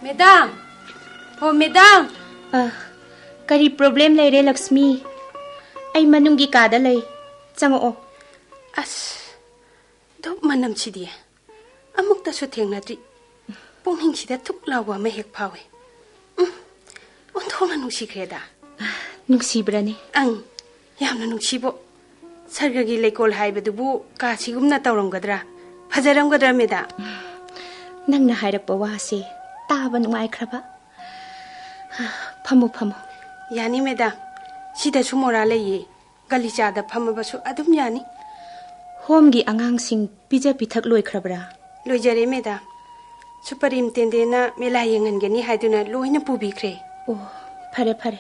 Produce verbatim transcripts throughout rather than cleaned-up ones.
Madam! ꯑꯣ, madam! ꯑ, ꯀꯔꯤ problem ꯂꯩꯔꯦ, ꯂꯛꯁꯃꯤ? ꯑꯩ ꯃꯅꯨꯡꯒꯤ ꯀꯥꯗ ꯂꯩ꯫ ꯆꯪꯉꯛꯑꯣ꯫ ꯑꯁ, ꯙꯨꯞ ꯃꯅꯝꯁꯤꯗꯤ ꯑꯃꯨꯛꯇꯁꯨ ꯊꯦꯡꯅꯗ꯭ꯔꯤ꯫ ꯄꯨꯛꯅꯤꯡꯁꯤꯗ ꯊꯨꯛ ꯂꯥꯎꯕ ꯑꯃ ꯍꯦꯛ ꯐꯥꯎꯏ꯫ ꯎꯝ, ꯑꯣꯟꯊꯣꯛꯅ ꯅꯨꯡꯁꯤꯈ꯭ꯔꯦꯗ꯫ ꯅꯨꯡꯁꯤꯕ꯭ꯔꯅꯦ? ꯑꯪ, ꯌꯥꯝꯅ ꯅꯨꯡꯁꯤꯕꯣ꯫ ꯁꯔꯒꯒꯤ ꯂꯩꯀꯣꯜ ꯍꯥꯏꯕꯗꯨꯕꯨ ꯀꯥꯁꯤꯒꯨꯝꯅ ꯇꯧꯔꯝꯒꯗ꯭ꯔꯥ? ꯐꯖꯔꯝꯒꯗ꯭ꯔꯥ, ꯃꯦꯗꯥꯝ? ꯅꯪꯅ ꯍꯥꯏꯔꯛꯄ ꯋꯥꯁꯦ ꯇꯥꯕ ꯅꯨꯡꯉꯥꯏꯈ꯭ꯔꯕ꯫ ꯐꯝꯃꯨ, ꯐꯝꯃꯨ꯫ ꯌꯥꯅꯤ, ꯃꯦꯗꯥꯝ꯫ ꯁꯤꯗꯁꯨ ꯃꯣꯔꯥ ꯂꯩꯌꯦ꯫ ꯒꯂꯤꯆꯥꯗ ꯐꯝꯃꯕꯁꯨ ꯑꯗꯨꯝ ꯌꯥꯅꯤ꯫ ꯍꯣꯝꯒꯤ ꯑꯉꯥꯡꯁꯤꯡ ꯄꯤꯖ ꯄꯤꯊꯛ ꯂꯣꯏꯈ꯭ꯔꯕ꯭ꯔꯥ? ꯂꯣꯏꯖꯔꯦ, ꯃꯦꯗꯥꯝ꯫ ꯁꯨꯄꯔꯤꯟꯇꯦꯟꯗꯦꯟꯅ ꯃꯦꯂꯥ ꯌꯦꯡꯍꯟꯒꯅꯤ ꯍꯥꯏꯗꯨꯅ ꯂꯣꯏꯅ ꯄꯨꯕꯤꯈ꯭ꯔꯦ꯫ ꯑꯣ, ꯐꯔꯦ, ꯐꯔꯦ꯫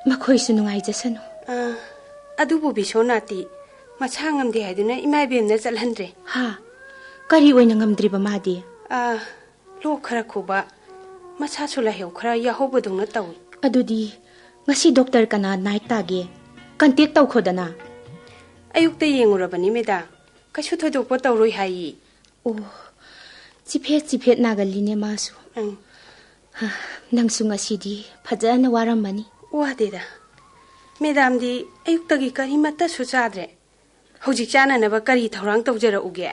ꯃꯈꯣꯏꯁꯨ ꯅꯨꯡꯉꯥꯏꯖꯁꯅꯨ꯫ ꯑꯥ, ꯑꯗꯨꯕꯨ ꯕꯤꯁꯣꯅꯥꯊꯇꯤ ꯃꯁꯥ ꯉꯝꯗꯦ ꯍꯥꯏꯗꯨꯅ ꯏꯃꯥ ꯏꯕꯦꯝꯅ ꯆꯠꯍꯟꯗ꯭ꯔꯦ꯫ ꯍꯥ? ꯀꯔꯤ ꯑꯣꯏꯅ ꯉꯝꯗ꯭ꯔꯤꯕ ꯃꯥꯗꯤ? ꯑꯥ, ꯂꯣꯛ ꯈꯔ ꯈꯨꯕ, ꯃꯁꯥꯁꯨ ꯂꯥꯏꯍꯧ ꯈꯔ ꯌꯥꯎꯍꯧꯕꯗꯧꯅ ꯇꯧꯏ꯫ ꯑꯗꯨꯗꯤ ꯉꯁꯤ ꯗꯣꯛꯇꯔ ꯀꯅꯥ ꯅꯥꯏꯠ ꯇꯥꯒꯦ? ꯀꯟꯇꯦꯛ ꯇꯧꯈꯣꯗꯅ꯫ ꯑꯌꯨꯛꯇ ꯌꯦꯡꯉꯨꯔꯕꯅꯤ, ꯃꯦꯗꯥꯝ꯫ ꯀꯩꯁꯨ ꯊꯣꯏꯗꯣꯛꯄ ꯇꯧꯔꯣꯏ ꯍꯥꯏꯌꯦ꯫ ꯑꯣ, ꯆꯤꯐꯦꯠ ꯆꯤꯐꯦꯠ ꯅꯥꯒꯜꯂꯤꯅꯦ ꯃꯥꯁꯨ꯫ ꯎꯝ꯫ ꯍꯥ, ꯅꯪꯁꯨ ꯉꯁꯤꯗꯤ ꯐꯖꯅ ꯋꯥꯔꯝꯃꯅꯤ꯫ ꯋꯥꯗꯦꯗ꯫ ꯃꯦꯗꯥꯝꯗꯤ ꯑꯌꯨꯛꯇꯒꯤ ꯀꯔꯤꯃꯠꯇꯁꯨ ꯆꯥꯗ꯭ꯔꯦ꯫ ꯍꯧꯖꯤꯛ ꯆꯥꯅꯅꯕ ꯀꯔꯤ ꯊꯧꯔꯥꯡ ꯇꯧꯖꯔꯛꯎꯒꯦ?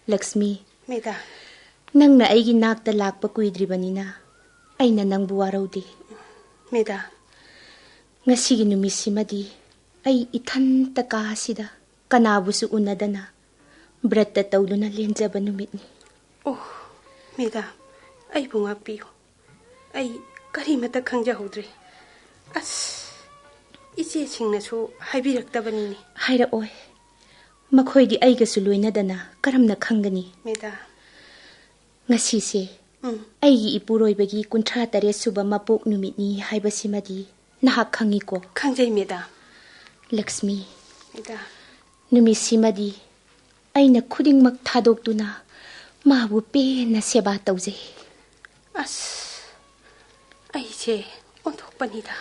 ꯂꯛꯁꯃꯤ, ꯃꯦꯗꯥꯝ꯫ ꯅꯪꯅ ꯑꯩꯒꯤ ꯅꯥꯛꯇ ꯂꯥꯛꯄ ꯀꯨꯏꯗ꯭ꯔꯤꯕꯅꯤꯅ ꯑꯩꯅ ꯅꯪꯕꯨ ꯋꯥꯔꯧꯗꯦ꯫ ꯃꯦꯗꯥꯝ꯫ ꯉꯁꯤꯒꯤ ꯅꯨꯃꯤꯠꯁꯤꯃꯗꯤ ꯑꯩ ꯏꯊꯟꯇ ꯀꯥ ꯑꯁꯤꯗ ꯀꯅꯥꯕꯨꯁꯨ ꯎꯅꯗꯅ ꯕ꯭ꯔꯠꯇ ꯇꯧꯗꯨꯅ ꯂꯦꯟꯖꯕ ꯅꯨꯃꯤꯠꯅꯤ꯫ ꯑꯣ, ꯃꯦꯗꯥꯝ, ꯑꯩꯕꯨ ꯉꯥꯛꯄꯤꯌꯨ꯫ ꯑꯩ ꯀꯔꯤꯃꯠꯇ ꯈꯪꯖꯍꯧꯗ꯭ꯔꯦ꯫ ꯑꯁ, ꯏꯆꯦꯁꯤꯡꯅꯁꯨ ꯍꯥꯏꯕꯤꯔꯛꯇꯕꯅꯤꯅꯦ꯫ ꯍꯥꯏꯔꯛꯑꯣꯏ꯫ ꯃꯈꯣꯏꯗꯤ ꯑꯩꯒꯁꯨ ꯂꯣꯏꯅꯗꯅ ꯀꯔꯝꯅ ꯈꯪꯒꯅꯤ? ꯃꯦꯗꯥꯝ꯫ ꯉꯁꯤꯁꯦ ꯎꯝ꯫ ꯑꯩꯒꯤ ꯏꯄꯨꯔꯣꯏꯕꯒꯤ ꯀꯨꯟꯊ꯭ꯔꯥ ꯇꯔꯦꯠ ꯁꯨꯕ ꯃꯄꯣꯛ ꯅꯨꯃꯤꯠꯅꯤ ꯍꯥꯏꯕꯁꯤꯃꯗꯤ ꯅꯍꯥꯛ ꯈꯪꯉꯤꯀꯣ? ꯈꯪꯖꯩ, ꯃꯦꯗꯥꯝ꯫ ꯂꯛꯁꯃꯤ, ꯃꯦꯗꯥꯝ꯫ ꯅꯨꯃꯤꯠꯁꯤꯃꯗꯤ ꯑꯩꯅ ꯈꯨꯗꯤꯡꯃꯛ ꯊꯥꯗꯣꯛꯇꯨꯅ ꯃꯥꯕꯨ ꯄꯦꯟꯅ ꯁꯦꯕꯥ ꯇꯧꯖꯩ꯫ ꯑꯁ, ꯑꯩꯁꯦ ꯑꯣꯟꯊꯣꯛꯄꯅꯤꯗ꯫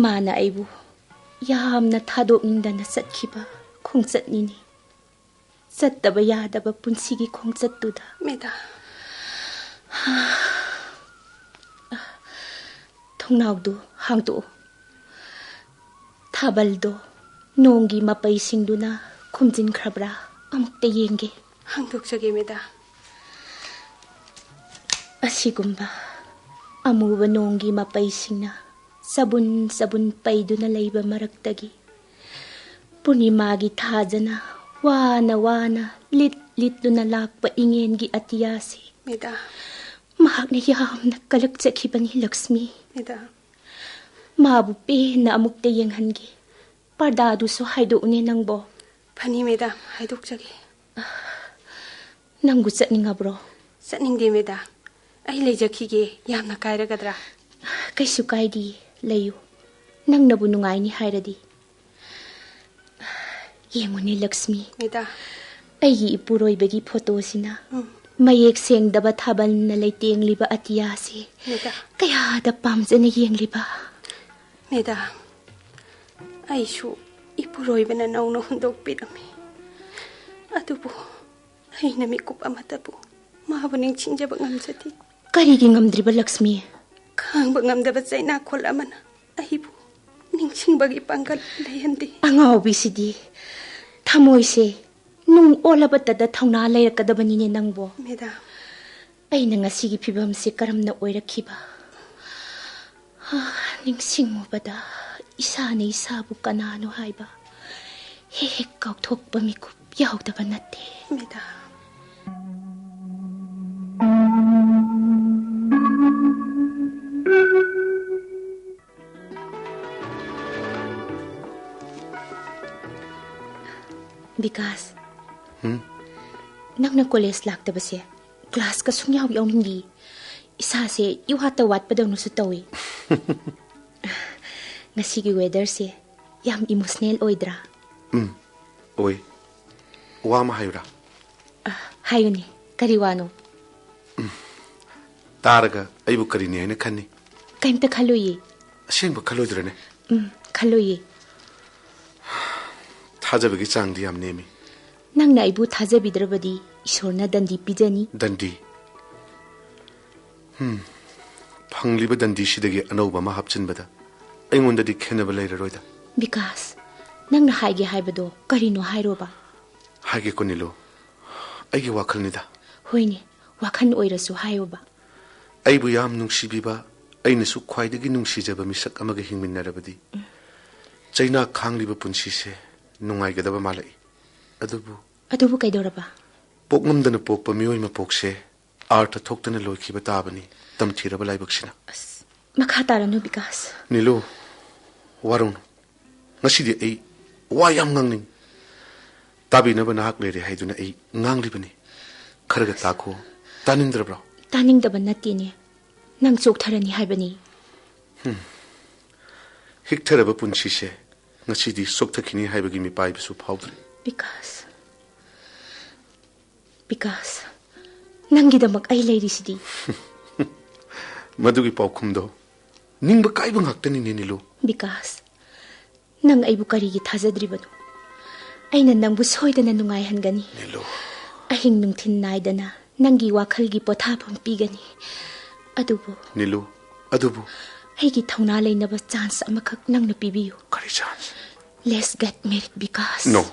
ꯃꯥꯅ ꯑꯩꯕꯨ ꯌꯥꯝꯅ ꯊꯥꯗꯣꯛꯅꯤꯡꯗꯅ ꯆꯠꯈꯤꯕ ꯈꯣꯡꯆꯠꯅꯤꯅꯦ꯫ ꯆꯠꯇꯕ ꯌꯥꯗꯕ ꯄꯨꯟꯁꯤꯒꯤ ꯈꯣꯡꯆꯠꯇꯨꯗ꯫ ꯃꯦꯗꯥꯝ꯫ ꯊꯣꯡꯅꯥꯎꯗꯨ ꯍꯥꯡꯗꯣꯛꯎ꯫ ꯊꯥꯕꯜꯗꯣ ꯅꯣꯡꯒꯤ ꯃꯄꯩꯁꯤꯡꯗꯨꯅ ꯈꯨꯝꯖꯤꯟꯈ꯭ꯔꯕ꯭ꯔꯥ? ꯑꯃꯨꯛꯇ ꯌꯦꯡꯒꯦ꯫ ꯍꯥꯡꯗꯣꯛꯆꯒꯦ, ꯃꯦꯗꯥ꯫ ꯑꯁꯤꯒꯨꯝꯕ ꯑꯃꯨꯕ ꯅꯣꯡꯒꯤ ꯃꯄꯩꯁꯤꯡꯅ ꯆꯕꯨꯟ ꯆꯕꯨꯟ ꯄꯩꯗꯨꯅ ꯂꯩꯕ ꯃꯔꯛꯇꯒꯤ, ꯄꯨꯔꯅꯤꯃꯥꯒꯤ ꯊꯥꯖꯅ ꯋꯥꯅ ꯋꯥꯅ ꯂꯤꯠ ꯂꯤꯠꯇꯨꯅ ꯂꯥꯛꯄ ꯏꯉꯦꯟꯒꯤ ꯑꯇꯤꯌꯥꯁꯤ ꯃꯦꯗꯥ꯫ ꯃꯍꯥꯛꯅ ꯌꯥꯝꯅ ꯀꯂꯛꯆꯈꯤꯕꯅꯤ, ꯂꯛꯁꯃꯤ꯫ ꯃꯦꯗꯥ꯫ ꯃꯥꯕꯨ ꯄꯦꯟꯅ ꯑꯃꯨꯛꯇ ꯌꯦꯡꯍꯟꯒꯦ꯫ ꯄꯔꯗꯥꯗꯨꯁꯨ ꯍꯥꯏꯗꯣꯛꯎꯅꯦ ꯅꯪꯕꯣ꯫ ꯐꯅꯤ ꯃꯦꯗꯥ, ꯍꯥꯏꯗꯣꯛꯆꯒꯦ꯫ ꯅꯪꯕꯨ ꯆꯠꯅꯤꯡꯉꯕ꯭ꯔꯣ? ꯆꯠꯅꯤꯡꯗꯦ ꯃꯦꯗꯥ, ꯑꯩ ꯂꯩꯖꯈꯤꯒꯦ꯫ ꯌꯥꯝꯅ ꯀꯥꯏꯔꯒꯗ꯭ꯔꯥ? ꯀꯩꯁꯨ ꯀꯥꯏꯗꯦ, ꯂꯩꯌꯨ꯫ ꯅꯪꯅꯕꯨ ꯅꯨꯡꯉꯥꯏꯅꯤ ꯍꯥꯏꯔꯗꯤ꯫ ꯌꯦꯡꯉꯨꯅꯦ ꯂꯛꯁꯃꯤ, ꯃꯦꯗꯥ꯫ ꯑꯩꯒꯤ ꯏꯄꯨꯔꯣꯏꯕꯒꯤ ꯐꯣꯇꯣꯁꯤꯅ ꯎꯝ꯫ ꯃꯌꯦꯛ ꯁꯦꯡꯗꯕ ꯊꯥꯕꯜꯅ ꯂꯩꯇꯦꯡꯂꯤꯕ ꯑꯇꯤꯌꯥꯁꯤ ꯃꯦꯗꯥ꯫ ꯀꯌꯥꯗ ꯄꯥꯝꯖꯅ ꯌꯦꯡꯂꯤꯕ꯫ ꯃꯦꯗꯥ, ꯑꯩꯁꯨ ꯏꯄꯨꯔꯣꯏꯕꯅ ꯅꯧꯅ ꯍꯨꯟꯗꯣꯛꯄꯤꯔꯝꯃꯤ꯫ ꯑꯗꯨꯕꯨ ꯑꯩꯅ ꯃꯤꯀꯨꯞ ꯑꯃꯠꯇꯕꯨ ꯃꯥꯕꯨ ꯅꯤꯡꯁꯤꯡꯖꯕ ꯉꯝꯖꯗꯦ꯫ ꯀꯔꯤꯒꯤ ꯉꯝꯗ꯭ꯔꯤꯕ ꯂꯛꯁꯃꯤ? ꯈꯥꯡꯕ ꯉꯝꯗꯕ ꯆꯩꯅꯥꯈꯣꯜ ꯑꯃꯅ ꯑꯩꯕꯨ ꯅꯤꯡꯁꯤꯡꯕꯒꯤ ꯄꯥꯡꯒꯜ ꯂꯩꯍꯟꯗꯦ꯫ ꯑꯉꯥꯎꯕꯤꯁꯤꯗꯤ, ꯊꯃꯣꯏꯁꯦ ꯅꯨꯡ ꯑꯣꯜꯂꯕꯇꯗ ꯊꯧꯅꯥ ꯂꯩꯔꯛꯀꯗꯕꯅꯤꯅꯦ ꯅꯪꯕꯣ꯫ ꯃꯦꯗꯥ꯫ ꯑꯩꯅ ꯉꯁꯤꯒꯤ ꯐꯤꯕꯝꯁꯦ ꯀꯔꯝꯅ ꯑꯣꯏꯔꯛꯈꯤꯕ? ꯍꯥ, ꯅꯤꯡꯁꯤꯡꯉꯨꯕꯗ ꯏꯁꯥꯅ ꯏꯁꯥꯕꯨ ꯀꯅꯥꯅꯣ ꯍꯥꯏꯕ ꯍꯦꯛ ꯍꯦꯛ ꯀꯥꯎꯊꯣꯛꯄ ꯃꯤꯀꯨꯞ ꯌꯥꯎꯗꯕ ꯅꯠꯇꯦ꯫ ꯃꯦꯗꯥ꯫ ꯕꯤꯀꯥꯁ, ꯍꯨꯝ? ꯅꯪꯅ ꯀꯣꯂꯦꯖ ꯂꯥꯛꯇꯕꯁꯦ ꯀ꯭ꯂꯥꯁꯀ ꯁꯨꯡꯌꯥꯎ ꯌꯥꯎꯅꯤꯡꯗꯦ꯫ ꯏꯁꯥꯁꯦ ꯏꯋꯥꯠꯇ ꯋꯥꯠꯄꯗꯧꯅꯁꯨ ꯇꯧꯏ꯫ ꯉꯁꯤꯒꯤ ꯋꯦꯗꯔꯁꯦ ꯌꯥꯝ ꯏꯃꯣꯁꯅꯦꯜ ꯑꯣꯏꯗ꯭ꯔꯥ? ꯎꯝ, ꯑꯣꯏ꯫ ꯋꯥ ꯑꯃ ꯍꯥꯏꯌꯨꯔꯥ? ꯑ, ꯍꯥꯏꯌꯨꯅꯦ, ꯀꯔꯤ ꯋꯥꯅꯣ? ꯇꯥꯔꯒ ꯑꯩꯕꯨ ꯀꯔꯤꯅꯤ ꯍꯥꯏꯅ ꯈꯟꯅꯤ? ꯀꯩꯝꯇ ꯈꯜꯂꯨꯏꯌꯦ꯫ ꯑꯁꯦꯡꯕ ꯈꯜꯂꯣꯏꯗ꯭ꯔꯅꯦ? ꯎꯝ, ꯈꯜꯂꯨꯏꯌꯦ꯫ ꯊꯥꯖꯕꯒꯤ ꯆꯥꯡꯗꯤ ꯌꯥꯝ ꯅꯦꯝꯃꯤ꯫ ꯅꯪꯅ ꯑꯩꯕꯨ ꯊꯥꯖꯕꯤꯗ꯭ꯔꯕꯗꯤ ꯏꯁꯣꯔꯅ ꯗꯟꯗꯤ ꯄꯤꯖꯅꯤ꯫ ꯗꯟꯗꯤ? ꯐꯪꯂꯤꯕ ꯗꯟꯗꯤꯁꯤꯗꯒꯤ ꯑꯅꯧꯕ ꯑꯃ ꯍꯥꯞꯆꯤꯟꯕꯗ ꯑꯩꯉꯣꯟꯗꯗꯤ ꯈꯦꯟꯅꯕ ꯂꯩꯔꯔꯣꯏꯗ꯫ ꯕꯤꯀꯥꯁ, ꯅꯪꯅ ꯍꯥꯏꯒꯦ ꯍꯥꯏꯕꯗꯣ ꯀꯔꯤꯅꯣ ꯍꯥꯏꯔꯣꯕ꯫ ꯍꯥꯏꯒꯦꯀꯣ ꯅꯤꯂꯨ, ꯑꯩꯒꯤ ꯋꯥꯈꯜꯅꯤꯗ꯫ ꯍꯣꯏꯅꯦ, ꯋꯥꯈꯜ ꯑꯣꯏꯔꯁꯨ ꯍꯥꯏꯌꯣꯕ꯫ ꯑꯩꯕꯨ ꯌꯥꯝ ꯅꯨꯡꯁꯤꯕꯤꯕ, ꯑꯩꯅꯁꯨ ꯈ꯭ꯋꯥꯏꯗꯒꯤ ꯅꯨꯡꯁꯤꯖꯕ ꯃꯤꯁꯛ ꯑꯃꯒ ꯍꯤꯡꯃꯤꯟꯅꯔꯕꯗꯤ ꯆꯩꯅꯥ ꯈꯥꯡꯂꯤꯕ ꯄꯨꯟꯁꯤꯁꯦ ꯅꯨꯡꯉꯥꯏꯒꯗꯕ ꯃꯥꯜꯂꯛꯏ꯫ ꯑꯗꯨꯕꯨ ꯑꯗꯨꯕꯨ ꯀꯩꯗꯧꯔꯕ? ꯄꯣꯛꯉꯝꯗꯅ ꯄꯣꯛꯄ ꯃꯤꯑꯣꯏ ꯃꯄꯣꯛꯁꯦ ꯑꯥꯔꯊ ꯊꯣꯛꯇꯅ ꯂꯣꯏꯈꯤꯕ ꯇꯥꯕꯅꯤ, ꯇꯝꯊꯤꯔꯕ ꯂꯥꯏꯕꯛꯁꯤꯅ꯫ ꯑꯁ, ꯃꯈꯥ ꯇꯥꯔꯅꯨ, ꯕꯤꯀꯥꯁ꯫ ꯅꯤꯂꯨ, ꯋꯥꯔꯧꯅꯨ꯫ ꯉꯁꯤꯗꯤ ꯑꯩ ꯋꯥ ꯌꯥꯝ ꯉꯥꯡꯅꯤꯡ꯫ ꯇꯥꯕꯤꯅꯕ ꯅꯍꯥꯛ ꯂꯩꯔꯦ ꯍꯥꯏꯗꯨꯅ ꯑꯩ ꯉꯥꯡꯂꯤꯕꯅꯤ꯫ ꯈꯔꯒ ꯇꯥꯈꯣ꯫ ꯇꯥꯅꯤꯡꯗ꯭ꯔꯕ꯭ꯔꯣ? ꯇꯥꯅꯤꯡꯗꯕ ꯅꯠꯇꯦꯅꯦ꯫ ꯅꯪ ꯆꯣꯛꯊꯔꯅꯤ ꯍꯥꯏꯕꯅꯤ꯫ ꯍꯤꯛꯊꯔꯕ ꯄꯨꯟꯁꯤꯁꯦ ꯉꯁꯤꯗꯤ ꯆꯣꯛꯊꯈꯤꯅꯤ ꯍꯥꯏꯕꯒꯤ ꯃꯤꯄꯥꯏꯕꯁꯨ ꯐꯥꯎꯗ꯭ꯔꯦ꯫ ꯕꯤꯀꯥꯁ, ꯕꯤꯀꯥꯁ, ꯅꯪꯒꯤꯗꯃꯛ ꯑꯩ ꯂꯩꯔꯤꯁꯤꯗꯤ꯫ ꯃꯗꯨꯒꯤ ꯄꯥꯎꯈꯨꯝꯗꯣ ꯅꯤꯡꯕ ꯀꯥꯏꯕ ꯉꯥꯛꯇꯅꯤꯅꯦ, ꯅꯤꯂꯨ꯫ ꯕꯤꯀꯥꯁ, ꯅꯪ ꯑꯩꯕꯨ ꯀꯔꯤꯒꯤ ꯊꯥꯖꯗ꯭ꯔꯤꯕꯅꯣ? ꯑꯩꯅ ꯅꯪꯕꯨ ꯁꯣꯏꯗꯅ ꯅꯨꯡꯉꯥꯏꯍꯟꯒꯅꯤ꯫ ꯅꯤꯂꯨ꯫ ꯑꯍꯤꯡ ꯅꯨꯡꯊꯤꯜ ꯅꯥꯏꯗꯅ ꯅꯪꯒꯤ ꯋꯥꯈꯜꯒꯤ ꯄꯣꯊꯥꯐꯝ ꯄꯤꯒꯅꯤ꯫ ꯑꯗꯨꯕꯨ ꯅꯤꯂꯨ, ꯑꯗꯨꯕꯨ ꯑꯩꯒꯤ ꯊꯧꯅꯥ ꯂꯩꯅꯕ ꯆꯥꯟꯁ ꯑꯃꯈꯛ ꯅꯪꯅ ꯄꯤꯕꯤꯌꯨ꯫ ꯀꯔꯤ chance? Let's get married, Bikash. No.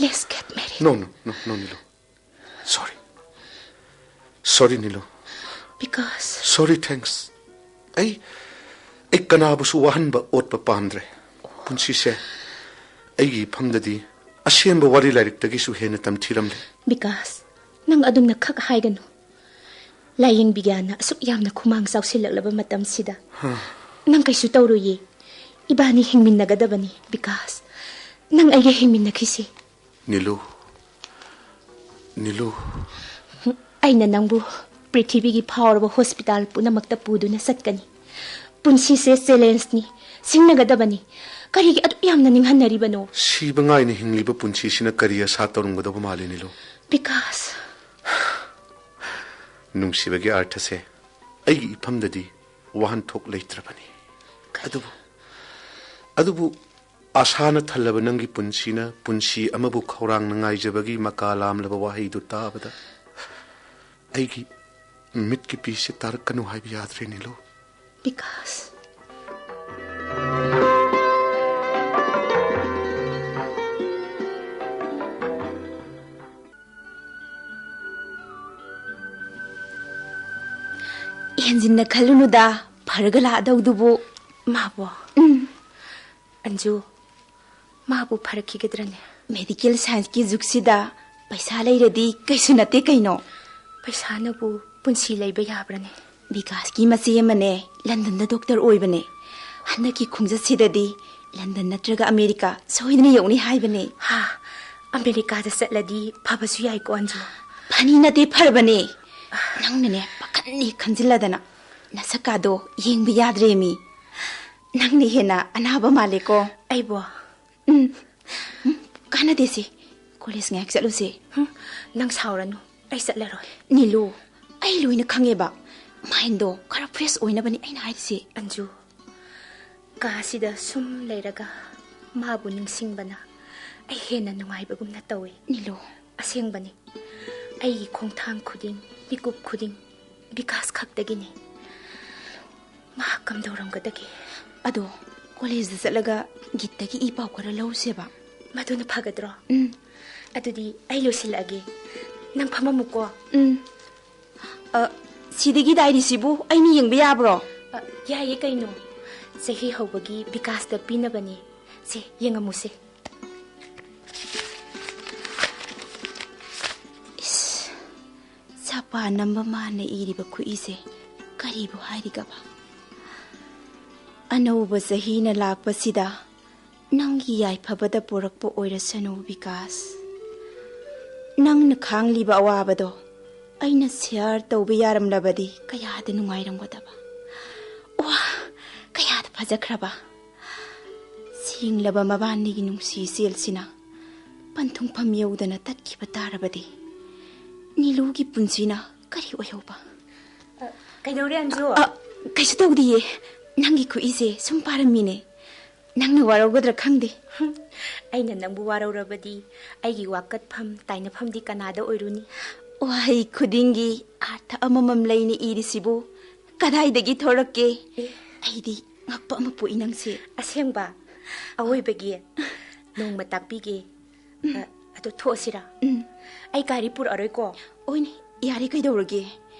Let's get married. No, no, no, no, Nilu. Sorry. Sorry, Nilu. Bikash. Sorry, thanks. ꯑꯩ, ꯑꯩ ꯀꯅꯥꯕꯨꯁꯨ ꯋꯥꯍꯟꯕ ꯑꯣꯠꯄ ꯄꯥꯝꯗ꯭ꯔꯦ꯫ ꯄꯨꯟꯁꯤꯁꯦ ꯑꯩꯒꯤ ꯏꯐꯝꯗꯗꯤ ꯑꯁꯦꯡꯕ ꯋꯥꯔꯤ ꯂꯥꯏꯔꯤꯛꯇꯒꯤꯁꯨ ꯍꯦꯟꯅ ꯇꯝꯊꯤꯔꯝꯂꯦ꯫ ꯕꯤꯀꯥꯁ, ꯅꯪ ꯑꯗꯨꯝꯅ ꯈꯛ ꯍꯥꯏꯒꯅꯨ꯫ ꯂꯥꯏꯌꯦꯡ ꯕꯤꯒ꯭ꯌꯥꯟꯅ ꯑꯁꯨꯛ ꯌꯥꯝꯅ ꯈꯨꯃꯥꯡ ꯆꯥꯎꯁꯤꯜꯂꯛꯂꯕ ꯃꯇꯝꯁꯤꯗ ꯍꯥ꯫ ꯅꯪ ꯀꯩꯁꯨ ꯇꯧꯔꯣꯏꯌꯦ꯫ ꯏꯕꯥꯅꯤ ꯍꯤꯡꯃꯤꯟꯅꯒꯗꯕꯅꯤ, ꯕꯤꯀꯥꯁ꯫ ꯅꯪ ꯑꯩꯒ ꯍꯤꯡꯃꯤꯟꯅꯈꯤꯁꯤ꯫ ꯅꯤꯂꯨ, ꯅꯤꯂꯨ꯫ ꯑꯩꯅ ꯅꯪꯕꯨ ꯄ꯭ꯔꯤꯊꯤꯕꯤꯒꯤ ꯐꯥꯎꯔꯕ ꯍꯣꯁꯄꯤꯇꯥꯜ ꯄꯨꯝꯅꯃꯛꯇ ꯄꯨꯗꯨꯅ ꯆꯠꯀꯅꯤ꯫ ꯄꯨꯟꯁꯤꯁꯦ ꯆꯦꯂꯦꯟꯖꯅꯤ, ꯁꯤꯡꯅꯒꯗꯕꯅꯤ꯫ ꯀꯔꯤꯒꯤ ꯑꯗꯨꯛ ꯌꯥꯝꯅ ꯅꯤꯡꯍꯟꯅꯔꯤꯕꯅꯣ? ꯁꯤꯕ ꯉꯥꯏꯅ ꯍꯤꯡꯂꯤꯕ ꯄꯨꯟꯁꯤꯁꯤꯅ ꯀꯔꯤ ꯑꯁꯥ ꯇꯧꯔꯝꯒꯗꯧꯕ ꯃꯥꯜꯂꯤ, ꯅꯤꯂꯨ? ꯕꯤꯀꯥꯁ꯫ ꯅꯨꯡꯁꯤꯕꯒꯤ ꯑꯥꯔꯊꯁꯦ ꯑꯩꯒꯤ ꯏꯐꯝꯗꯗꯤ ꯋꯥꯍꯟꯊꯣꯛ ꯂꯩꯇ꯭ꯔꯕꯅꯤ꯫ ꯑꯗꯨꯕꯨ, ꯑꯗꯨꯕꯨ ꯑꯁꯥꯅ ꯊꯜꯂꯕ ꯅꯪꯒꯤ ꯄꯨꯟꯁꯤꯅ ꯄꯨꯟꯁꯤ ꯑꯃꯕꯨ ꯈꯧꯔꯥꯡꯅ ꯉꯥꯏꯖꯕꯒꯤ ꯃꯀꯥ ꯂꯥꯝꯂꯕ ꯋꯥꯍꯩꯗꯨ ꯇꯥꯕꯗ ꯑꯩꯒꯤ ꯃꯤꯠꯀꯤ ꯄꯤꯁꯦ ꯇꯥꯔꯛꯀꯅꯨ ꯍꯥꯏꯕ ꯌꯥꯗ꯭ꯔꯦ, ꯅꯤꯂꯨ꯫ ꯕꯤꯀꯥꯁ꯫ ꯍꯦꯟꯖꯤꯟꯅ ꯈꯜꯂꯨꯅꯨꯗ, ꯐꯔꯒ ꯂꯥꯛꯑꯗꯧꯗꯨꯕꯨ꯫ ꯃꯥꯕꯣ? ꯎꯝ꯫ ꯑꯟꯖꯨ, ꯃꯥꯕꯨ ꯐꯔꯛꯈꯤꯒꯗ꯭ꯔꯅꯦ? ꯃꯦꯗꯤꯀꯦꯜ ꯁꯥꯏꯟꯁꯀꯤ ꯖꯨꯒꯁꯤꯗ ꯄꯩꯁꯥ ꯂꯩꯔꯗꯤ ꯀꯩꯁꯨ ꯅꯠꯇꯦ ꯀꯩꯅꯣ꯫ ꯄꯩꯁꯥꯅꯕꯨ ꯄꯨꯟꯁꯤ ꯂꯩꯕ ꯌꯥꯕ꯭ꯔꯅꯦ? ꯕꯤꯀꯥꯁꯀꯤ ꯃꯆꯦ ꯑꯃꯅꯦ, ꯂꯟꯗꯟꯗ ꯗꯣꯛꯇꯔ ꯑꯣꯏꯕꯅꯦ꯫ ꯍꯟꯗꯛꯀꯤ ꯈꯣꯡꯆꯠꯁꯤꯗꯗꯤ ꯂꯟꯗꯟ ꯅꯠꯇ꯭ꯔꯒ ꯑꯃꯦꯔꯤꯀꯥ ꯁꯣꯏꯗꯅ ꯌꯧꯅꯤ ꯍꯥꯏꯕꯅꯦ꯫ ꯍꯥ, ꯑꯃꯦꯔꯤꯀꯥꯗ ꯆꯠꯂꯗꯤ ꯐꯕꯁꯨ ꯌꯥꯏꯀꯣ, ꯑꯟꯖꯨ꯫ ꯐꯅꯤ ꯅꯠꯇꯦ, ꯐꯔꯕꯅꯦ꯫ ꯅꯪꯅꯅꯦ, ꯄꯥꯈꯟꯅꯤ ꯈꯟꯖꯤꯜꯂꯗꯅ ꯅꯁꯛꯀꯥꯗꯣ ꯌꯦꯡꯕ ꯌꯥꯗ꯭ꯔꯦꯃꯤ꯫ ꯅꯪꯅ ꯍꯦꯟꯅ ꯑꯅꯥꯕ ꯃꯥꯜꯂꯦꯀꯣ꯫ ꯑꯩꯕꯣ? ꯎꯝ꯫ ꯎꯝ, ꯀꯥꯟꯅꯗꯦꯁꯦ꯫ ꯀꯣꯂꯦꯖ ꯉꯥꯏꯍꯥꯛ ꯆꯠꯂꯨꯁꯦ꯫ ꯍꯨꯝ, ꯅꯪ ꯁꯥꯎꯔꯅꯨ, ꯑꯩ ꯆꯠꯂꯔꯣꯏ꯫ ꯅꯤꯂꯨ, ꯑꯩ ꯂꯣꯏꯅ ꯈꯪꯉꯦꯕ꯫ ꯃꯥꯏꯟꯗꯣ ꯈꯔ ꯐ꯭ꯔꯦꯁ ꯑꯣꯏꯅꯕꯅꯤ ꯑꯩꯅ ꯍꯥꯏꯔꯤꯁꯦ꯫ ꯑꯟꯖꯨ, ꯀꯥꯁꯤꯗ ꯁꯨꯝ ꯂꯩꯔꯒ ꯃꯥꯕꯨ ꯅꯤꯡꯁꯤꯡꯕꯅ ꯑꯩ ꯍꯦꯟꯅ ꯅꯨꯡꯉꯥꯏꯕꯒꯨꯝꯅ ꯇꯧꯏ꯫ ꯅꯤꯂꯨ꯫ ꯑꯁꯦꯡꯕꯅꯤ, ꯑꯩꯒꯤ ꯈꯣꯡꯊꯥꯡ ꯈꯨꯗꯤꯡ, ꯃꯤꯀꯨꯞ ꯈꯨꯗꯤꯡ ꯕꯤꯀꯥꯁ ꯈꯛꯇꯒꯤꯅꯤ꯫ ꯃꯍꯥꯛ ꯀꯝꯗꯧꯔꯝꯒꯗꯒꯦ? ꯑꯗꯣ, ꯀꯣꯂꯦꯖꯇ ꯆꯠꯂꯒ ꯒꯤꯠꯇꯒꯤ ꯏ ꯄꯥꯎ ꯈꯔ ꯂꯧꯁꯦꯕ꯫ ꯃꯗꯨꯅ ꯐꯒꯗ꯭ꯔꯣ? ꯎꯝ꯫ ꯑꯗꯨꯗꯤ ꯑꯩ ꯂꯣꯏꯁꯤꯜꯂꯛꯑꯒꯦ꯫ ꯅꯪ ꯐꯝꯃꯝꯃꯨꯀꯣ꯫ ꯎꯝ꯫ ꯑ, ꯁꯤꯗꯒꯤ ꯗꯥꯏꯔꯤꯁꯤꯕꯨ ꯑꯩꯅ ꯌꯦꯡꯕ ꯌꯥꯕ꯭ꯔꯣ? ꯑ, ꯌꯥꯏꯌꯦ ꯀꯩꯅꯣ꯫ ꯆꯍꯤ ꯍꯧꯕꯒꯤ ꯕꯤꯀꯥꯁꯇ ꯄꯤꯅꯕꯅꯦ꯫ ꯁꯦ, ꯌꯦꯡꯉꯝꯃꯨꯁꯦ꯫ ꯏꯁ, ꯁꯥꯄꯥ ꯅꯝꯕ ꯃꯥꯅ ꯏꯔꯤꯕ ꯈꯨꯏꯁꯦ ꯀꯔꯤꯕꯨ ꯍꯥꯏꯔꯤꯒꯕ? ꯑꯅꯧꯕ ꯆꯍꯤꯅ ꯂꯥꯛꯄꯁꯤꯗ ꯅꯪꯒꯤ ꯌꯥꯏꯐꯕꯗ ꯄꯨꯔꯛꯄ ꯑꯣꯏꯔꯁꯅꯨ, ꯕꯤꯀꯥꯁ꯫ ꯅꯪꯅ ꯈꯥꯡꯂꯤꯕ ꯑꯋꯥꯕꯗꯣ ꯑꯩꯅ ꯁꯤꯌꯥꯔ ꯇꯧꯕ ꯌꯥꯔꯝꯂꯕꯗꯤ ꯀꯌꯥꯗ ꯅꯨꯡꯉꯥꯏꯔꯝꯒꯗꯕ꯫ ꯋꯥ, ꯀꯌꯥꯗ ꯐꯖꯈ꯭ꯔꯕ꯫ ꯁꯦꯡꯂꯕ ꯃꯕꯥꯅꯤꯒꯤ ꯅꯨꯡꯁꯤ ꯏꯆꯦꯜꯁꯤꯅ ꯄꯟꯊꯨꯡꯐꯝ ꯌꯧꯗꯅ ꯇꯠꯈꯤꯕ ꯇꯥꯔꯕꯗꯤ ꯅꯤꯂꯨꯒꯤ ꯄꯨꯟꯁꯤꯅ ꯀꯔꯤ ꯑꯣꯏꯍꯧꯕ? ꯑ, ꯀꯩꯗꯧꯔꯦ, ꯑꯟꯖꯨ? ꯑ, ꯀꯩꯁꯨ ꯇꯧꯗꯤꯌꯦ꯫ ꯅꯪꯒꯤ ꯈꯨꯏꯁꯦ ꯁꯨꯝ ꯄꯥꯔꯝꯃꯤꯅꯦ꯫ ꯅꯪꯅ ꯋꯥꯔꯧꯒꯗ꯭ꯔꯥ ꯈꯪꯗꯦ꯫ ꯍꯨꯝ, ꯑꯩꯅ ꯅꯪꯕꯨ ꯋꯥꯔꯧꯔꯕꯗꯤ ꯑꯩꯒꯤ ꯋꯥꯀꯠꯐꯝ, ꯇꯥꯏꯅꯐꯝꯗꯤ ꯀꯅꯥꯗ ꯑꯣꯏꯔꯨꯅꯤ? ꯋꯥꯍꯩ ꯈꯨꯗꯤꯡꯒꯤ ꯑꯥꯔꯊ ꯑꯃꯃꯝ ꯂꯩꯅ ꯏꯔꯤꯁꯤꯕꯨ ꯀꯗꯥꯏꯗꯒꯤ ꯊꯣꯔꯛꯀꯦ? ꯑꯦ꯫ ꯑꯩꯗꯤ ꯉꯛꯄ ꯑꯃ ꯄꯣꯛꯏ ꯅꯪꯁꯦ꯫ ꯑꯁꯦꯡꯕ? ꯑꯋꯣꯏꯕꯒꯤ? ꯅꯣꯡꯃ ꯇꯥꯛꯄꯤꯒꯦ꯫ ꯎꯝ꯫ ꯑ, ꯑꯗꯨ ꯊꯣꯛꯑꯁꯤꯔꯥ? ꯎꯝ꯫ ꯑꯩ ꯒꯥꯔꯤ ꯄꯨꯔꯛꯑꯔꯣꯏꯀꯣ? ꯑꯣꯏꯅꯦ, ꯌꯥꯔꯦ ꯀꯩꯗꯧꯔꯒꯦ?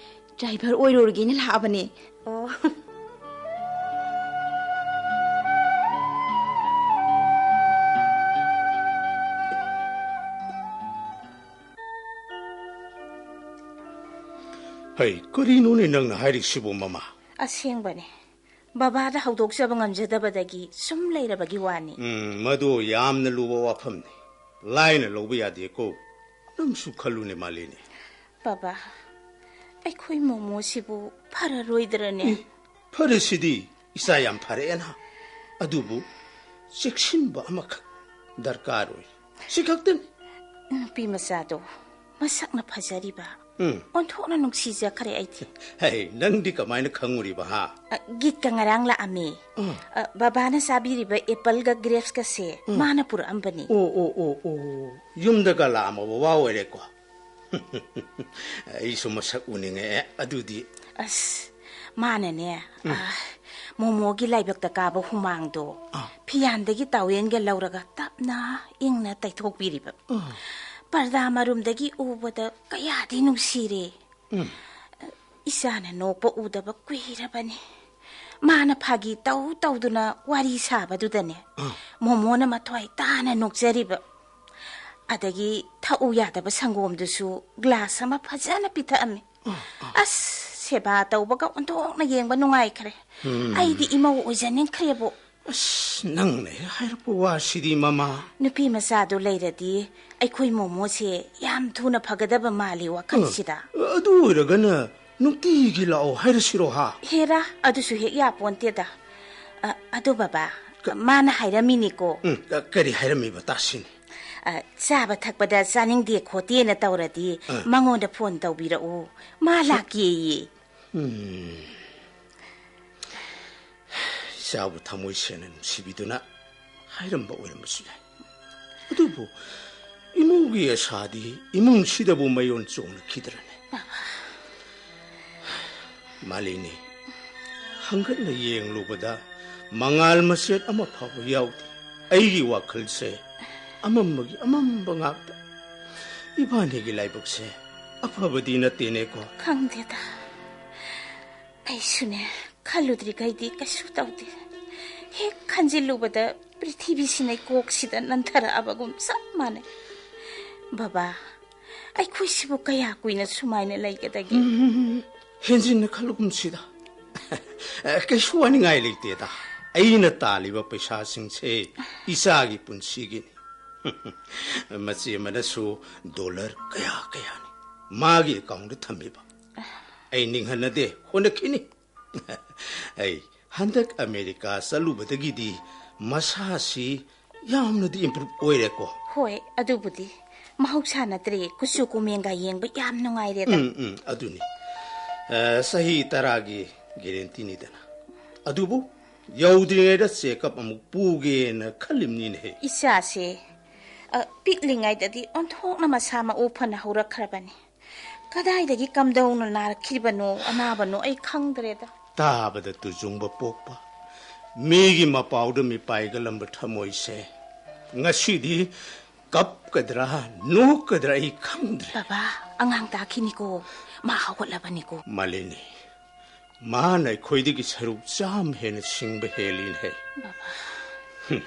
ꯗ꯭ꯔꯥꯏꯚꯔ ꯑꯣꯏꯔꯨꯔꯒꯦꯅ ꯂꯥꯛꯑꯕꯅꯦ꯫ ꯑꯣ꯫ ꯍꯩ, ꯀꯔꯤꯅꯣꯅꯦ ꯅꯪꯅ ꯍꯥꯏꯔꯤꯁꯤꯕꯨ, ꯃꯃꯥ? ꯑꯁꯦꯡꯕꯅꯦ꯫ ꯕꯕꯥꯗ ꯍꯧꯗꯣꯛꯆꯕ ꯉꯝꯖꯗꯕꯗꯒꯤ ꯁꯨꯝ ꯂꯩꯔꯕꯒꯤ ꯋꯥꯅꯤ꯫ ꯎꯝ, ꯃꯗꯨ ꯌꯥꯝꯅ ꯂꯨꯕ ꯋꯥꯐꯝꯅꯤ꯫ ꯂꯥꯏꯅ ꯂꯧꯕ ꯌꯥꯗꯦꯀꯣ꯫ ꯅꯪꯁꯨ ꯈꯜꯂꯨꯅꯦ, ꯃꯥꯂꯦꯅꯤ꯫ ꯕꯕꯥ, ꯑꯩꯈꯣꯏ ꯃꯣꯃꯣꯁꯤꯕꯨ ꯐꯔꯔꯣꯏꯗ꯭ꯔꯅꯦ? ꯎꯝ, ꯐꯔꯦꯁꯤꯗꯤ, ꯏꯆꯥ ꯌꯥꯝ ꯐꯔꯛꯑꯦꯅ꯫ ꯑꯗꯨꯕꯨ ꯆꯦꯛꯁꯤꯟꯕ ꯑꯃꯈꯛ ꯗꯔꯀꯥꯔ ꯑꯣꯏ꯫ ꯁꯤ ꯈꯛꯇꯅꯤ꯫ ꯅꯨꯄꯤ ꯃꯆꯥꯗꯣ ꯃꯁꯛꯅ ꯐꯖꯔꯤꯕ, ꯎꯝ꯫ ꯑꯣꯟꯊꯣꯛꯅ ꯅꯨꯡꯁꯤꯖꯈ꯭ꯔꯦ ꯑꯩꯗꯤ꯫ ꯍꯩ, ꯅꯪꯗꯤ ꯀꯃꯥꯏꯅ ꯈꯪꯉꯨꯔꯤꯕ, ꯍꯥ? ꯑ, ꯒꯤꯠꯀ ꯉꯔꯥꯡ ꯂꯥꯛꯑꯝꯃꯤ꯫ ꯎꯝ꯫ ꯑ, ꯕꯕꯥꯅ ꯆꯥꯕꯤꯔꯤꯕ ꯑꯦꯄꯜꯒ ꯒ꯭ꯔꯦꯞꯁꯀꯁꯦ ꯎꯝ꯫ ꯃꯥꯅ ꯄꯨꯔꯛꯑꯝꯕꯅꯤ꯫ ꯑꯣ, ꯑꯣ, ꯑꯣ, ꯑꯣ꯫ ꯌꯨꯝꯗꯒ ꯂꯥꯛꯑꯝꯃꯕ ꯋꯥ ꯑꯣꯏꯔꯦꯀꯣ꯫ ꯑꯩꯁꯨ ꯃꯁꯛ ꯎꯅꯤꯡꯉꯛꯑꯦ ꯑꯗꯨꯗꯤ꯫ ꯑꯁ, ꯃꯥꯅꯅꯦ, ꯎꯝ꯫ ꯑ, ꯃꯣꯃꯣꯒꯤ ꯂꯥꯏꯕꯛꯇ ꯀꯥꯕ ꯍꯨꯃꯥꯡꯗꯣ ꯑꯥ꯫ ꯐꯤꯌꯥꯟꯗꯒꯤ ꯇꯥꯋꯦꯟꯒ ꯂꯧꯔꯒ ꯇꯞꯅ ꯏꯪꯅ ꯇꯩꯊꯣꯛꯄꯤꯔꯤꯕ꯫ ꯑꯥ꯫ ꯄꯔꯗꯥ ꯃꯔꯨꯝꯗꯒꯤ ꯎꯕꯗ ꯀꯌꯥꯗꯤ ꯅꯨꯡꯁꯤꯔꯦ꯫ ꯎꯝ꯫ ꯏꯆꯥꯅ ꯅꯣꯛꯄ ꯎꯗꯕ ꯀꯨꯏꯔꯕꯅꯤ꯫ ꯃꯥꯅ ꯐꯥꯒꯤ ꯇꯧ ꯇꯧꯗꯨꯅ ꯋꯥꯔꯤ ꯁꯥꯕꯗꯨꯗꯅꯦ, ꯑꯥ꯫ ꯃꯣꯃꯣꯅ ꯃꯊ꯭ꯋꯥꯏ ꯇꯥꯅ ꯅꯣꯛꯆꯔꯤꯕ꯫ ꯑꯗꯒꯤ ꯊꯛꯎ ꯌꯥꯗꯕ ꯁꯪꯒꯣꯝꯗꯨꯁꯨ ꯒ꯭ꯂꯥꯁ ꯑꯃ ꯐꯖꯅ ꯄꯤꯊꯛꯑꯝꯃꯤ꯫ ꯑꯥ, ꯑꯥ꯫ ꯑꯁ, ꯁꯦꯕꯥ ꯇꯧꯕꯒ ꯑꯣꯟꯊꯣꯛꯅ ꯌꯦꯡꯕ ꯅꯨꯡꯉꯥꯏꯈ꯭ꯔꯦ꯫ ꯎꯝ꯫ ꯑꯩꯗꯤ ꯏꯃꯧ ꯑꯣꯏꯖꯅꯤꯡꯈ꯭ꯔꯦꯕꯨ꯫ ꯑꯁ, ꯅꯪꯅ ꯍꯦꯛ ꯍꯥꯏꯔꯛꯄ ꯋꯥꯁꯤꯗꯤ, ꯃꯃꯥ꯫ ꯅꯨꯄꯤ ꯃꯆꯥꯗꯨ ꯂꯩꯔꯗꯤ ꯑꯩꯈꯣꯏ ꯃꯣꯃꯣꯁꯦ ꯌꯥꯝ ꯊꯨꯅ ꯐꯒꯗꯕ ꯃꯥꯜꯂꯤ ꯋꯥꯈꯜꯁꯤꯗ꯫ ꯑ, ꯑꯗꯨ ꯑꯣꯏꯔꯒꯅ ꯅꯨꯡꯇꯤꯒꯤ ꯂꯥꯛꯑꯣ ꯍꯥꯏꯔꯁꯤꯔꯣ, ꯍꯥ? ꯍꯦꯔꯥ, ꯑꯗꯨꯁꯨ ꯍꯦꯛ ꯌꯥꯄꯣꯟꯇꯦꯗ꯫ ꯑ, ꯑꯗꯨ ꯕꯕꯥ, ꯀ- ꯃꯥꯅ ꯍꯥꯏꯔꯝꯃꯤꯅꯤꯀꯣ꯫ ꯎꯝ, ꯀ-, ꯀꯔꯤ ꯍꯥꯏꯔꯝꯃꯤꯕ? ꯇꯥꯁꯤꯅꯦ꯫ ꯑ, ꯆꯥꯕ ꯊꯛꯄꯗ ꯆꯥꯅꯤꯡꯗꯦ ꯈꯣꯠꯇꯦꯅ ꯇꯧꯔꯗꯤ ꯑ꯫ ꯃꯉꯣꯟꯗ ꯐꯣꯟ ꯇꯧꯕꯤꯔꯛꯎ꯫ ꯃꯥ ꯂꯥꯛꯀꯦꯌꯦ꯫ ꯎꯝ꯫ ꯏꯆꯥꯕꯨ ꯊꯃꯣꯏ ꯁꯦꯡꯅ ꯅꯨꯡꯁꯤꯕꯤꯗꯨꯅ ꯍꯥꯏꯔꯝꯕ ꯑꯣꯏꯔꯝꯕꯁꯨ ꯌꯥꯏ꯫ ꯑꯗꯨꯕꯨ ꯏꯃꯧꯒꯤ ꯑꯁꯥꯗꯤ ꯏꯃꯨꯡꯁꯤꯗꯕꯨ ꯃꯌꯣꯟ ꯆꯣꯡꯂꯛꯈꯤꯗ꯭ꯔꯅꯦ? ꯃꯥꯂꯤꯅꯤ, ꯍꯪꯒꯠꯅ ꯌꯦꯡꯂꯨꯕꯗ ꯃꯉꯥꯜ ꯃꯆꯦꯠ ꯑꯃ ꯐꯥꯎꯕ ꯌꯥꯎꯗꯦ꯫ ꯑꯩꯒꯤ ꯋꯥꯈꯜꯁꯦ ꯑꯃꯝꯕꯒꯤ ꯑꯃꯝꯕ ꯉꯥꯛꯇ꯫ ꯏꯕꯥꯅꯤꯒꯤ ꯂꯥꯏꯕꯛꯁꯦ ꯑꯐꯕꯗꯤ ꯅꯠꯇꯦꯅꯦꯀꯣ꯫ ꯈꯪꯗꯦꯗ, ꯑꯩꯁꯨꯅꯦ, ꯈꯜꯂꯨꯗ꯭ꯔꯤꯈꯩꯗꯤ ꯀꯩꯁꯨ ꯇꯧꯗꯦ꯫ ꯍꯦꯛ ꯈꯟꯖꯤꯜꯂꯨꯕꯗ ꯄ꯭ꯔꯤꯊꯤꯕꯤꯁꯤꯅ ꯀꯣꯛꯁꯤꯗ ꯅꯟꯊꯔꯛꯑꯕꯒꯨꯝ ꯆꯞ ꯃꯥꯟꯅꯩ꯫ ꯕꯕꯥ, ꯑꯩꯈꯣꯏꯁꯤꯕꯨ ꯀꯌꯥ ꯀꯨꯏꯅ ꯁꯨꯃꯥꯏꯅ ꯂꯩꯒꯗꯒꯦ? ꯍꯦꯟꯖꯤꯟꯅ ꯈꯜꯂꯨꯒꯨꯝꯁꯤꯗ꯫ ꯀꯩꯁꯨ ꯋꯥꯅꯤꯡꯉꯥꯏ ꯂꯩꯇꯦꯗ꯫ ꯑꯩꯅ ꯇꯥꯜꯂꯤꯕ ꯄꯩꯁꯥꯁꯤꯡꯁꯦ ꯏꯆꯥꯒꯤ ꯄꯨꯟꯁꯤꯒꯤꯅꯤ꯫ ꯃꯆꯦ ꯑꯃꯅꯁꯨ ꯗꯣꯂꯔ ꯀꯌꯥ ꯀꯌꯥꯅꯤ ꯃꯥꯒꯤ ꯑꯦꯀꯥꯎꯟꯗ ꯊꯝꯃꯤꯕ꯫ ꯑꯩ ꯅꯤꯡꯍꯟꯅꯗꯦ, ꯍꯣꯠꯅꯈꯤꯅꯤ꯫ ꯑꯩ ꯍꯟꯗꯛ ꯑꯃꯦꯔꯤꯀꯥ ꯆꯠꯂꯨꯕꯗꯒꯤꯗꯤ ꯃꯁꯥꯁꯤ ꯌꯥꯝꯅꯗꯤ ꯏꯝꯄ꯭ꯔꯨꯞ ꯑꯣꯏꯔꯦꯀꯣ꯫ ꯍꯣꯏ, ꯑꯗꯨꯕꯨꯗꯤ ꯃꯍꯧꯁꯥ ꯅꯠꯇ꯭ꯔꯦ, ꯀꯨꯆꯨ ꯀꯨꯃꯦꯟꯒ ꯌꯦꯡꯕ ꯌꯥꯝ ꯅꯨꯡꯉꯥꯏꯔꯦꯗ꯫ ꯎꯝ, ꯎꯝ, ꯑꯗꯨꯅꯤ꯫ ꯑ, ꯆꯍꯤ ꯇꯔꯥꯒꯤ ꯒꯦꯔꯦꯟꯇꯤꯅꯤꯗꯅ꯫ ꯑꯗꯨꯕꯨ ꯌꯧꯗ꯭ꯔꯤꯉꯩꯗ ꯆꯦꯛꯑꯞ ꯑꯃꯨꯛ ꯄꯨꯒꯦꯅ ꯈꯜꯂꯤꯕꯅꯤꯅꯦꯍꯦ꯫ ꯏꯆꯥꯁꯦ, ꯑ, ꯄꯤꯛꯂꯤꯉꯩꯗꯗꯤ ꯑꯣꯟꯊꯣꯛꯅ ꯃꯁꯥ ꯃꯎ ꯐꯅ ꯍꯧꯔꯛꯈ꯭ꯔꯕꯅꯤ꯫ ꯀꯗꯥꯏꯗꯒꯤ ꯀꯝꯗꯧꯅ ꯅꯥꯔꯛꯈꯤꯕꯅꯣ, ꯑꯅꯥꯕꯅꯣ ꯑꯩ ꯈꯪꯗ꯭ꯔꯦꯗ꯫ ꯇꯥꯕꯗ ꯇꯨꯖꯨꯡꯕ ꯄꯣꯛꯄ, ꯃꯤꯒꯤ ꯃꯄꯥꯎꯗ ꯃꯤꯄꯥꯏꯒꯜꯂꯝꯕ ꯊꯃꯣꯏꯁꯦ ꯉꯁꯤꯗꯤ ꯀꯞꯀꯗ꯭ꯔꯥ, ꯅꯣꯛꯀꯗ꯭ꯔꯥ ꯑꯩ ꯈꯪꯗ꯭ꯔꯦ꯫ ꯕꯕꯥ, ꯑꯉꯥꯡ ꯇꯥꯈꯤꯅꯤꯀꯣ, ꯃꯥ ꯍꯧꯒꯠꯂꯕꯅꯤꯀꯣ꯫ ꯃꯥꯂꯤꯅꯤ, ꯃꯥꯅ ꯑꯩꯈꯣꯏꯗꯒꯤ ꯁꯔꯨꯛ ꯆꯥꯝꯃ ꯍꯦꯟꯅ ꯁꯤꯡꯕ ꯍꯦꯜꯂꯤꯅꯦ꯫ ꯕꯕꯥ꯫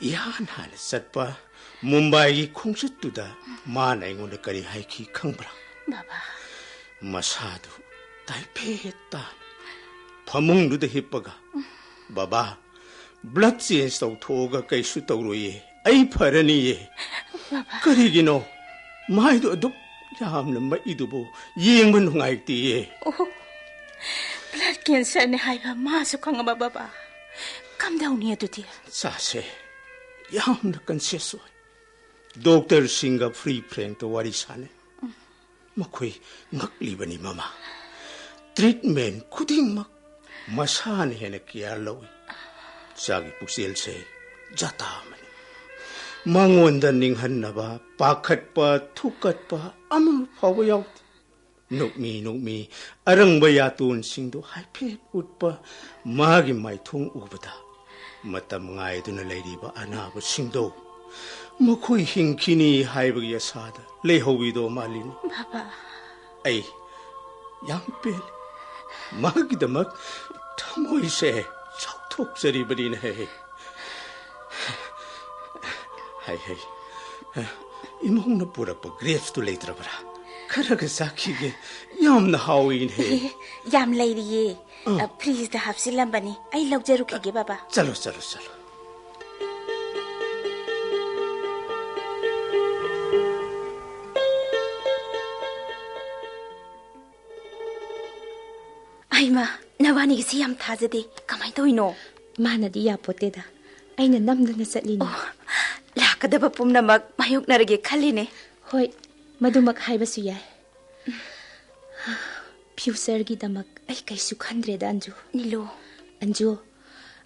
ꯏꯍꯥꯟ ꯍꯥꯟꯅ ꯆꯠꯄ ꯃꯨꯝꯕꯥꯏꯒꯤ ꯈꯣꯡꯆꯠꯇꯨꯗ ꯃꯥꯅ ꯑꯩꯉꯣꯟꯗ ꯀꯔꯤ ꯍꯥꯏꯈꯤ ꯈꯪꯕ꯭ꯔꯥ? ꯕꯕꯥ꯫ ꯃꯁꯥꯗꯨ ꯇꯥꯏꯐꯦꯠ ꯇꯥꯅ ꯐꯃꯨꯡꯗꯨꯗ ꯍꯤꯞꯄꯒ, "ꯕꯕꯥ, ꯕ꯭ꯂꯗ ꯆꯦꯟꯖ ꯇꯧꯊꯣꯛꯑꯒ ꯀꯩꯁꯨ ꯇꯧꯔꯣꯏꯌꯦ, ꯑꯩ ꯐꯔꯅꯤꯌꯦ꯫ ꯀꯔꯤꯒꯤꯅꯣ ꯃꯥꯏꯗꯣ ꯑꯗꯨꯛ ꯌꯥꯝꯅ ꯃꯛꯏꯗꯨꯕꯨ? ꯌꯦꯡꯕ ꯅꯨꯡꯉꯥꯏꯇꯦꯌꯦ"꯫ ꯑꯣꯍꯣ, ꯕ꯭ꯂꯗ ꯀꯦꯟꯁꯔꯅꯤ ꯍꯥꯏꯕ ꯃꯥꯁꯨ ꯈꯪꯉꯕ ꯕꯕꯥ? ꯀꯝꯗꯧꯅꯤ ꯑꯗꯨꯗꯤ? ꯆꯥꯁꯦ ꯌꯥꯝꯅ ꯀꯟꯁꯤꯌꯁ ꯑꯣꯏ꯫ ꯗꯣꯛꯇꯔꯁꯤꯡꯒ ꯐ꯭ꯔꯤ ꯐ꯭ꯔꯦꯡꯇ ꯋꯥꯔꯤ ꯁꯥꯟꯅꯩ꯫ ꯃꯈꯣꯏ ꯉꯛꯂꯤꯕꯅꯤ ꯃꯃꯥ꯫ ꯇ꯭ꯔꯤꯠꯃꯦꯟ ꯈꯨꯗꯤꯡꯃꯛ ꯃꯁꯥꯅ ꯍꯦꯟꯅ ꯀꯤꯌꯥꯔ ꯂꯧꯏ꯫ ꯏꯆꯥꯒꯤ ꯄꯨꯛꯆꯦꯜꯁꯦ ꯖꯥꯇꯥ ꯑꯃꯅꯤ꯫ ꯃꯉꯣꯟꯗ ꯅꯤꯡꯍꯟꯅꯕ, ꯄꯥꯈꯠꯄ, ꯊꯨꯛꯀꯠꯄ ꯑꯃ ꯐꯥꯎꯕ ꯌꯥꯎꯗꯦ꯫ ꯅꯣꯛꯃꯤ ꯅꯣꯛꯃꯤ ꯑꯔꯪꯕ ꯌꯥꯇꯣꯟꯁꯤꯡꯗꯨ ꯍꯥꯏꯐꯦꯠ ꯎꯠꯄ ꯃꯥꯒꯤ ꯃꯥꯏꯊꯣꯡ ꯎꯕꯗ, ꯃꯇꯝ ꯉꯥꯏꯗꯨꯅ ꯂꯩꯔꯤꯕ ꯑꯅꯥꯕꯁꯤꯡꯗꯣ ꯃꯈꯣꯏ ꯍꯤꯡꯈꯤꯅꯤ ꯍꯥꯏꯕꯒꯤ ꯑꯁꯥꯗ ꯂꯩꯍꯧꯋꯤꯗꯣ, ꯃꯥꯂꯤꯅꯤ꯫ ꯕꯥꯕꯥ꯫ ꯑꯩ ꯌꯥꯝ ꯄꯦꯜꯂꯤ꯫ ꯃꯥꯒꯤꯗꯃꯛ ꯊꯃꯣꯏꯁꯦ ꯆꯥꯎꯊꯣꯛꯆꯔꯤꯕꯅꯤꯅꯦ꯫ ꯍꯩ, ꯍꯩ꯫ ꯏꯃꯧꯅ ꯄꯨꯔꯛꯄ grapesꯇꯨ ꯂꯩꯇ꯭ꯔꯕ꯭ꯔꯥ? ꯈꯔꯒ ꯆꯥꯈꯤꯒꯦ꯫ ꯌꯥꯝꯅ ꯍꯥꯎꯏꯅꯦ꯫ ꯑꯦ, ꯌꯥꯝ ꯂꯩꯔꯤꯌꯦ꯫ ꯑꯥ꯫ ꯑ, fridgeꯇ ꯍꯥꯞꯆꯤꯜꯂꯝꯕꯅꯤ꯫ ꯑꯩ ꯂꯧꯖꯔꯨꯈꯤꯒꯦ, ꯕꯥꯕꯥ꯫ ꯆꯠꯂꯣ, ꯆꯠꯂꯣ, ꯆꯠꯂꯣ꯫ ꯑꯩꯃ, ꯅꯕꯥꯅꯤꯒꯤꯁꯤ ꯌꯥꯝ ꯊꯥꯖꯗꯦ꯫ ꯀꯃꯥꯏ ꯇꯧꯔꯤꯅꯣ? ꯃꯥꯅꯗꯤ ꯌꯥꯄꯣꯠꯇꯦꯗ꯫ ꯑꯩꯅ ꯅꯝꯗꯅ ꯆꯠꯂꯤꯅꯦ꯫ ꯑꯣ, ꯂꯥꯛꯀꯗꯕ ꯄꯨꯝꯅꯃꯛ ꯃꯥꯌꯣꯛꯅꯔꯒꯦ ꯈꯜꯂꯤꯅꯦ꯫ ꯍꯣꯏ, ꯃꯗꯨꯃꯛ ꯍꯥꯏꯕꯁꯨ ꯌꯥꯏ꯫ Futureꯒꯤꯗꯃꯛ ꯑꯩ ꯀꯩꯁꯨ ꯈꯟꯗ꯭ꯔꯦꯗ, ꯑꯟꯖꯨ꯫ ꯅꯤꯂꯨ꯫ ꯑꯟꯖꯨ,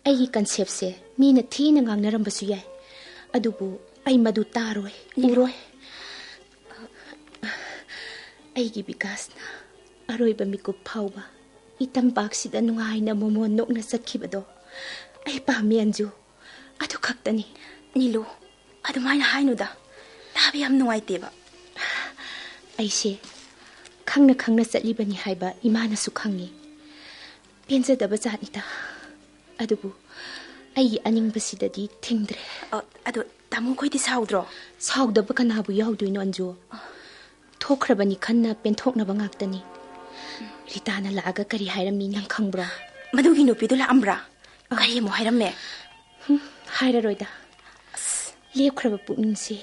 ꯑꯩꯒꯤ conceptꯁꯦ ꯃꯤꯅ ꯊꯤꯅ ꯉꯥꯡꯅꯔꯝꯕꯁꯨ ꯌꯥꯏ, ꯑꯗꯨꯕꯨ ꯑꯩ ꯃꯗꯨ ꯇꯥꯔꯣꯏ, ꯅꯤꯂꯨ꯫ ꯎꯔꯣꯏ꯫ ꯑꯩꯒꯤ ꯕꯤꯀꯥꯁꯅ ꯑꯔꯣꯏꯕ ꯃꯤꯀꯨꯞ ꯐꯥꯎꯕ ꯏꯇꯝꯄꯥꯛꯁꯤꯗ ꯅꯨꯡꯉꯥꯏꯅ ꯃꯣꯃꯣꯟ ꯅꯣꯛꯅ ꯆꯠꯈꯤꯕꯗꯣ ꯑꯩ ꯄꯥꯝꯃꯤ, ꯑꯟꯖꯨ꯫ ꯑꯗꯨ ꯈꯛꯇꯅꯤ꯫ ꯅꯤꯂꯨ, ꯑꯗꯨꯃꯥꯏꯅ ꯍꯥꯏꯅꯨꯗ꯫ ꯇꯥꯕ ꯌꯥꯝ ꯅꯨꯡꯉꯥꯏꯇꯦꯕ꯫ ꯑꯩꯁꯦ ꯈꯪꯅ ꯈꯪꯅ ꯆꯠꯂꯤꯕꯅꯤ ꯍꯥꯏꯕ ꯏꯃꯥꯅꯁꯨ ꯈꯪꯉꯤ꯫ ꯄꯦꯟꯖꯗꯕ ꯖꯥꯠꯅꯤꯗ꯫ ꯑꯗꯨꯕꯨ ꯑꯩꯒꯤ ꯑꯅꯤꯡꯕꯁꯤꯗꯗꯤ ꯊꯤꯡꯗ꯭ꯔꯦ꯫ ꯑ, ꯑꯗꯣ ꯇꯥꯃꯣ ꯈꯣꯏꯗꯤ ꯁꯥꯎꯗ꯭ꯔꯣ? ꯁꯥꯎꯗꯕ ꯀꯅꯥꯕꯨ ꯌꯥꯎꯗꯣꯏꯅꯣ, ꯑꯟꯖꯨ? ꯊꯣꯛꯈ꯭ꯔꯕꯅꯤ ꯈꯟꯅ ꯄꯦꯟꯊꯣꯛꯅꯕ ꯉꯥꯛꯇꯅꯤ꯫ ꯔꯤꯇꯥꯅ ꯂꯥꯛꯑꯒ ꯀꯔꯤ ꯍꯥꯏꯔꯝꯃꯤ ꯅꯪ ꯈꯪꯕ꯭ꯔꯣ? ꯃꯗꯨꯒꯤ ꯅꯨꯄꯤꯗꯨ ꯂꯥꯛꯑꯝꯕ꯭ꯔꯥ? ꯑ꯫ ꯀꯔꯤ ꯑꯃꯨꯛ ꯍꯥꯏꯔꯝꯃꯦ? ꯍꯨꯝ, ꯍꯥꯏꯔꯔꯣꯏꯗ꯫ ꯑꯁ꯫ ꯂꯦꯞꯈ꯭ꯔꯕ ꯄꯨꯛꯅꯤꯡꯁꯦ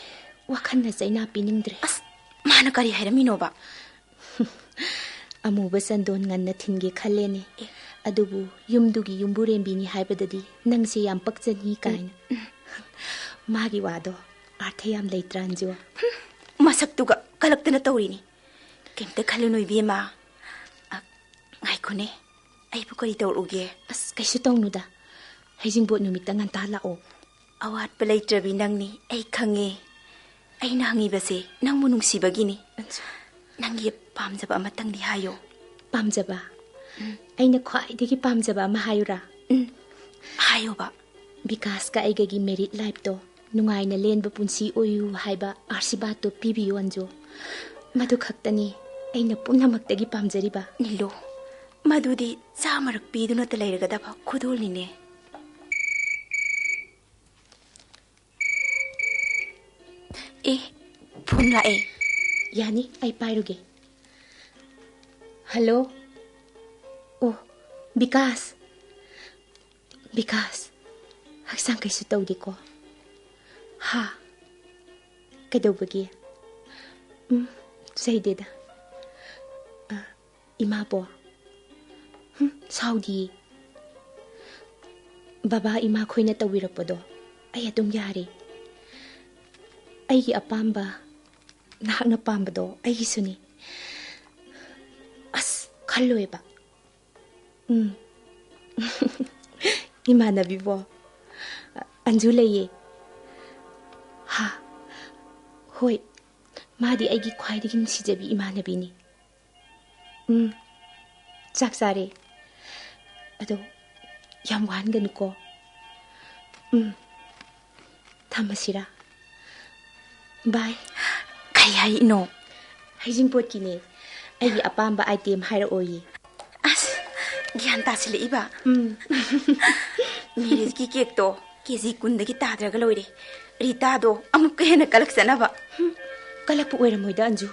ꯋꯥꯈꯜꯅ ꯆꯩꯅꯥ ꯄꯤꯅꯤꯡꯗ꯭ꯔꯦ꯫ ꯑꯁ, ꯃꯥꯅ ꯀꯔꯤ ꯍꯥꯏꯔꯝꯃꯤꯅꯣꯕ? ꯑꯃꯨꯕ ꯆꯟꯗꯣꯟ ꯉꯟꯅ ꯊꯤꯟꯒꯦ ꯈꯜꯂꯦꯅꯦ꯫ ꯑꯦ꯫ ꯑꯗꯨꯕꯨ ꯌꯨꯝꯗꯨꯒꯤ ꯌꯨꯝꯕꯨꯔꯦꯝꯕꯤꯅꯤ ꯍꯥꯏꯕꯗꯗꯤ ꯅꯪꯁꯦ ꯌꯥꯝ ꯄꯛꯆꯅꯤ ꯀꯥꯏꯅ꯫ ꯎꯝ, ꯎꯝ꯫ ꯃꯥꯒꯤ ꯋꯥꯗꯣ ꯑꯥꯔꯊ ꯌꯥꯝ ꯂꯩꯇ꯭ꯔꯥ, ꯑꯟꯖꯨ? ꯍꯨꯝ, ꯃꯁꯛꯇꯨꯒ ꯀꯂꯛꯇꯅ ꯇꯧꯔꯤꯅꯤ꯫ ꯀꯩꯝꯇ ꯈꯜꯂꯨꯅꯨ, ꯏꯕꯦꯝꯃ꯫ ꯑ, ꯉꯥꯏꯈꯣꯅꯦ, ꯑꯩꯕꯨ ꯀꯔꯤ ꯇꯧꯔꯛꯎꯒꯦ? ꯑꯁ, ꯀꯩꯁꯨ ꯇꯧꯅꯨꯗ꯫ ꯍꯩꯖꯤꯡꯄꯣꯠ ꯅꯨꯃꯤꯠꯇ ꯉꯟꯇꯥ ꯂꯥꯛꯑꯣ꯫ ꯑꯋꯥꯠꯄ ꯂꯩꯇ꯭ꯔꯕꯤ ꯅꯪꯅꯤ, ꯑꯩ ꯈꯪꯉꯦ꯫ ꯑꯩꯅ ꯍꯪꯉꯤꯕꯁꯦ ꯅꯪꯕꯨ ꯅꯨꯡꯁꯤꯕꯒꯤꯅꯤ꯫ ꯑꯟꯖꯨ꯫ ꯅꯪꯒꯤ ꯄꯥꯝꯖꯕ ꯑꯃꯇꯪꯗꯤ ꯍꯥꯏꯌꯣ꯫ ꯄꯥꯝꯖꯕ? ꯎꯝ꯫ ꯑꯩꯅ ꯈ꯭ꯋꯥꯏꯗꯒꯤ ꯄꯥꯝꯖꯕ ꯑꯃ ꯍꯥꯏꯌꯨꯔꯥ? ꯎꯝ, ꯍꯥꯏꯌꯣꯕ꯫ ꯕꯤꯀꯥꯁꯀ ꯑꯩꯒꯒꯤ ꯃꯦꯔꯤꯠ ꯂꯥꯏꯐꯇꯣ ꯅꯨꯡꯉꯥꯏꯅ ꯂꯦꯟꯕ ꯄꯨꯟꯁꯤ ꯑꯣꯏꯌꯨ ꯍꯥꯏꯕ ꯑꯥꯁꯤꯕꯥꯗꯇꯣ ꯄꯤꯕꯤꯌꯨ, ꯑꯟꯖꯨ꯫ ꯃꯗꯨ ꯈꯛꯇꯅꯤ ꯑꯩꯅ ꯄꯨꯝꯅꯃꯛꯇꯒꯤ ꯄꯥꯝꯖꯔꯤꯕ꯫ ꯅꯤꯂꯨ, ꯃꯗꯨꯗꯤ ꯆꯥꯝꯃꯔꯛ ꯄꯤꯗꯨꯅꯇ ꯂꯩꯔꯒꯗꯕ ꯈꯨꯗꯣꯜꯅꯤꯅꯦ꯫ ꯑꯦ, ꯐꯣꯟ ꯂꯥꯛꯑꯦ꯫ ꯌꯥꯅꯤ, ꯑꯩ ꯄꯥꯏꯔꯨꯒꯦ꯫ ꯍꯜꯂꯣ꯫ ꯑꯣ, ꯕꯤꯀꯥꯁ꯫ ꯕꯤꯀꯥꯁ, ꯍꯛꯆꯥꯡ ꯀꯩꯁꯨ ꯇꯧꯗꯦꯀꯣ? ꯍꯥ? ꯀꯩꯗꯧꯕꯒꯤ? ꯎꯝ, ꯆꯩꯗꯦꯗ꯫ ꯑ, ꯏꯃꯥꯕꯣ? ꯍꯨꯝ, ꯁꯥꯎꯗꯤꯌꯦ꯫ ꯕꯕꯥ ꯏꯃꯥ ꯈꯣꯏꯅ ꯇꯧꯕꯤꯔꯛꯄꯗꯣ ꯑꯩ ꯑꯗꯨꯝ ꯌꯥꯔꯦ꯫ ꯑꯩꯒꯤ ꯑꯄꯥꯝꯕ, ꯅꯍꯥꯛꯅ ꯄꯥꯝꯕꯗꯣ ꯑꯩꯒꯤꯁꯨꯅꯤ꯫ ꯑꯁ, ꯈꯜꯂꯣꯏꯕ꯫ ꯎꯝ꯫ ꯏꯃꯥꯟꯅꯕꯤꯕꯣ? ꯑꯟꯖꯨ ꯂꯩꯌꯦ꯫ ꯍꯥ? ꯍꯣꯏ, ꯃꯥꯗꯤ ꯑꯩꯒꯤ ꯈ꯭ꯋꯥꯏꯗꯒꯤ ꯅꯨꯡꯁꯤꯖꯕꯤ ꯏꯃꯥꯟꯅꯕꯤꯅꯤ꯫ ꯎꯝ, ꯆꯥꯛ ꯆꯥꯔꯦ꯫ ꯑꯗꯣ ꯌꯥꯝ ꯋꯥꯍꯟꯒꯅꯨꯀꯣ꯫ ꯎꯝ, ꯊꯝꯃꯁꯤꯔꯥ? ꯕꯥꯏ꯫ ꯀꯩ ꯍꯥꯏꯅꯣ? ꯍꯩꯖꯤꯡꯄꯣꯠꯀꯤꯅꯦ꯫ ꯑꯩꯒꯤ ꯑꯄꯥꯝꯕ ꯑꯥꯏꯇꯦꯝ ꯍꯥꯏꯔꯛꯑꯣꯌꯦ꯫ ꯑꯁ, ꯒ꯭ꯌꯥꯟ ꯇꯥꯁꯤꯜꯂꯛꯏꯕ꯫ ꯎꯝ꯫ ꯃꯦꯔꯤꯖꯀꯤ ꯀꯦꯛꯇꯣ ꯀꯦ ꯖꯤ ꯀꯨꯟꯗꯒꯤ ꯇꯥꯗ꯭ꯔꯒ ꯂꯣꯏꯔꯦ꯫ ꯔꯤꯇꯥꯗꯣ ꯑꯃꯨꯛꯀ ꯍꯦꯟꯅ ꯀꯂꯛꯆꯅꯕ꯫ ꯍꯨꯝ, ꯀꯂꯛꯄ ꯑꯣꯏꯔꯝꯃꯣꯏꯗ, ꯑꯟꯖꯨ꯫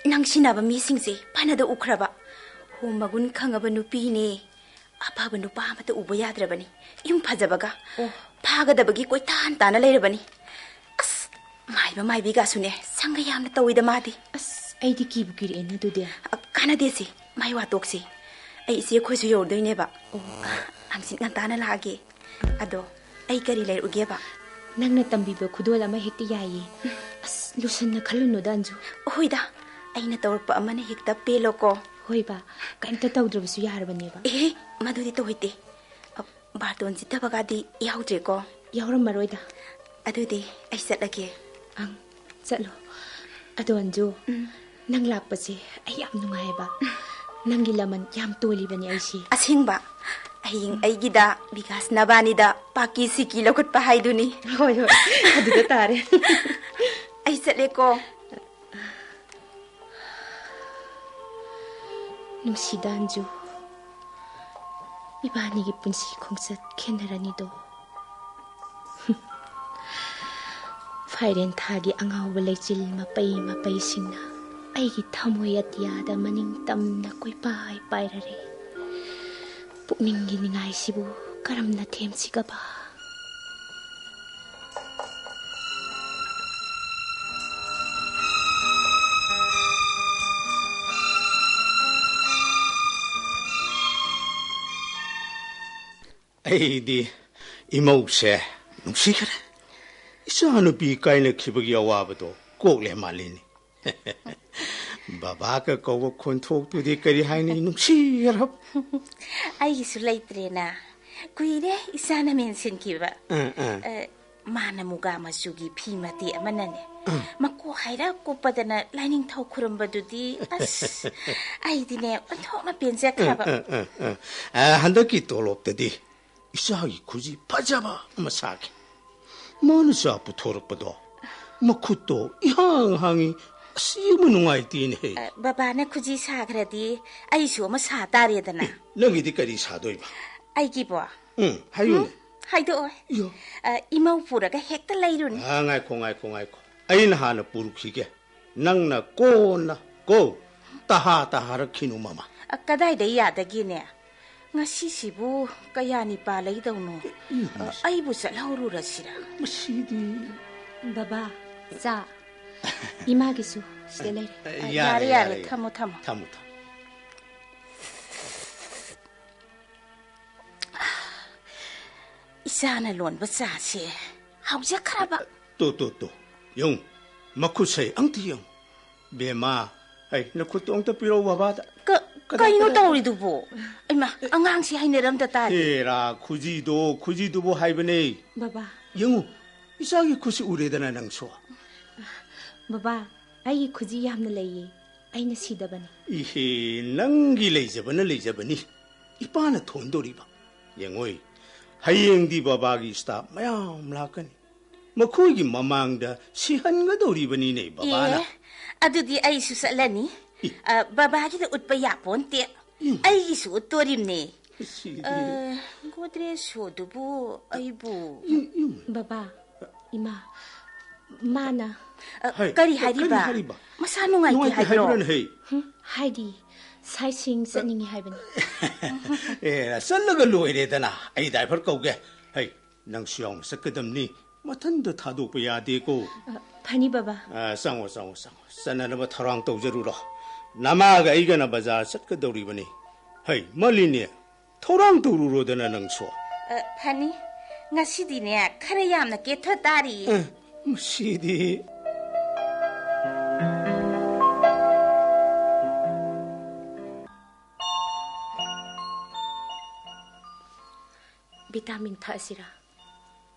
ꯅꯪ ꯁꯤꯟꯅꯕ ꯃꯤꯁꯤꯡꯁꯦ ꯐꯅꯗ ꯎꯈ꯭ꯔꯕ꯫ ꯍꯣ, ꯃꯒꯨꯟ ꯈꯪꯉꯕ ꯅꯨꯄꯤꯅꯦ꯫ ꯑꯐꯕ ꯅꯨꯄꯥ ꯑꯃꯠꯇ ꯎꯕ ꯌꯥꯗ꯭ꯔꯕꯅꯤ꯫ ꯌꯨꯝ ꯐꯖꯕꯒ ꯑꯣ꯫ ꯐꯥꯒꯗꯕꯒꯤ ꯀꯣꯏꯇꯥꯟ ꯇꯥꯅ ꯂꯩꯔꯕꯅꯤ꯫ ꯑꯁ, ꯃꯥꯏꯕ ꯃꯥꯏꯕꯤꯒꯁꯨꯅꯦ ꯁꯪꯒ ꯌꯥꯝꯅ ꯇꯧꯏꯗ ꯃꯥꯗꯤ꯫ ꯑꯁ, ꯑꯩꯗꯤ ꯀꯤꯕꯨ ꯀꯤꯔꯛꯑꯦꯅꯦ ꯑꯗꯨꯗꯤ꯫ ꯑ, ꯀꯥꯟꯅꯗꯦꯁꯦ, ꯃꯥꯏ ꯋꯥ ꯇꯣꯛꯁꯤ꯫ ꯑꯩ ꯏꯆꯦ ꯑꯩꯈꯣꯏꯁꯨ ꯌꯧꯔꯨꯗꯣꯏꯅꯦꯕ꯫ ꯑꯣ꯫ ꯑ, ꯍꯪꯆꯤꯠ ꯉꯟꯇꯥꯅ ꯂꯥꯛꯑꯒꯦ꯫ ꯑꯗꯣ ꯑꯩ ꯀꯔꯤ ꯂꯩꯔꯛꯎꯒꯦꯕ? ꯅꯪꯅ ꯇꯝꯕꯤꯕ ꯈꯨꯗꯣꯜ ꯑꯃ ꯍꯦꯛꯇ ꯌꯥꯏꯌꯦ꯫ ꯑꯁ, ꯂꯨꯁꯟꯅ ꯈꯜꯂꯨꯅꯨꯗ, ꯑꯟꯖꯨ꯫ ꯍꯣꯏꯗ, ꯑꯩꯅ ꯇꯧꯔꯛꯄ ꯑꯃꯅ ꯍꯦꯛꯇ ꯄꯦꯜꯂꯣꯀꯣ꯫ ꯍꯣꯏꯕ, ꯀꯩꯝꯇ ꯇꯧꯗ꯭ꯔꯕꯁꯨ ꯌꯥꯔꯕꯅꯦꯕ꯫ ꯑꯦꯍꯦ, ꯃꯗꯨꯗꯤ ꯇꯧꯍꯩꯗꯦ꯫ ꯑ, ꯕꯥꯔꯇꯣꯟ ꯆꯤꯠꯊꯕꯒꯗꯤ ꯌꯥꯎꯗ꯭ꯔꯦꯀꯣ? ꯌꯥꯎꯔꯝꯃꯔꯣꯏꯗ꯫ ꯑꯗꯨꯗꯤ ꯑꯩ ꯆꯠꯂꯒꯦ꯫ ꯑꯪ, ꯆꯠꯂꯣ꯫ ꯑꯗꯣ ꯑꯟꯖꯨ, ꯎꯝ꯫ ꯅꯪ ꯂꯥꯛꯄꯁꯦ ꯑꯩ ꯌꯥꯝ ꯅꯨꯡꯉꯥꯏꯌꯦꯕ꯫ ꯅꯪꯒꯤ ꯂꯃꯟ ꯌꯥꯝ ꯇꯣꯜꯂꯤꯕꯅꯦ ꯑꯩꯁꯦ꯫ ꯑꯁꯦꯡꯕ, ꯍꯌꯦꯡ ꯑꯩꯒꯤꯗ ꯕꯤꯀꯥꯁ ꯅꯕꯥꯅꯤꯗ ꯄꯥꯀꯤ ꯁꯤꯀꯤ ꯂꯧꯈꯠꯄ ꯍꯥꯏꯗꯨꯅꯤ꯫ ꯍꯣꯏ, ꯍꯣꯏ, ꯑꯗꯨꯗ ꯇꯥꯔꯦ꯫ ꯑꯩ ꯆꯠꯂꯦꯀꯣ꯫ ꯅꯨꯡꯁꯤꯗꯥ ꯑꯟꯖꯨ, ꯏꯕꯥꯅꯤꯒꯤ ꯄꯨꯟꯁꯤ ꯈꯣꯡꯆꯠ ꯈꯦꯠꯅꯔꯅꯤꯗꯣ꯫ ꯐꯥꯏꯔꯦꯟ ꯊꯥꯒꯤ ꯑꯉꯥꯎꯕ ꯂꯩꯆꯤꯜ ꯃꯄꯩ ꯃꯄꯩꯁꯤꯡꯅ ꯑꯩꯒꯤ ꯊꯃꯣꯏ ꯑꯇꯤꯌꯥꯗ ꯃꯅꯤꯡ ꯇꯝꯅ ꯀꯣꯏꯄꯥꯏ ꯄꯥꯏꯔꯔꯦ꯫ ꯄꯨꯛꯅꯤꯡꯒꯤ ꯅꯤꯡꯉꯥꯏꯁꯤꯕꯨ ꯀꯔꯝꯅ ꯊꯦꯝꯁꯤꯒꯕ? ꯑꯩꯗꯤ ꯏꯃꯧꯁꯦ ꯅꯨꯡꯁꯤꯈ꯭ꯔꯦ꯫ ꯏꯆꯥꯅꯨꯄꯤ ꯀꯥꯏꯅꯈꯤꯕꯒꯤ ꯑꯋꯥꯕꯗꯣ ꯀꯣꯛꯂꯦ ꯃꯥꯜꯂꯤꯅꯤ꯫ ꯕꯕꯥꯒ ꯀꯧꯕ ꯈꯣꯟꯊꯣꯛꯇꯨꯗꯤ ꯀꯔꯤ ꯍꯥꯏꯅꯤ, ꯅꯨꯡꯁꯤꯈ꯭ꯔꯕ꯫ ꯑꯩꯒꯤꯁꯨ ꯂꯩꯇ꯭ꯔꯦꯅ꯫ ꯀꯨꯏꯔꯦ ꯏꯆꯥꯅ ꯃꯦꯟꯁꯤꯟꯈꯤꯕ꯫ ꯑ, ꯑ꯫ ꯑ, ꯃꯥꯅ ꯃꯨꯒꯥ ꯃꯆꯨꯒꯤ ꯐꯤ ꯃꯇꯦꯛ ꯑꯃꯅꯅꯦ, ꯃꯀꯣꯛ ꯍꯥꯏꯔ ꯀꯨꯞꯄꯗꯅ ꯂꯥꯏꯅꯤꯡꯊꯧ ꯈꯨꯔꯨꯝꯕꯗꯨꯗꯤ, ꯑꯁ, ꯑꯩꯗꯤꯅꯦ, ꯑꯣꯟꯊꯣꯛꯅ ꯄꯦꯟꯖꯈ꯭ꯔꯕ꯫ ꯑ, ꯑ, ꯑ, ꯑ, ꯍꯟꯗꯛꯀꯤ ꯇꯣꯂꯣꯞꯇꯗꯤ ꯏꯆꯥꯒꯤ ꯈꯨꯖꯤ ꯐꯖꯕ ꯑꯃ ꯁꯥꯒꯦ꯫ ꯃꯥꯅ ꯆꯥ ꯄꯨꯊꯣꯔꯛꯄꯗꯣ, ꯃꯈꯨꯠꯇꯣ ꯏꯍꯥꯡ ꯍꯥꯡꯉꯤ, ꯑꯁ, ꯌꯦꯡꯕ ꯅꯨꯡꯉꯥꯏꯇꯦꯅꯦꯍꯦ꯫ ꯑ, ꯕꯕꯥꯅ ꯈꯨꯖꯤ ꯁꯥꯈ꯭ꯔꯗꯤ ꯑꯩꯁꯨ ꯑꯃ ꯁꯥ ꯇꯥꯔꯦꯗꯅ꯫ ꯅꯪꯒꯤꯗꯤ ꯀꯔꯤ ꯁꯥꯗꯣꯏꯕ? ꯑꯩꯒꯤꯕꯣ? ꯎꯝ, ꯍꯥꯏꯌꯨꯅꯦ꯫ ꯎꯝ, ꯍꯥꯏꯗꯣꯛꯑꯣꯏ꯫ ꯏꯌꯣ꯫ ꯑ, ꯏꯃꯧ ꯄꯨꯔꯒ ꯍꯦꯛꯇ ꯂꯩꯔꯨꯅꯤ꯫ ꯑ, ꯉꯥꯏꯈꯣ, ꯉꯥꯏꯈꯣ, ꯉꯥꯏꯈꯣ꯫ ꯑꯩꯅ ꯍꯥꯟꯅ ꯄꯨꯔꯨꯈꯤꯒꯦ꯫ ꯅꯪꯅ ꯀꯣꯟꯅ ꯀꯣ ꯇꯍꯥ ꯇꯍꯥꯔꯛꯈꯤꯅꯨ, ꯃꯃꯥ꯫ ꯑ, ꯀꯗꯥꯏꯗ ꯌꯥꯗꯒꯦꯅꯦ? ꯉꯁꯤꯁꯤꯕꯨ ꯀꯌꯥꯅꯤ ꯄꯥꯜꯂꯩꯗꯧꯅꯣ? ꯏ, ꯑ, ꯃꯁꯤ- ꯑꯩꯕꯨ ꯆꯠꯍꯧꯔꯨꯔꯁꯤꯔ? ꯃꯁꯤꯗꯤ꯫ ꯕꯕꯥ, ꯆꯥ꯫ ꯏꯃꯥꯒꯤꯁꯨ ꯁꯤꯗ ꯂꯩꯔꯦ꯫ ꯑ, ꯑ, ꯌꯥꯔꯦ, ꯌꯥꯔꯦ, ꯌꯥꯔꯦ, ꯌꯥꯔꯦ꯫ ꯊꯝꯃꯣ, ꯊꯝꯃꯣ꯫ ꯊꯝꯃꯣ, ꯊꯝꯃꯣ꯫ ꯏꯆꯥꯅ ꯂꯣꯟꯕ ꯆꯥꯁꯦ ꯍꯥꯎꯖꯈ꯭ꯔꯕ꯫ ꯇꯣ, ꯇꯣ, ꯇꯣ꯫ ꯌꯦꯡꯉꯨ, ꯃꯈꯨꯠꯁꯦ ꯑꯝꯇ ꯌꯦꯡꯉꯨ꯫ ꯕꯦꯝꯃ, ꯑꯩ ꯅꯈꯨꯠꯇꯣ ꯑꯝꯇ ꯄꯤꯔꯛꯎ ꯕꯕꯥꯗ꯫ ꯀ-, ꯀꯗꯥꯏ, ꯀꯩꯅꯣ ꯀꯗꯥꯏ? ꯇꯧꯔꯤꯗꯨꯕꯣ? ꯏꯃꯥ, ꯑꯉꯥꯡꯁꯤ ꯍꯩꯅꯔꯝꯗ ꯇꯥꯔꯦ꯫ ꯍꯦꯔꯥ, ꯈꯨꯖꯤꯗꯣ, ꯈꯨꯖꯤꯗꯨꯕꯨ ꯍꯥꯏꯕꯅꯦ꯫ ꯕꯕꯥ꯫ ꯌꯦꯡꯉꯨ, ꯏꯆꯥꯒꯤ ꯈꯨꯠꯁꯤ ꯎꯔꯦꯗꯅ ꯅꯪꯁꯨ꯫ ꯕꯕꯥ, ꯑꯩꯒꯤ ꯈꯨꯖꯤ ꯌꯥꯝꯅ ꯂꯩꯌꯦ꯫ ꯑꯩꯅ ꯁꯤꯗꯕꯅꯤ꯫ ꯏꯍꯦ, ꯅꯪꯒꯤ ꯂꯩꯖꯕꯅ ꯂꯩꯖꯕꯅꯤ꯫ ꯏꯄꯥꯅ ꯊꯣꯟꯗꯣꯔꯤꯕ꯫ ꯌꯦꯡꯉꯣꯏ, ꯍꯌꯦꯡꯗꯤ ꯕꯕꯥꯒꯤ staff ꯃꯌꯥꯝ ꯂꯥꯛꯀꯅꯤ꯫ ꯃꯈꯣꯏꯒꯤ ꯃꯃꯥꯡꯗ ꯁꯤꯍꯟꯒꯗꯧꯔꯤꯕꯅꯤꯅꯦ ꯕꯕꯥꯅ꯫ ꯑꯦ, ꯑꯗꯨꯗꯤ ꯑꯩꯁꯨ ꯆꯠꯂꯅꯤ꯫ ꯏ꯫ ꯑ, ꯕꯕꯥꯒꯤꯗ ꯎꯠꯄ ꯌꯥꯄꯣꯟꯇꯦ꯫ ꯏ꯫ ꯑꯩꯒꯤꯁꯨ ꯎꯠꯇꯣꯔꯤꯝꯅꯦ꯫ ꯁꯤꯗꯤ꯫ ꯑ, ꯒꯣꯗ꯭ꯔꯦꯖ ꯁꯣꯗꯨꯕꯨ ꯑꯩꯕꯨ꯫ E, E. ꯕꯕꯥ, ꯏꯃꯥ, ꯃꯥꯅ꯫ ꯑ, ꯍꯩ, ꯀꯔꯤ ꯀ-, ꯀꯔꯤ ꯍꯥꯏꯔꯤꯕ? ꯍꯥꯏꯔꯤꯕ? ꯃꯁꯥ ꯅꯨꯡꯉꯥꯏꯇꯦ ꯅꯨꯡꯉꯥꯏꯇꯦ ꯍꯥꯏꯕ꯭ꯔꯣ? ꯍꯥꯏꯕ꯭ꯔꯅꯦ, ꯍꯩ? ꯍꯨꯝ, ꯍꯥꯏꯗꯤ, sightseeing ꯆꯠꯅꯤꯡꯉꯤ ꯍꯥꯏꯕꯅꯤ꯫ ꯑꯦ, ꯆꯠꯂꯒ ꯂꯣꯏꯔꯦꯗꯅ꯫ ꯑꯩ driver ꯀꯧꯒꯦ꯫ ꯍꯩ, ꯅꯪꯁꯨ ꯌꯥꯎꯅ ꯆꯠꯀꯗꯕꯅꯤ꯫ ꯃꯊꯟꯗ ꯊꯥꯗꯣꯛꯄ ꯌꯥꯗꯦꯀꯣ꯫ ꯑ, ꯐꯅꯤ, ꯕꯕꯥ꯫ ꯑ, ꯆꯪꯉꯣ, ꯆꯪꯉꯣ, ꯆꯪꯉꯣ꯫ ꯆꯠꯅꯅꯕ ꯊꯧꯔꯥꯡ ꯇꯧꯖꯔꯨꯔꯣ꯫ ꯅꯃꯥꯒ ꯑꯩꯒꯅ ꯕꯖꯥꯔ ꯆꯠꯀꯗꯧꯔꯤꯕꯅꯤ꯫ ꯍꯩ, ꯃꯥꯂꯤꯅꯤ, ꯊꯧꯔꯥꯡ ꯇꯧꯔꯨꯔꯣꯗꯅ ꯅꯪꯁꯨ꯫ ꯑ, ꯐꯅꯤ꯫ ꯉꯁꯤꯗꯤꯅꯦ, ꯈꯔ ꯌꯥꯝꯅ ꯀꯦꯊ ꯇꯥꯔꯤ꯫ ꯑ, ꯃꯁꯤꯗꯤ꯫ ꯚꯤꯇꯥꯃꯤꯟ ꯊꯛꯑꯁꯤꯔꯥ?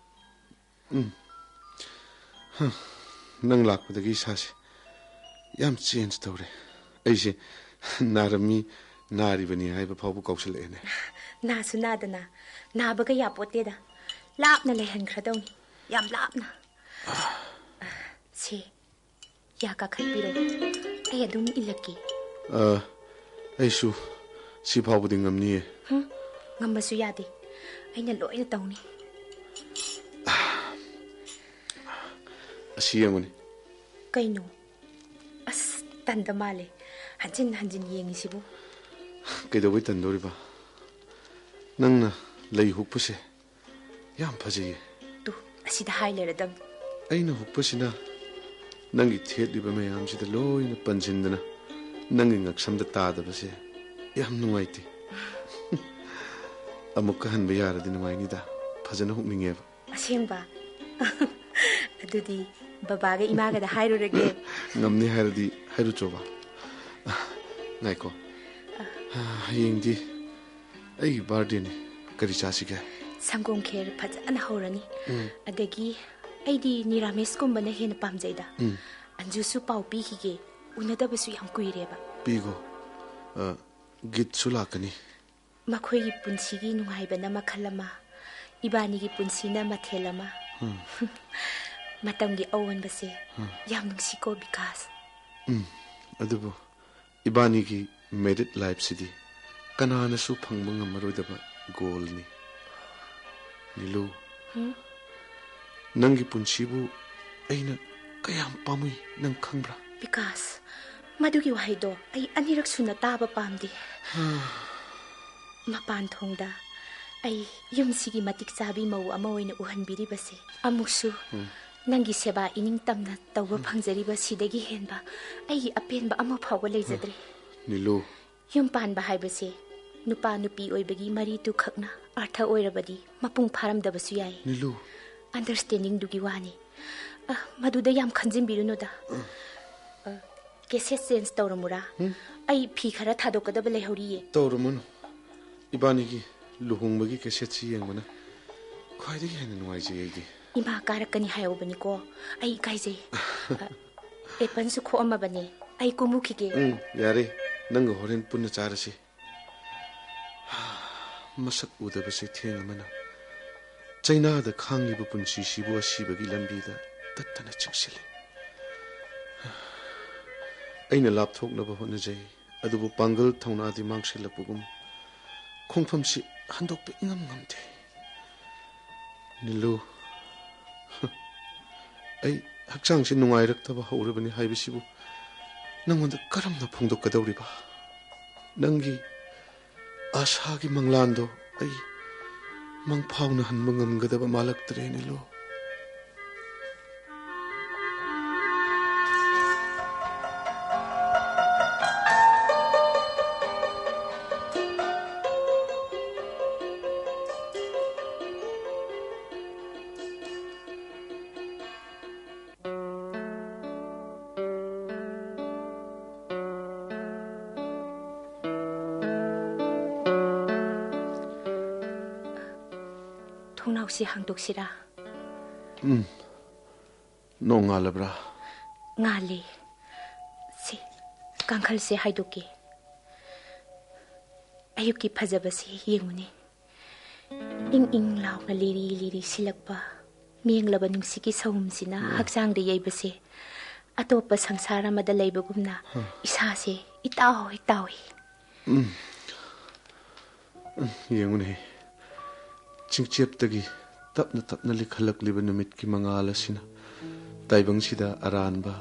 ꯎꯝ꯫ ꯍ, ꯅꯪ ꯂꯥꯛꯄꯗꯒꯤ ꯏꯁꯥꯁꯦ ꯌꯥꯝ change ꯇꯧꯔꯦ꯫ ꯑꯩꯁꯦ ꯅꯥꯔꯝꯃꯤ, ꯅꯥꯔꯤꯕꯅꯤ ꯍꯥꯏꯕ ꯐꯥꯎꯕ ꯀꯥꯎꯁꯤꯜꯂꯛꯑꯦꯅꯦ꯫ ꯅꯥꯁꯨ ꯅꯥꯗꯅ, ꯅꯥꯕꯒ ꯌꯥꯄꯣꯠꯇꯦꯗ꯫ ꯂꯥꯞꯅ ꯂꯩꯍꯟꯈ꯭ꯔꯗꯧꯅꯤ, ꯌꯥꯝ ꯂꯥꯞꯅ꯫ ꯁꯦ, ꯌꯥ ꯀꯥꯈꯠꯄꯤꯔꯣ꯫ ꯑꯩ ꯑꯗꯨꯝ ꯏꯜꯂꯛꯀꯦ꯫ ꯑ, ꯑꯩꯁꯨ ꯁꯤ ꯐꯥꯎꯕꯗꯤ ꯉꯝꯅꯤꯌꯦ꯫ ꯍꯨꯝ, ꯉꯝꯕꯁꯨ ꯌꯥꯗꯦ꯫ ꯑꯩꯅ ꯂꯣꯏꯅ ꯇꯧꯅꯤ꯫ ꯑꯁꯤ ꯌꯦꯡꯉꯨꯅꯦ꯫ ꯀꯩꯅꯣ? ꯑꯁ, ꯇꯟꯗ ꯃꯥꯜꯂꯦ꯫ ꯍꯟꯖꯤꯟ ꯍꯟꯖꯤꯟ ꯌꯦꯡꯉꯤꯁꯤꯕꯨ꯫ ꯀꯩꯗꯧꯕꯩ ꯇꯟꯗꯣꯔꯤꯕ? ꯅꯪꯅ ꯂꯩ ꯍꯨꯛꯄꯁꯦ ꯌꯥꯝ ꯐꯖꯩꯌꯦ꯫ ꯇꯨ, ꯑꯁꯤꯗ ꯍꯥꯏ ꯂꯩꯔꯗꯝ꯫ ꯑꯩꯅ ꯍꯨꯛꯄꯁꯤꯅ ꯅꯪꯒꯤ ꯊꯦꯠꯂꯤꯕ ꯃꯌꯥꯝꯁꯤꯗ ꯂꯣꯏꯅ ꯄꯟꯁꯤꯟꯗꯅ ꯅꯪꯒꯤ ꯉꯛꯁꯝꯗ ꯇꯥꯗꯕꯁꯦ ꯌꯥꯝ ꯅꯨꯡꯉꯥꯏꯇꯦ꯫ ꯑꯃꯨꯛꯀ ꯍꯟꯕ ꯌꯥꯔꯗꯤ ꯅꯨꯡꯉꯥꯏꯅꯤꯗ꯫ ꯐꯖꯅ ꯍꯨꯛꯅꯤꯡꯉꯦꯕ꯫ ꯑꯁꯦꯡꯕ? ꯑꯗꯨꯗꯤ ꯕꯕꯥꯒ ꯏꯃꯥꯒꯗ ꯍꯥꯏꯔꯨꯔꯒꯦ꯫ ꯉꯝꯅꯤ ꯍꯥꯏꯔꯗꯤ ꯍꯥꯏꯔꯨꯆꯣꯕ꯫ ꯉꯥꯏꯈꯣ꯫ ꯍꯌꯦꯡꯗꯤ ꯑꯩꯒꯤ birthdayꯅꯤ꯫ ꯀꯔꯤ ꯆꯥꯁꯤꯒꯦ? ꯁꯪꯒꯣꯝ ꯈꯦꯔ ꯐꯖꯅ ꯍꯧꯔꯅꯤ꯫ ꯎꯝ꯫ ꯑꯗꯒꯤ ꯑꯩꯗꯤ ꯅꯤꯔꯥꯃꯤꯁꯀꯨꯝꯕꯅ ꯍꯦꯟꯅ ꯄꯥꯝꯖꯩꯗ꯫ ꯎꯝ꯫ ꯑꯟꯖꯨꯁꯨ ꯄꯥꯎ ꯄꯤꯈꯤꯒꯦ, ꯎꯅꯗꯕꯁꯨ ꯌꯥꯝ ꯀꯨꯏꯔꯦꯕ꯫ ꯄꯤꯈꯣ꯫ ꯑ, ꯒꯤꯠꯁꯨ ꯂꯥꯛꯀꯅꯤ꯫ ꯃꯈꯣꯏꯒꯤ ꯄꯨꯟꯁꯤꯒꯤ ꯅꯨꯡꯉꯥꯏꯕꯅ ꯃꯈꯜ ꯑꯃ, ꯏꯕꯥꯅꯤꯒꯤ ꯄꯨꯟꯁꯤꯅ ꯃꯊꯦꯜ ꯑꯃ꯫ ꯃꯇꯝꯒꯤ ꯑꯑꯣꯟꯕꯁꯦ ꯌꯥꯝ ꯅꯨꯡꯁꯤꯀꯣ, ꯕꯤꯀꯥꯁ꯫ ꯎꯝ, ꯑꯗꯨꯕꯨ ꯏꯕꯥꯅꯤꯒꯤ ꯃꯦꯔꯤꯠ ꯂꯥꯏꯐꯁꯤꯗꯤ ꯀꯅꯥꯅꯁꯨ ꯐꯪꯕ ꯉꯝꯃꯔꯣꯏꯗꯕ ꯒꯣꯜꯅꯤ꯫ ꯅꯤꯂꯨ, ꯅꯪꯒꯤ ꯄꯨꯟꯁꯤꯕꯨ ꯑꯩꯅ ꯀꯌꯥꯝ ꯄꯥꯝꯃꯨꯏ, ꯅꯪ ꯈꯪꯕ꯭ꯔꯥ? ꯕꯤꯀꯥꯁ, ꯃꯗꯨꯒꯤ ꯋꯥꯍꯩꯗꯣ ꯑꯩ ꯑꯅꯤꯔꯛ ꯁꯨꯅ ꯇꯥꯕ ꯄꯥꯝꯗꯦ꯫ ꯃꯄꯥꯟ ꯊꯣꯡꯗ ꯑꯩ ꯌꯨꯝꯁꯤꯒꯤ ꯃꯇꯤꯛ ꯆꯥꯕꯤ ꯃꯧ ꯑꯃ ꯑꯣꯏꯅ ꯎꯍꯟꯕꯤꯔꯤꯕꯁꯦ, ꯑꯃꯨꯛꯁꯨ ꯅꯪꯒꯤ ꯁꯦꯕꯥ ꯏꯅꯤꯡ ꯇꯝꯅ ꯇꯧꯕ ꯐꯪꯖꯔꯤꯕ ꯁꯤꯗꯒꯤ ꯍꯦꯟꯕ ꯑꯩꯒꯤ ꯑꯄꯦꯟꯕ ꯑꯃ ꯐꯥꯎꯕ ꯂꯩꯖꯗ꯭ꯔꯦ꯫ ꯅꯤꯂꯨ꯫ ꯌꯨꯝ ꯄꯥꯟꯕ ꯍꯥꯏꯕꯁꯦ ꯅꯨꯄꯥ ꯅꯨꯄꯤ ꯑꯣꯏꯕꯒꯤ ꯃꯔꯤꯗꯨ ꯈꯛꯅ ꯑꯔꯊ ꯑꯣꯏꯔꯕꯗꯤ ꯃꯄꯨꯡ ꯐꯥꯔꯝꯗꯕꯁꯨ ꯌꯥꯏ꯫ ꯅꯤꯂꯨ꯫ ꯑꯟꯗꯔꯁ꯭ꯇꯦꯟꯗꯤꯡꯗꯨꯒꯤ ꯋꯥꯅꯤ꯫ ꯑ, ꯃꯗꯨꯗ ꯌꯥꯝ ꯈꯟꯖꯤꯟꯕꯤꯔꯨꯅꯨꯗ꯫ ꯑ, ꯀꯦꯁꯦꯠ ꯆꯦꯟꯖ ꯇꯧꯔꯝꯃꯨꯔꯥ? ꯑꯩ ꯐꯤ ꯈꯔ ꯊꯥꯗꯣꯛꯀꯗꯕ ꯂꯩꯍꯧꯔꯤꯌꯦ꯫ ꯇꯧꯔꯝꯃꯅꯨ꯫ ꯏꯕꯥꯅꯤꯒꯤ ꯂꯨꯍꯣꯡꯕꯒꯤ ꯀꯦꯁꯦꯠꯁꯤ ꯌꯦꯡꯕꯅ ꯈ꯭ꯋꯥꯏꯗꯒꯤ ꯍꯦꯟꯅ ꯅꯨꯡꯉꯥꯏꯖꯩ ꯑꯩꯗꯤ꯫ ꯏꯃꯥ ꯀꯥꯔꯛꯀꯅꯤ ꯍꯥꯏꯍꯧꯕꯅꯤꯀꯣ꯫ ꯑꯩ ꯏꯀꯥꯏꯖꯩ꯫ ꯑ, ꯑꯦꯄꯜꯁꯨ ꯈꯣꯛꯑꯝꯃꯕꯅꯦ꯫ ꯑꯩ ꯀꯨꯝꯃꯨꯈꯤꯒꯦ꯫ ꯎꯝ, ꯌꯥꯔꯦ꯫ ꯅꯪꯒ ꯍꯣꯔꯦꯟ ꯄꯨꯟꯅ ꯆꯥꯔꯁꯤ꯫ ꯃꯁꯛ ꯎꯗꯕꯁꯦ ꯊꯦꯡ ꯑꯃꯅ ꯆꯩꯅꯥꯗ ꯈꯥꯡꯂꯤꯕ ꯄꯨꯟꯁꯤꯁꯤꯕꯨ ꯑꯁꯤꯕꯒꯤ ꯂꯝꯕꯤꯗ ꯇꯠꯇꯅ ꯆꯤꯛꯁꯤꯜꯂꯤ꯫ ꯑꯩꯅ ꯂꯥꯞꯊꯣꯛꯅꯕ ꯍꯣꯠꯅꯖꯩ, ꯑꯗꯨꯕꯨ ꯄꯥꯡꯒꯜ ꯊꯧꯅꯥꯗꯤ ꯃꯥꯡꯁꯤꯜꯂꯛꯄꯒꯨꯝ ꯈꯣꯡꯐꯝꯁꯤ ꯍꯟꯗꯣꯛꯄ ꯏꯉꯝ ꯉꯝꯗꯦ꯫ ꯅꯤꯂꯨ, ꯑꯩ ꯍꯛꯆꯥꯡꯁꯤ ꯅꯨꯡꯉꯥꯏꯔꯛꯇꯕ ꯍꯧꯔꯕꯅꯤ ꯍꯥꯏꯕꯁꯤꯕꯨ ꯅꯪꯉꯣꯟꯗ ꯀꯔꯝꯅ ꯐꯣꯡꯗꯣꯛꯀꯗꯧꯔꯤꯕ? ꯅꯪꯒꯤ ꯑꯥꯁꯥꯒꯤ ꯃꯪꯂꯥꯟꯗꯣ ꯑꯩ ꯃꯪꯐꯥꯎꯅꯍꯟꯕ ꯉꯝꯒꯗꯕ ꯃꯥꯜꯂꯛꯇ꯭ꯔꯦ, ꯅꯤꯂꯨ꯫ ꯊꯣꯡꯅꯥꯎꯁꯤ ꯍꯥꯡꯗꯣꯛꯁꯤꯔꯥ? ꯎꯝ꯫ ꯅꯣꯡꯉꯥꯜꯂꯕ꯭ꯔꯥ? ꯉꯥꯜꯂꯦ꯫ ꯁꯤ, ꯀꯥꯡꯈꯜꯁꯦ ꯍꯥꯏꯗꯣꯛꯀꯦ꯫ ꯑꯌꯨꯛꯀꯤ ꯐꯖꯕꯁꯦ ꯌꯦꯡꯉꯨꯅꯦ꯫ ꯏꯪ ꯏꯪ ꯂꯥꯎꯅ ꯂꯤꯔꯤ ꯂꯤꯔꯤ ꯁꯤꯜꯂꯛꯄ ꯃꯦꯡꯂꯕ ꯅꯨꯡꯁꯤꯠꯀꯤ ꯁꯍꯨꯝꯁꯤꯅ ꯎꯝ꯫ ꯍꯛꯆꯥꯡꯗ ꯌꯩꯕꯁꯦ ꯑꯇꯣꯞꯄ ꯁꯪꯁꯥꯔ ꯑꯃꯗ ꯂꯩꯕꯒꯨꯝꯅ ꯍꯥ꯫ ꯏꯁꯥꯁꯦ ꯏꯇꯥꯎ ꯍꯦꯛ ꯇꯥꯎꯏ꯫ ꯎꯝ꯫ ꯎꯝ, ꯌꯦꯡꯉꯨꯅꯦ꯫ ꯆꯤꯡꯆꯦꯞꯇꯒꯤ ꯇꯞꯅ ꯇꯞꯅ ꯂꯤꯈꯠꯂꯛꯂꯤꯕ ꯅꯨꯃꯤꯠꯀꯤ ꯃꯉꯥꯜ ꯑꯁꯤꯅ ꯇꯥꯏꯕꯪꯁꯤꯗ ꯑꯔꯥꯟꯕ,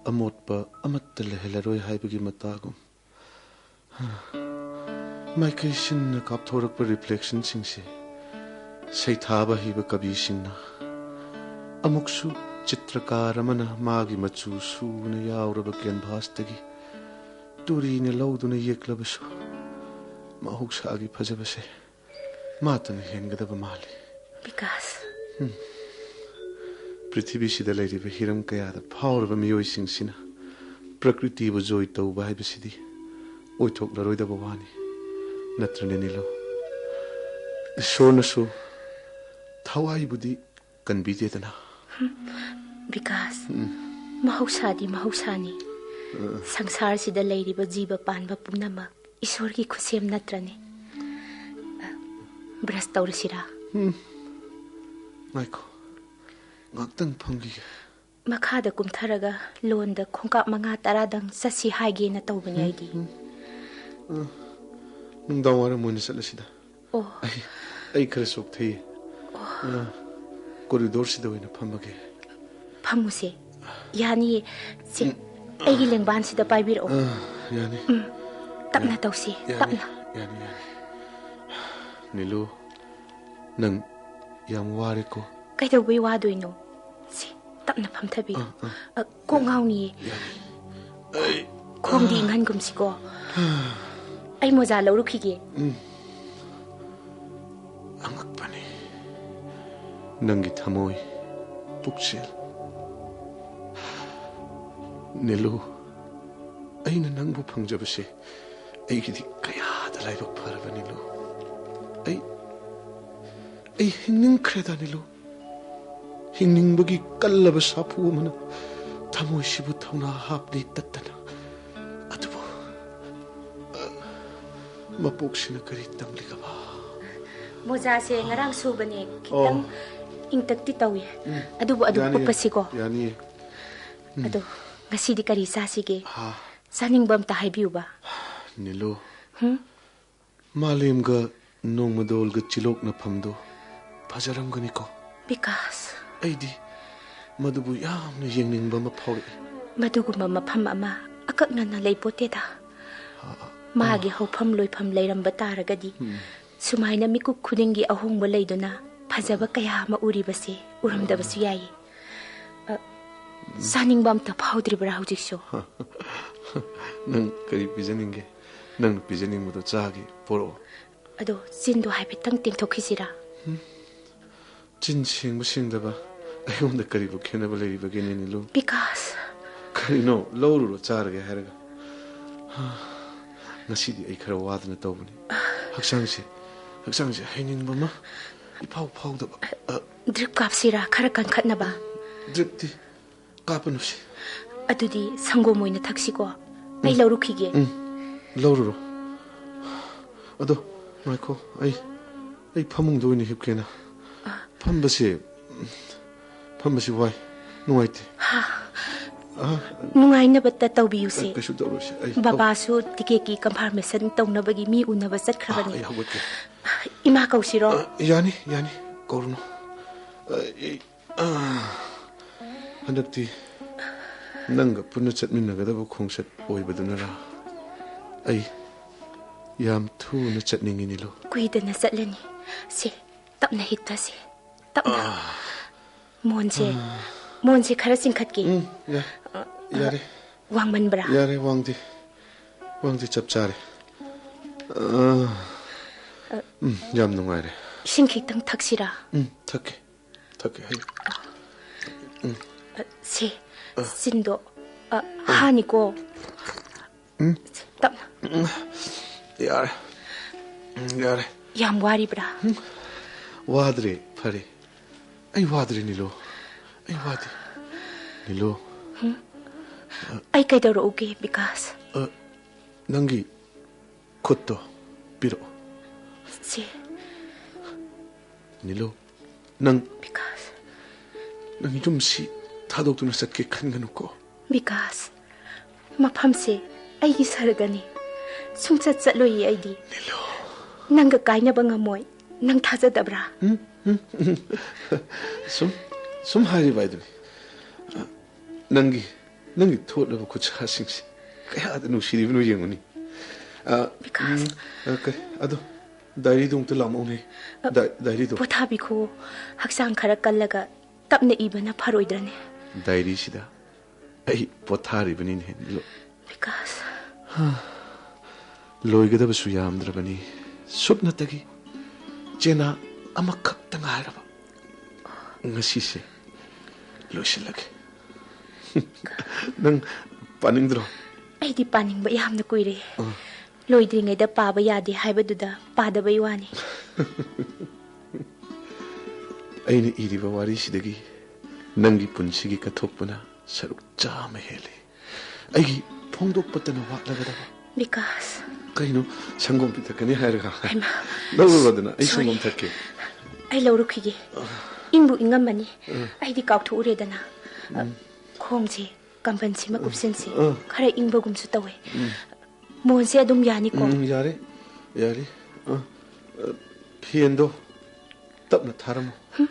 ꯑꯃꯣꯠꯄ ꯑꯃꯠꯇ ꯂꯩꯍꯜꯂꯔꯣꯏ ꯍꯥꯏꯕꯒꯤ ꯃꯇꯥꯒꯨꯝ꯫ ꯃꯥꯏꯀꯩ ꯁꯤꯟꯅ ꯀꯥꯞꯊꯣꯔꯛꯄ ꯔꯤꯐ꯭ꯂꯦꯛꯁꯟꯁꯤꯡꯁꯦ ꯁꯩꯊꯥꯕ ꯍꯩꯕ ꯀꯕꯤꯁꯤꯡꯅ, ꯑꯃꯨꯛꯁꯨ ꯆꯤꯇ꯭ꯔꯀꯥꯔ ꯑꯃꯅ ꯃꯥꯒꯤ ꯃꯆꯨ ꯁꯨꯅ ꯌꯥꯎꯔꯕ ꯀꯦꯟꯚꯥꯁꯇꯒꯤ ꯇꯨꯔꯤꯅ ꯂꯧꯗꯨꯅ ꯌꯦꯛꯂꯕꯁꯨ, ꯃꯍꯧꯁꯥꯒꯤ ꯐꯖꯕꯁꯦ ꯃꯥꯇꯅ ꯍꯦꯟꯒꯗꯕ ꯃꯥꯜꯂꯤ꯫ ꯕꯤꯀꯥꯁ꯫ ꯎꯝ꯫ ꯄ꯭ꯔꯤꯊꯤꯕꯤꯁꯤꯗ ꯂꯩꯔꯤꯕ ꯍꯤꯔꯝ ꯀꯌꯥꯗ ꯐꯥꯎꯔꯕ ꯃꯤꯑꯣꯏꯁꯤꯡꯁꯤꯅ ꯄ꯭ꯔꯀ꯭ꯔꯤꯇꯤꯕꯨ ꯖꯣꯏ ꯇꯧꯕ ꯍꯥꯏꯕꯁꯤꯗꯤ ꯑꯣꯏꯊꯣꯛꯂꯔꯣꯏꯗꯕ ꯋꯥꯅꯤ, ꯅꯠꯇ꯭ꯔꯅꯦ ꯅꯤꯂꯨ? ꯏꯁꯣꯔꯅꯁꯨ ꯊꯋꯥꯏꯕꯨꯗꯤ ꯀꯟꯕꯤꯗꯦꯗꯅ꯫ ꯕꯤꯀꯥꯁ, ꯎꯝ꯫ ꯃꯍꯧꯁꯥꯗꯤ ꯃꯍꯧꯁꯥꯅꯤ꯫ ꯑ꯫ ꯁꯪꯁꯥꯔꯁꯤꯗ ꯂꯩꯔꯤꯕ ꯖꯤꯕ ꯄꯥꯟꯕ ꯄꯨꯝꯅꯃꯛ ꯏꯁꯣꯔꯒꯤ ꯈꯨꯠꯁꯦꯝ ꯅꯠꯇ꯭ꯔꯅꯦ? ꯕ꯭ꯔꯁ ꯇꯧꯔꯁꯤꯔꯥ? ꯎꯝ꯫ ꯉꯥꯏꯈꯣ, ꯉꯥꯛꯇꯪ ꯐꯝꯈꯤꯒꯦ꯫ ꯃꯈꯥꯗ ꯀꯨꯝꯊꯔꯒ ꯂꯣꯟꯗ ꯈꯣꯡꯀꯥꯞ ꯃꯉꯥ ꯇꯔꯥꯗꯪ ꯆꯠꯁꯤ ꯍꯥꯏꯒꯦꯅ ꯇꯧꯕꯅꯦ ꯑꯩꯗꯤ꯫ ꯎꯝ꯫ ꯑ, ꯅꯨꯡꯗꯥꯡ ꯋꯥꯏꯔꯝ ꯑꯣꯏꯅ ꯆꯠꯂꯁꯤꯗ꯫ ꯑꯣ꯫ ꯑꯩ, ꯑꯩ ꯈꯔ ꯆꯣꯛꯊꯩꯌꯦ꯫ ꯑꯣ꯫ ꯑ, ꯀꯣꯔꯤꯗꯣꯔꯁꯤꯗ ꯑꯣꯏꯅ ꯐꯝꯃꯒꯦ꯫ ꯐꯝꯃꯨꯁꯦ꯫ ꯌꯥꯅꯤꯌꯦ꯫ ꯁꯦ, ꯎꯝ꯫ ꯑꯩꯒꯤ ꯂꯦꯡꯕꯥꯟꯁꯤꯗ ꯄꯥꯏꯕꯤꯔꯛꯑꯣ꯫ ꯑ, ꯌꯥꯅꯤ꯫ ꯎꯝ꯫ ꯇꯞꯅ ꯌꯥꯅꯤ꯫ ꯇꯧꯁꯤ, ꯌꯥꯅꯤ, ꯇꯞꯅ꯫ ꯌꯥꯅꯤ, ꯌꯥꯅꯤ꯫ ꯅꯤꯂꯨ, ꯅꯪ ꯌꯥꯝ ꯋꯥꯔꯦꯀꯣ? ꯀꯩꯗꯧꯕꯩ ꯋꯥꯗꯣꯏꯅꯣ? ꯁꯦ, ꯇꯞꯅ ꯐꯝꯊꯕꯤꯌꯨ꯫ ꯑ, ꯑ꯫ ꯑ, ꯀꯣꯛ ꯉꯥꯎꯅꯤꯌꯦ꯫ ꯌꯥꯅꯤ꯫ ꯑꯩ ꯈꯣꯡꯗꯤ ꯏꯪꯍꯟꯒꯨꯝꯁꯤꯀꯣ꯫ ꯑꯩ ꯃꯣꯖꯥ ꯂꯧꯔꯨꯈꯤꯒꯦ꯫ ꯎꯝ꯫ ꯑꯉꯛꯄꯅꯤ꯫ ꯅꯪꯒꯤ ꯊꯃꯣꯏ, ꯄꯨꯛꯆꯦꯜ꯫ ꯅꯤꯂꯨ, ꯑꯩꯅ ꯅꯪꯕꯨ ꯐꯪꯖꯕꯁꯦ ꯑꯩꯒꯤꯗꯤ ꯀꯌꯥꯗ ꯂꯥꯏꯕꯛ ꯐꯔꯕ, ꯅꯤꯂꯨ꯫ ꯑꯩ, ꯑꯩ ꯍꯤꯡꯅꯤꯡꯈ꯭ꯔꯦꯗ, ꯅꯤꯂꯨ꯫ ꯍꯤꯡꯅꯤꯡꯕꯒꯤ ꯀꯜꯂꯕ ꯁꯥꯐꯨ ꯑꯃꯅ ꯊꯃꯣꯏꯁꯤꯕꯨ ꯊꯧꯅꯥ ꯍꯥꯞꯂꯤ ꯇꯠꯇꯅ꯫ ꯑꯗꯨꯕꯨ, ꯑ, ꯃꯄꯣꯛꯁꯤꯅ ꯀꯔꯤ ꯇꯝꯂꯤꯒꯕ? ꯃꯣꯖꯥꯁꯦ ꯉꯔꯥꯡ ꯁꯨꯕꯅꯦ, ꯈꯤꯇꯪ ꯑꯣ꯫ ꯏꯪꯇꯛꯇꯤ ꯇꯧꯏ꯫ ꯎꯝ꯫ ꯑꯗꯨꯕꯨ ꯑꯗꯨꯝ ꯌꯥꯅꯤꯌꯦ, ꯎꯞꯄꯁꯤꯀꯣ꯫ ꯌꯥꯅꯤꯌꯦ꯫ ꯎꯝ꯫ ꯑꯗꯣ ꯉꯁꯤꯗꯤ ꯀꯔꯤ ꯆꯥꯁꯤꯒꯦ? ꯍꯥ꯫ ꯆꯥꯅꯤꯡꯕ ꯑꯝꯇ ꯍꯥꯏꯕꯤꯌꯨꯕ꯫ ꯅꯤꯂꯨ꯫ ꯍꯨꯝ? ꯃꯥꯂꯦꯝꯒ ꯅꯣꯡꯃꯗꯣꯜꯒ ꯆꯤꯂꯣꯛꯅꯐꯝꯗꯨ ꯐꯖꯔꯝꯒꯅꯤꯀꯣ? ꯕꯤꯀꯥꯁ꯫ ꯑꯩꯗꯤ ꯃꯗꯨꯕꯨ ꯌꯥꯝꯅ ꯌꯦꯡꯅꯤꯡꯕ ꯑꯃ ꯐꯥꯎꯔꯛꯏ꯫ ꯃꯗꯨꯒꯨꯝꯕ ꯃꯐꯝ ꯑꯃ ꯑꯀꯛꯅꯅ ꯂꯩꯄꯣꯠꯇꯦꯗ꯫ ꯑ, ꯑ, ꯃꯥꯒꯤ ꯑ꯫ ꯍꯧꯐꯝ ꯂꯣꯏꯐꯝ ꯂꯩꯔꯝꯕ ꯇꯥꯔꯒꯗꯤ, ꯎꯝ꯫ ꯁꯨꯃꯥꯏꯅ ꯃꯤꯀꯨꯞ ꯈꯨꯗꯤꯡꯒꯤ ꯑꯍꯣꯡꯕ ꯂꯩꯗꯨꯅ ꯐꯖꯕ ꯀꯌꯥ ꯑꯃ ꯎꯔꯤꯕꯁꯦ ꯎꯔꯝꯗꯕꯁꯨ ꯌꯥꯏꯌꯦ꯫ ꯑ, ꯆꯥꯅꯤꯡꯕ ꯑꯝꯇ ꯐꯥꯎꯗ꯭ꯔꯤꯕ꯭ꯔꯥ ꯍꯧꯖꯤꯛꯁꯨ? ꯅꯪ ꯀꯔꯤ ꯄꯤꯖꯅꯤꯡꯒꯦ? ꯅꯪꯅ ꯄꯤꯖꯅꯤꯡꯕꯗꯣ ꯆꯥꯒꯦ, ꯄꯣꯔꯛꯑꯣ꯫ ꯑꯗꯣ ꯆꯤꯟꯗꯣ ꯍꯥꯏꯐꯦꯠꯇꯪ ꯇꯦꯡꯊꯣꯛꯈꯤꯁꯤꯔꯥ? ꯍꯨꯝ? ꯆꯤꯟ ꯁꯦꯡꯕ ꯁꯦꯡꯗꯕ ꯑꯩꯉꯣꯟꯗ ꯀꯔꯤꯕꯨ ꯈꯦꯠꯅꯕ ꯂꯩꯔꯤꯕꯒꯦꯅꯦ, ꯅꯤꯂꯨ? ꯕꯤꯀꯥꯁ꯫ ꯀꯔꯤꯅꯣ, ꯂꯧꯔꯨꯔꯣ ꯆꯥꯔꯒꯦ ꯍꯥꯏꯔꯒ? ꯍꯥ, ꯉꯁꯤꯗꯤ ꯑꯩ ꯈꯔ ꯋꯥꯗꯅ ꯇꯧꯕꯅꯤ꯫ ꯍꯛꯆꯥꯡꯁꯦ, ꯍꯛꯆꯥꯡꯁꯦ ꯍꯩꯅꯤꯡꯕ ꯑꯃ ꯏꯐꯥꯎ ꯐꯥꯎꯗꯕ꯫ ꯑ, ꯗ꯭ꯔꯤꯞ ꯀꯥꯞꯁꯤꯔꯥ, ꯈꯔ ꯀꯟꯈꯠꯅꯕ? ꯗ꯭ꯔꯤꯞꯇꯤ ꯀꯥꯞꯄꯅꯨꯁꯦ꯫ ꯑꯗꯨꯗꯤ ꯁꯪꯒꯣꯝ ꯑꯣꯏꯅ ꯊꯛꯁꯤꯀꯣ꯫ ꯑꯩ ꯎꯝ꯫ ꯂꯧꯔꯨꯈꯤꯒꯦ꯫ ꯎꯝ, ꯂꯧꯔꯨꯔꯣ꯫ ꯑꯗꯣ ꯉꯥꯏꯈꯣ, ꯑꯩ, ꯑꯩ ꯐꯃꯨꯡꯗ ꯑꯣꯏꯅ ꯍꯤꯞꯀꯦꯅ꯫ ꯑ꯫ ꯐꯝꯕꯁꯦ, ꯐꯝꯕꯁꯦ ꯋꯥꯏ, ꯅꯨꯡꯉꯥꯏꯇꯦ꯫ ꯍꯥ꯫ ꯑ꯫ ꯅꯨꯡꯉꯥꯏꯅꯕꯇ ꯇꯧꯕꯤꯌꯨꯁꯦ꯫ ꯀꯩꯁꯨ ꯇꯧꯔꯣꯏꯁꯦ, ꯑꯩ ꯕꯕꯥꯁꯨ ꯇꯤꯀꯦꯠꯀꯤ ꯀꯟꯐꯥꯔꯃꯦꯁꯟ ꯇꯧꯅꯕꯒꯤ ꯃꯤ ꯎꯅꯕ ꯑ, ꯆꯠꯈ꯭ꯔꯕꯅꯤ꯫ ꯑꯩ ꯍꯧꯒꯠꯀꯦ꯫ ꯏꯃꯥ ꯀꯧꯁꯤꯔꯣ? ꯑ, ꯌꯥꯅꯤ, ꯌꯥꯅꯤ, ꯀꯧꯔꯨꯅꯨ꯫ ꯑ, ꯑꯩ ꯑꯥ, ꯍꯟꯗꯛꯇꯤ ꯅꯪꯒ ꯄꯨꯟꯅ ꯆꯠꯃꯤꯟꯅꯒꯗꯕ ꯈꯣꯡꯆꯠ ꯑꯣꯏꯕꯗꯨꯅꯔꯥ, ꯑꯩ ꯌꯥꯝ ꯊꯨꯅ ꯆꯠꯅꯤꯡꯉꯤ, ꯅꯤꯂꯨ꯫ ꯀꯨꯏꯗꯅ ꯆꯠꯂꯅꯤ꯫ ꯁꯦ, ꯇꯞꯅ ꯍꯤꯞꯊꯁꯦ꯫ ꯇꯞꯅ꯫ ꯑꯥ꯫ ꯃꯣꯟꯁꯦ, ꯑꯥ꯫ ꯃꯣꯟꯁꯦ ꯈꯔ ꯆꯤꯡꯈꯠꯀꯦ꯫ ꯎꯝ, ꯌꯥ-, ꯑ, ꯌꯥꯔꯦ꯫ ꯋꯥꯡꯃꯟꯕ꯭ꯔꯥ? ꯌꯥꯔꯦ, ꯋꯥꯡꯗꯦ꯫ ꯋꯥꯡꯗꯦ, ꯆꯞ ꯆꯥꯔꯦ꯫ ꯑꯥ꯫ ꯑ꯫ ꯎꯝ, ꯌꯥꯝ ꯅꯨꯡꯉꯥꯏꯔꯦ꯫ ꯏꯁꯤꯡ ꯈꯤꯇꯪ ꯊꯛꯁꯤꯔꯥ? ꯎꯝ, ꯊꯛꯀꯦ꯫ ꯊꯛꯀꯦ ꯍꯥꯏꯌꯨ꯫ ꯎꯝ꯫ ꯑ, ꯁꯦ, ꯑ꯫ ꯆꯤꯟꯗꯣ, ꯑ, ꯍꯥꯅꯤꯀꯣ꯫ ꯎꯝ꯫ ꯇꯞꯅ꯫ ꯎꯝ꯫ ꯌꯥꯔꯦ꯫ ꯎꯝ, ꯌꯥꯔꯦ꯫ ꯌꯥꯝ ꯋꯥꯔꯤꯕ꯭ꯔꯥ? ꯎꯝ꯫ ꯋꯥꯗ꯭ꯔꯦ, ꯐꯔꯦ꯫ ꯑꯩ ꯋꯥꯗ꯭ꯔꯦ, ꯅꯤꯂꯨ꯫ ꯑꯩ ꯋꯥꯗꯦ꯫ ꯅꯤꯂꯨ꯫ ꯑꯩ ꯀꯩꯗꯧꯔꯛꯎꯒꯦ, ꯕꯤꯀꯥꯁ? ꯑ, ꯅꯪꯒꯤ ꯈꯨꯠꯇꯣ ꯄꯤꯔꯛꯑꯣ꯫ ꯁꯤ꯫ ꯅꯤꯂꯨ, ꯅꯪ, ꯕꯤꯀꯥꯁ꯫ ꯅꯪ ꯌꯨꯝꯁꯤ ꯊꯥꯗꯣꯛꯇꯨꯅ ꯆꯠꯀꯦ ꯈꯟꯒꯅꯨꯀꯣ꯫ ꯕꯤꯀꯥꯁ, ꯃꯐꯝꯁꯦ ꯑꯩꯒꯤ ꯁꯔꯒꯅꯤ꯫ ꯁꯨꯡꯆꯠ ꯆꯠꯂꯣꯏꯌꯦ ꯑꯩꯗꯤ꯫ ꯅꯤꯂꯨ꯫ ꯅꯪꯒ ꯀꯥꯏꯅꯕ ꯉꯝꯃꯣꯏ꯫ ꯅꯪ ꯊꯥꯖꯗꯕ꯭ꯔꯥ? ꯎꯝ, ꯎꯝ, ꯎꯝ꯫ ꯁꯨꯝ, ꯁꯨꯝ ꯍꯥꯏꯔꯤꯕ ꯍꯥꯏꯗꯨꯅꯤ꯫ ꯅꯪꯒꯤ, ꯅꯪꯒꯤ ꯊꯣꯠꯂꯕ ꯈꯨꯠꯁꯥꯁꯤꯡꯁꯦ ꯀꯌꯥꯗ ꯅꯨꯡꯁꯤꯔꯤꯕꯅꯣ ꯌꯦꯡꯉꯨꯅꯦ꯫ ꯑ, ꯕꯤꯀꯥꯁ꯫ ꯎꯝ, ꯑ, ꯀꯩ, ꯑꯗꯣ, ꯗꯥꯏꯔꯤꯗꯣ ꯑꯝꯇ ꯂꯥꯛꯃꯛꯎꯅꯦ꯫ ꯑ, ꯗꯥꯏ-, ꯗꯥꯏꯔꯤꯗꯣ꯫ ꯄꯣꯊꯥꯕꯤꯈꯣ꯫ ꯍꯛꯆꯥꯡ ꯈꯔ ꯀꯜꯂꯒ ꯇꯞꯅ ꯏꯕꯅ ꯐꯔꯣꯏꯗ꯭ꯔꯅꯦ? ꯗꯥꯏꯔꯤꯁꯤꯗ ꯑꯩ ꯄꯣꯊꯥꯔꯤꯕꯅꯤꯅꯦ꯫ ꯂꯣ-, ꯕꯤꯀꯥꯁ꯫ ꯂꯣꯏꯒꯗꯕꯁꯨ ꯌꯥꯝꯗ꯭ꯔꯕꯅꯤ꯫ ꯁꯨꯞꯅꯇꯒꯤ ꯆꯦꯅꯥ ꯑꯃꯈꯛꯇ ꯉꯥꯏꯔꯕ꯫ ꯉꯁꯤꯁꯦ ꯂꯣꯏꯁꯤꯜꯂꯒꯦ꯫ ꯅꯪ ꯄꯥꯅꯤꯡꯗ꯭ꯔꯣ? ꯑꯩꯗꯤ ꯄꯥꯅꯤꯡꯕ ꯌꯥꯝꯅ ꯀꯨꯏꯔꯦ꯫ ꯑ꯫ ꯂꯣꯏꯗ꯭ꯔꯤꯉꯩꯗ ꯄꯥꯕ ꯌꯥꯗꯦ ꯍꯥꯏꯕꯗꯨꯗ ꯄꯥꯗꯕꯩ ꯋꯥꯅꯤ꯫ ꯑꯩꯅ ꯏꯔꯤꯕ ꯋꯥꯔꯤꯁꯤꯗꯒꯤ ꯅꯪꯒꯤ ꯄꯨꯟꯁꯤꯒꯤ ꯀꯠꯊꯣꯛꯄꯅ ꯁꯔꯨꯛ ꯆꯥꯝꯃ ꯍꯦꯜꯂꯤ꯫ ꯑꯩꯒꯤ ꯐꯣꯡꯗꯣꯛꯄꯇꯅ ꯋꯥꯠꯂꯒꯗꯕ꯫ ꯕꯤꯀꯥꯁ꯫ ꯀꯩꯅꯣ, ꯁꯪꯒꯣꯝ ꯄꯤꯊꯛꯀꯅꯤ ꯍꯥꯏꯔꯒ? ꯍꯩꯃꯥ꯫ ꯂꯧꯔꯨꯔꯣꯗꯅ, ꯑꯩ ꯁꯣꯔꯤ꯫ ꯁꯪꯒꯣꯝ ꯊꯛꯀꯦ꯫ ꯑꯩ ꯂꯧꯔꯨꯈꯤꯒꯦ꯫ ꯏꯪꯕꯨ ꯏꯪꯉꯝꯃꯅꯤ꯫ ꯑ꯫ ꯑꯩꯗꯤ ꯀꯥꯎꯊꯣꯛꯎꯔꯦꯗꯅ꯫ ꯑ, ꯎꯝ꯫ ꯈꯣꯡꯁꯦ ꯀꯝꯕꯜꯁꯤꯃ ꯀꯨꯞꯁꯤꯟꯁꯤ꯫ ꯑ꯫ ꯈꯔ ꯏꯪꯕꯒꯨꯝꯁꯨ ꯇꯧꯋꯦ꯫ ꯎꯝ꯫ ꯃꯣꯟꯁꯦ ꯑꯗꯨꯝ ꯌꯥꯅꯤꯀꯣ? ꯎꯝ, ꯌꯥꯔꯦ, ꯌꯥꯔꯦ꯫ ꯑ, ꯑ, ꯐꯦꯟꯗꯣ ꯇꯞꯅ ꯊꯥꯔꯝꯃꯣ꯫ ꯍꯨꯝ,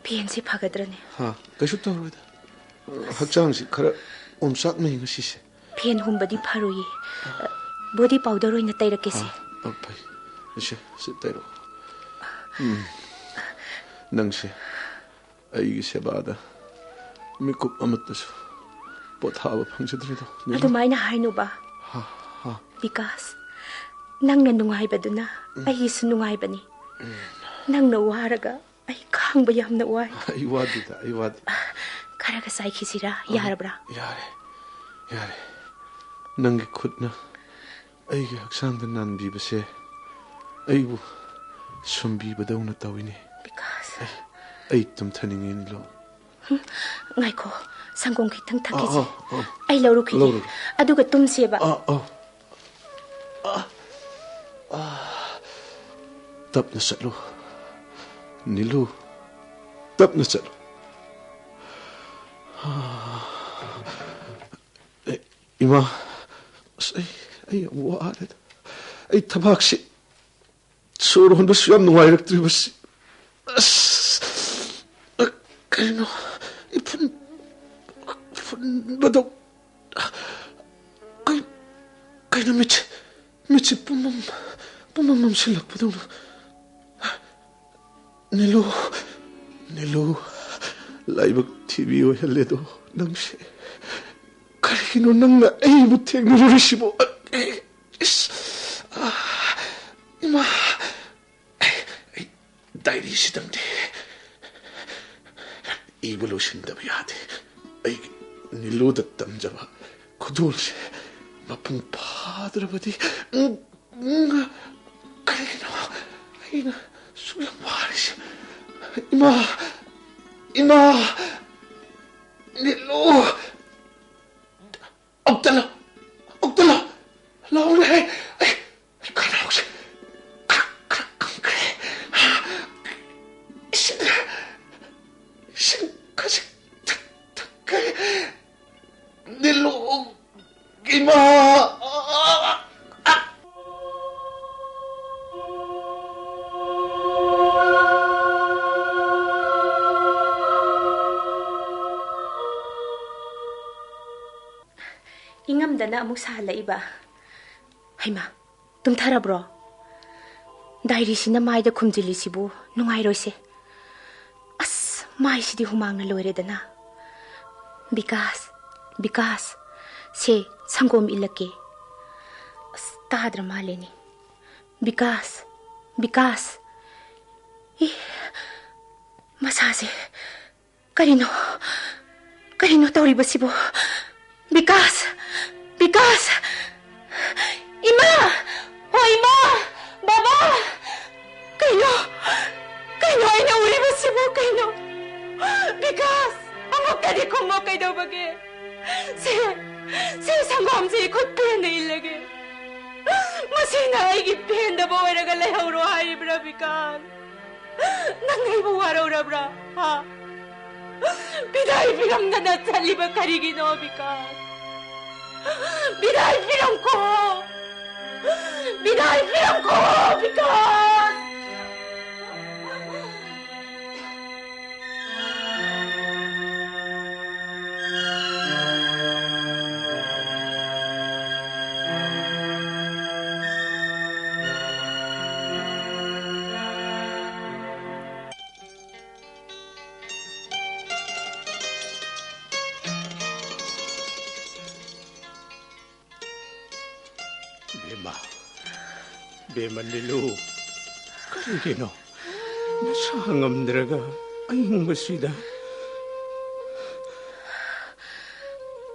ꯐꯦꯟꯁꯦ ꯐꯒꯗ꯭ꯔꯅꯦ? ꯍꯥ, ꯀꯩꯁꯨ ꯇꯧꯔꯣꯏꯗ꯫ ꯑ, ꯍꯛꯆꯥꯡꯁꯤ ꯈꯔ ꯑꯣꯝꯆꯥꯛꯅꯩ ꯉꯁꯤꯁꯦ꯫ ꯐꯦꯟ ꯍꯨꯝꯕꯗꯤ ꯐꯔꯣꯏꯌꯦ꯫ ꯑ, ꯕꯣꯗꯤ ꯄꯥꯎꯗꯔ ꯑꯣꯏꯅ ꯇꯩꯔꯛꯀꯦꯁꯦ꯫ ꯍꯥ, ꯑ, ꯐꯩ꯫ ꯁꯦ, ꯁꯤ ꯇꯩꯔꯛꯑꯣ꯫ ꯎꯝ꯫ ꯅꯪꯁꯦ ꯑꯩꯒꯤ ꯁꯦꯕꯥꯗ ꯃꯤꯀꯨꯞ ꯑꯃꯠꯇꯁꯨ ꯄꯣꯊꯥꯕ ꯐꯪꯖꯗ꯭ꯔꯤꯗꯣ, ꯅꯤꯂꯨ꯫ ꯑꯗꯨꯃꯥꯏꯅ ꯍꯥꯏꯅꯨꯕ꯫ ꯍꯥ, ꯍꯥ꯫ ꯕꯤꯀꯥꯁ, ꯅꯪꯅ ꯅꯨꯡꯉꯥꯏꯕꯗꯨꯅ ꯎꯝ꯫ ꯑꯩꯒꯤꯁꯨ ꯅꯨꯡꯉꯥꯏꯕꯅꯤ꯫ ꯎꯝ꯫ ꯅꯪꯅ ꯋꯥꯔꯒ ꯑꯩ ꯈꯥꯡꯕ ꯌꯥꯝꯅ ꯋꯥꯏ꯫ ꯑꯩ ꯋꯥꯗꯦꯗ, ꯑꯩ ꯋꯥꯗꯦ꯫ ꯈꯔꯒ ꯆꯥꯏꯈꯤꯁꯤꯔꯥ? ꯑ, ꯌꯥꯔꯕ꯭ꯔꯥ? ꯌꯥꯔꯦ, ꯌꯥꯔꯦ꯫ ꯅꯪꯒꯤ ꯈꯨꯠꯅ ꯑꯩꯒꯤ ꯍꯛꯆꯥꯡꯗ ꯅꯥꯟꯕꯤꯕꯁꯦ ꯑꯩꯕꯨ ꯁꯨꯝꯕꯤꯕꯗꯧꯅ ꯇꯧꯏꯅꯦ꯫ ꯕꯤꯀꯥꯁ꯫ ꯑꯩ, ꯑꯩ ꯇꯨꯝꯊꯅꯤꯡꯉꯦ, ꯅꯤꯂꯨ꯫ ꯉꯥꯏꯈꯣ, ꯁꯪꯒꯣꯝ ꯈꯤꯇꯪ ꯊꯛꯈꯤꯁꯦ꯫ ꯑꯥ, ꯑꯥ, ꯑꯥ꯫ ꯑꯩ ꯂꯧꯔꯨꯈꯤꯒꯦ꯫ ꯂꯧꯔꯨꯔꯣ꯫ ꯑꯗꯨꯒ ꯇꯨꯝꯁꯦꯕ꯫ ꯑꯥ, ꯑꯥ꯫ ꯑꯥ, ꯑꯥ꯫ ꯇꯞꯅ ꯆꯠꯂꯨ, ꯅꯤꯂꯨ, ꯇꯞꯅ ꯆꯠꯂꯨ꯫ ꯑꯦ, ꯏꯃꯥ, ꯑꯁ, ꯑꯩ, ꯑꯩ ꯌꯥꯝ ꯋꯥꯔꯦꯗ꯫ ꯑꯩ ꯊꯕꯥꯛꯁꯤ ꯁꯣꯔ ꯍꯣꯟꯕꯁꯨ ꯌꯥꯝ ꯅꯨꯡꯉꯥꯏꯔꯛꯇ꯭ꯔꯤꯕꯁꯤ꯫ ꯑꯁ, ꯑ, ꯀꯩꯅꯣ? ꯏꯐꯨꯟ, ꯐꯨꯟꯕꯗꯧ꯫ ꯀꯩ-, ꯀꯩꯅꯣ ꯃꯤꯠꯁꯦ, ꯃꯤꯠꯁꯦ ꯄꯨꯝꯃꯝ, ꯄꯨꯝꯃꯝ ꯃꯝꯁꯤꯜꯂꯛꯄꯗꯧꯅ꯫ ꯅꯤꯂꯨ, ꯅꯤꯂꯨ, ꯂꯥꯏꯕꯛ ꯊꯤꯕꯤ ꯑꯣꯏꯍꯜꯂꯦꯗꯣ ꯅꯪꯁꯦ꯫ ꯀꯔꯤꯒꯤꯅꯣ ꯅꯪꯅ ꯑꯩꯕꯨ ꯊꯦꯡꯅꯔꯨꯔꯤꯁꯤꯕꯣ? ꯑꯩ, ꯏꯁ, ꯑꯥ, ꯏꯃꯥ, ꯑꯩ, ꯑꯩ ꯗꯥꯏꯔꯤꯁꯤꯗꯪꯗꯤ ꯏꯕ ꯂꯣꯏꯁꯤꯟꯗꯕ ꯌꯥꯗꯦ꯫ ꯑꯩꯒꯤ ꯅꯤꯂꯨꯗ ꯇꯝꯖꯕ ꯈꯨꯗꯣꯜꯁꯦ ꯃꯄꯨꯡ ꯐꯥꯗ꯭ꯔꯕꯗꯤ, ꯎꯝ, ꯎꯝ, ꯀꯔꯤꯒꯤꯅꯣ ꯑꯩꯅ ꯁꯨꯛ ꯌꯥꯝ ꯋꯥꯔꯤꯁꯦ? ꯏꯃꯥ! ꯏꯃꯥ! ꯅꯤꯂꯨ! ꯑꯃꯨꯛꯇ ꯂꯥꯎ! ꯑꯃꯨꯛꯇ ꯂꯥꯎ! ꯂꯥꯎꯅꯦ! ꯑꯩ, ꯑꯩ ꯈꯅꯥꯎꯁꯦ ꯈ꯭ꯔꯛ ꯈ꯭ꯔꯛ ꯀꯪꯈ꯭ꯔꯦ꯫ ꯏꯁꯤꯡ, ꯏꯁꯤꯡ ꯈꯖꯤꯛ ꯊꯛ-, ꯊꯛꯀꯦ꯫ ꯅꯤꯂꯨ! ꯏꯃꯥ! ꯏꯉꯝꯗꯅ ꯑꯃꯨꯛ ꯁꯥꯍꯜꯂꯛꯏꯕ꯫ ꯍꯩꯃꯥ, ꯇꯨꯝꯊꯔꯕ꯭ꯔꯣ? ꯗꯥꯏꯔꯤꯁꯤꯅ ꯃꯥꯏꯗ ꯈꯨꯝꯖꯤꯜꯂꯤꯁꯤꯕꯨ ꯅꯨꯡꯉꯥꯏꯔꯣꯏꯁꯦ꯫ ꯑꯁ, ꯃꯥꯏꯁꯤꯗꯤ ꯍꯨꯃꯥꯡꯅ ꯂꯣꯏꯔꯦꯗꯅ꯫ ꯕꯤꯀꯥꯁ, ꯕꯤꯀꯥꯁ, ꯁꯦ, ꯁꯪꯒꯣꯝ ꯏꯜꯂꯛꯀꯦ꯫ ꯑꯁ, ꯇꯥꯗ꯭ꯔ ꯃꯥꯜꯂꯦꯅꯦ꯫ ꯕꯤꯀꯥꯁ, ꯕꯤꯀꯥꯁ꯫ ꯏ, ꯃꯁꯥꯁꯦ ꯀꯔꯤꯅꯣ? ꯀꯔꯤꯅꯣ ꯇꯧꯔꯤꯕꯁꯤꯕꯣ? ꯕꯤꯀꯥꯁ! ꯕꯤꯀꯥꯁ! ꯏꯃꯥ! ꯍꯣ, ꯏꯃꯥ! ꯕꯕꯥ! ꯀꯩꯅꯣ? ꯀꯩꯅꯣ ꯑꯩꯅ ꯎꯔꯤꯕꯁꯤꯕꯣ? ꯀꯩꯅꯣ? ꯕꯤꯀꯥꯁ! ꯁꯦ, ꯁꯦ, ꯁꯪꯒꯣꯝꯁꯦ ꯏꯈꯨꯠ ꯄꯦꯟꯅ ꯏꯜꯂꯒꯦ꯫ ꯃꯁꯤꯅ ꯑꯩꯒꯤ ꯄꯦꯟꯗꯕ ꯑꯣꯏꯔꯒ ꯂꯩꯍꯧꯔꯣ ꯍꯥꯏꯔꯤꯕ꯭ꯔꯥ, ꯕꯤꯀꯥꯁ? ꯅꯪ ꯑꯩꯕꯨ ꯋꯥꯔꯧꯔꯕ꯭ꯔꯥ? ꯍꯥ? ꯕꯤꯗꯥꯏ ꯄꯤꯔꯝꯗꯅ ꯆꯠꯂꯤꯕ ꯀꯔꯤꯒꯤꯅꯣ, ꯕꯤꯀꯥꯁ? ꯕꯤꯗꯥꯏ ꯄꯤꯔꯝꯈꯣ! ꯕꯤꯗꯥꯏ ꯄꯤꯔꯝꯈꯣ, ꯕꯤꯀꯥꯁ! ꯕꯦꯝꯃ, ꯕꯦꯝꯃ ꯂꯤꯂꯨ, ꯀꯔꯤꯒꯤꯅꯣ ꯅꯁꯥ ꯉꯝꯗ꯭ꯔꯒ ꯑꯏꯪꯕꯁꯤꯗ?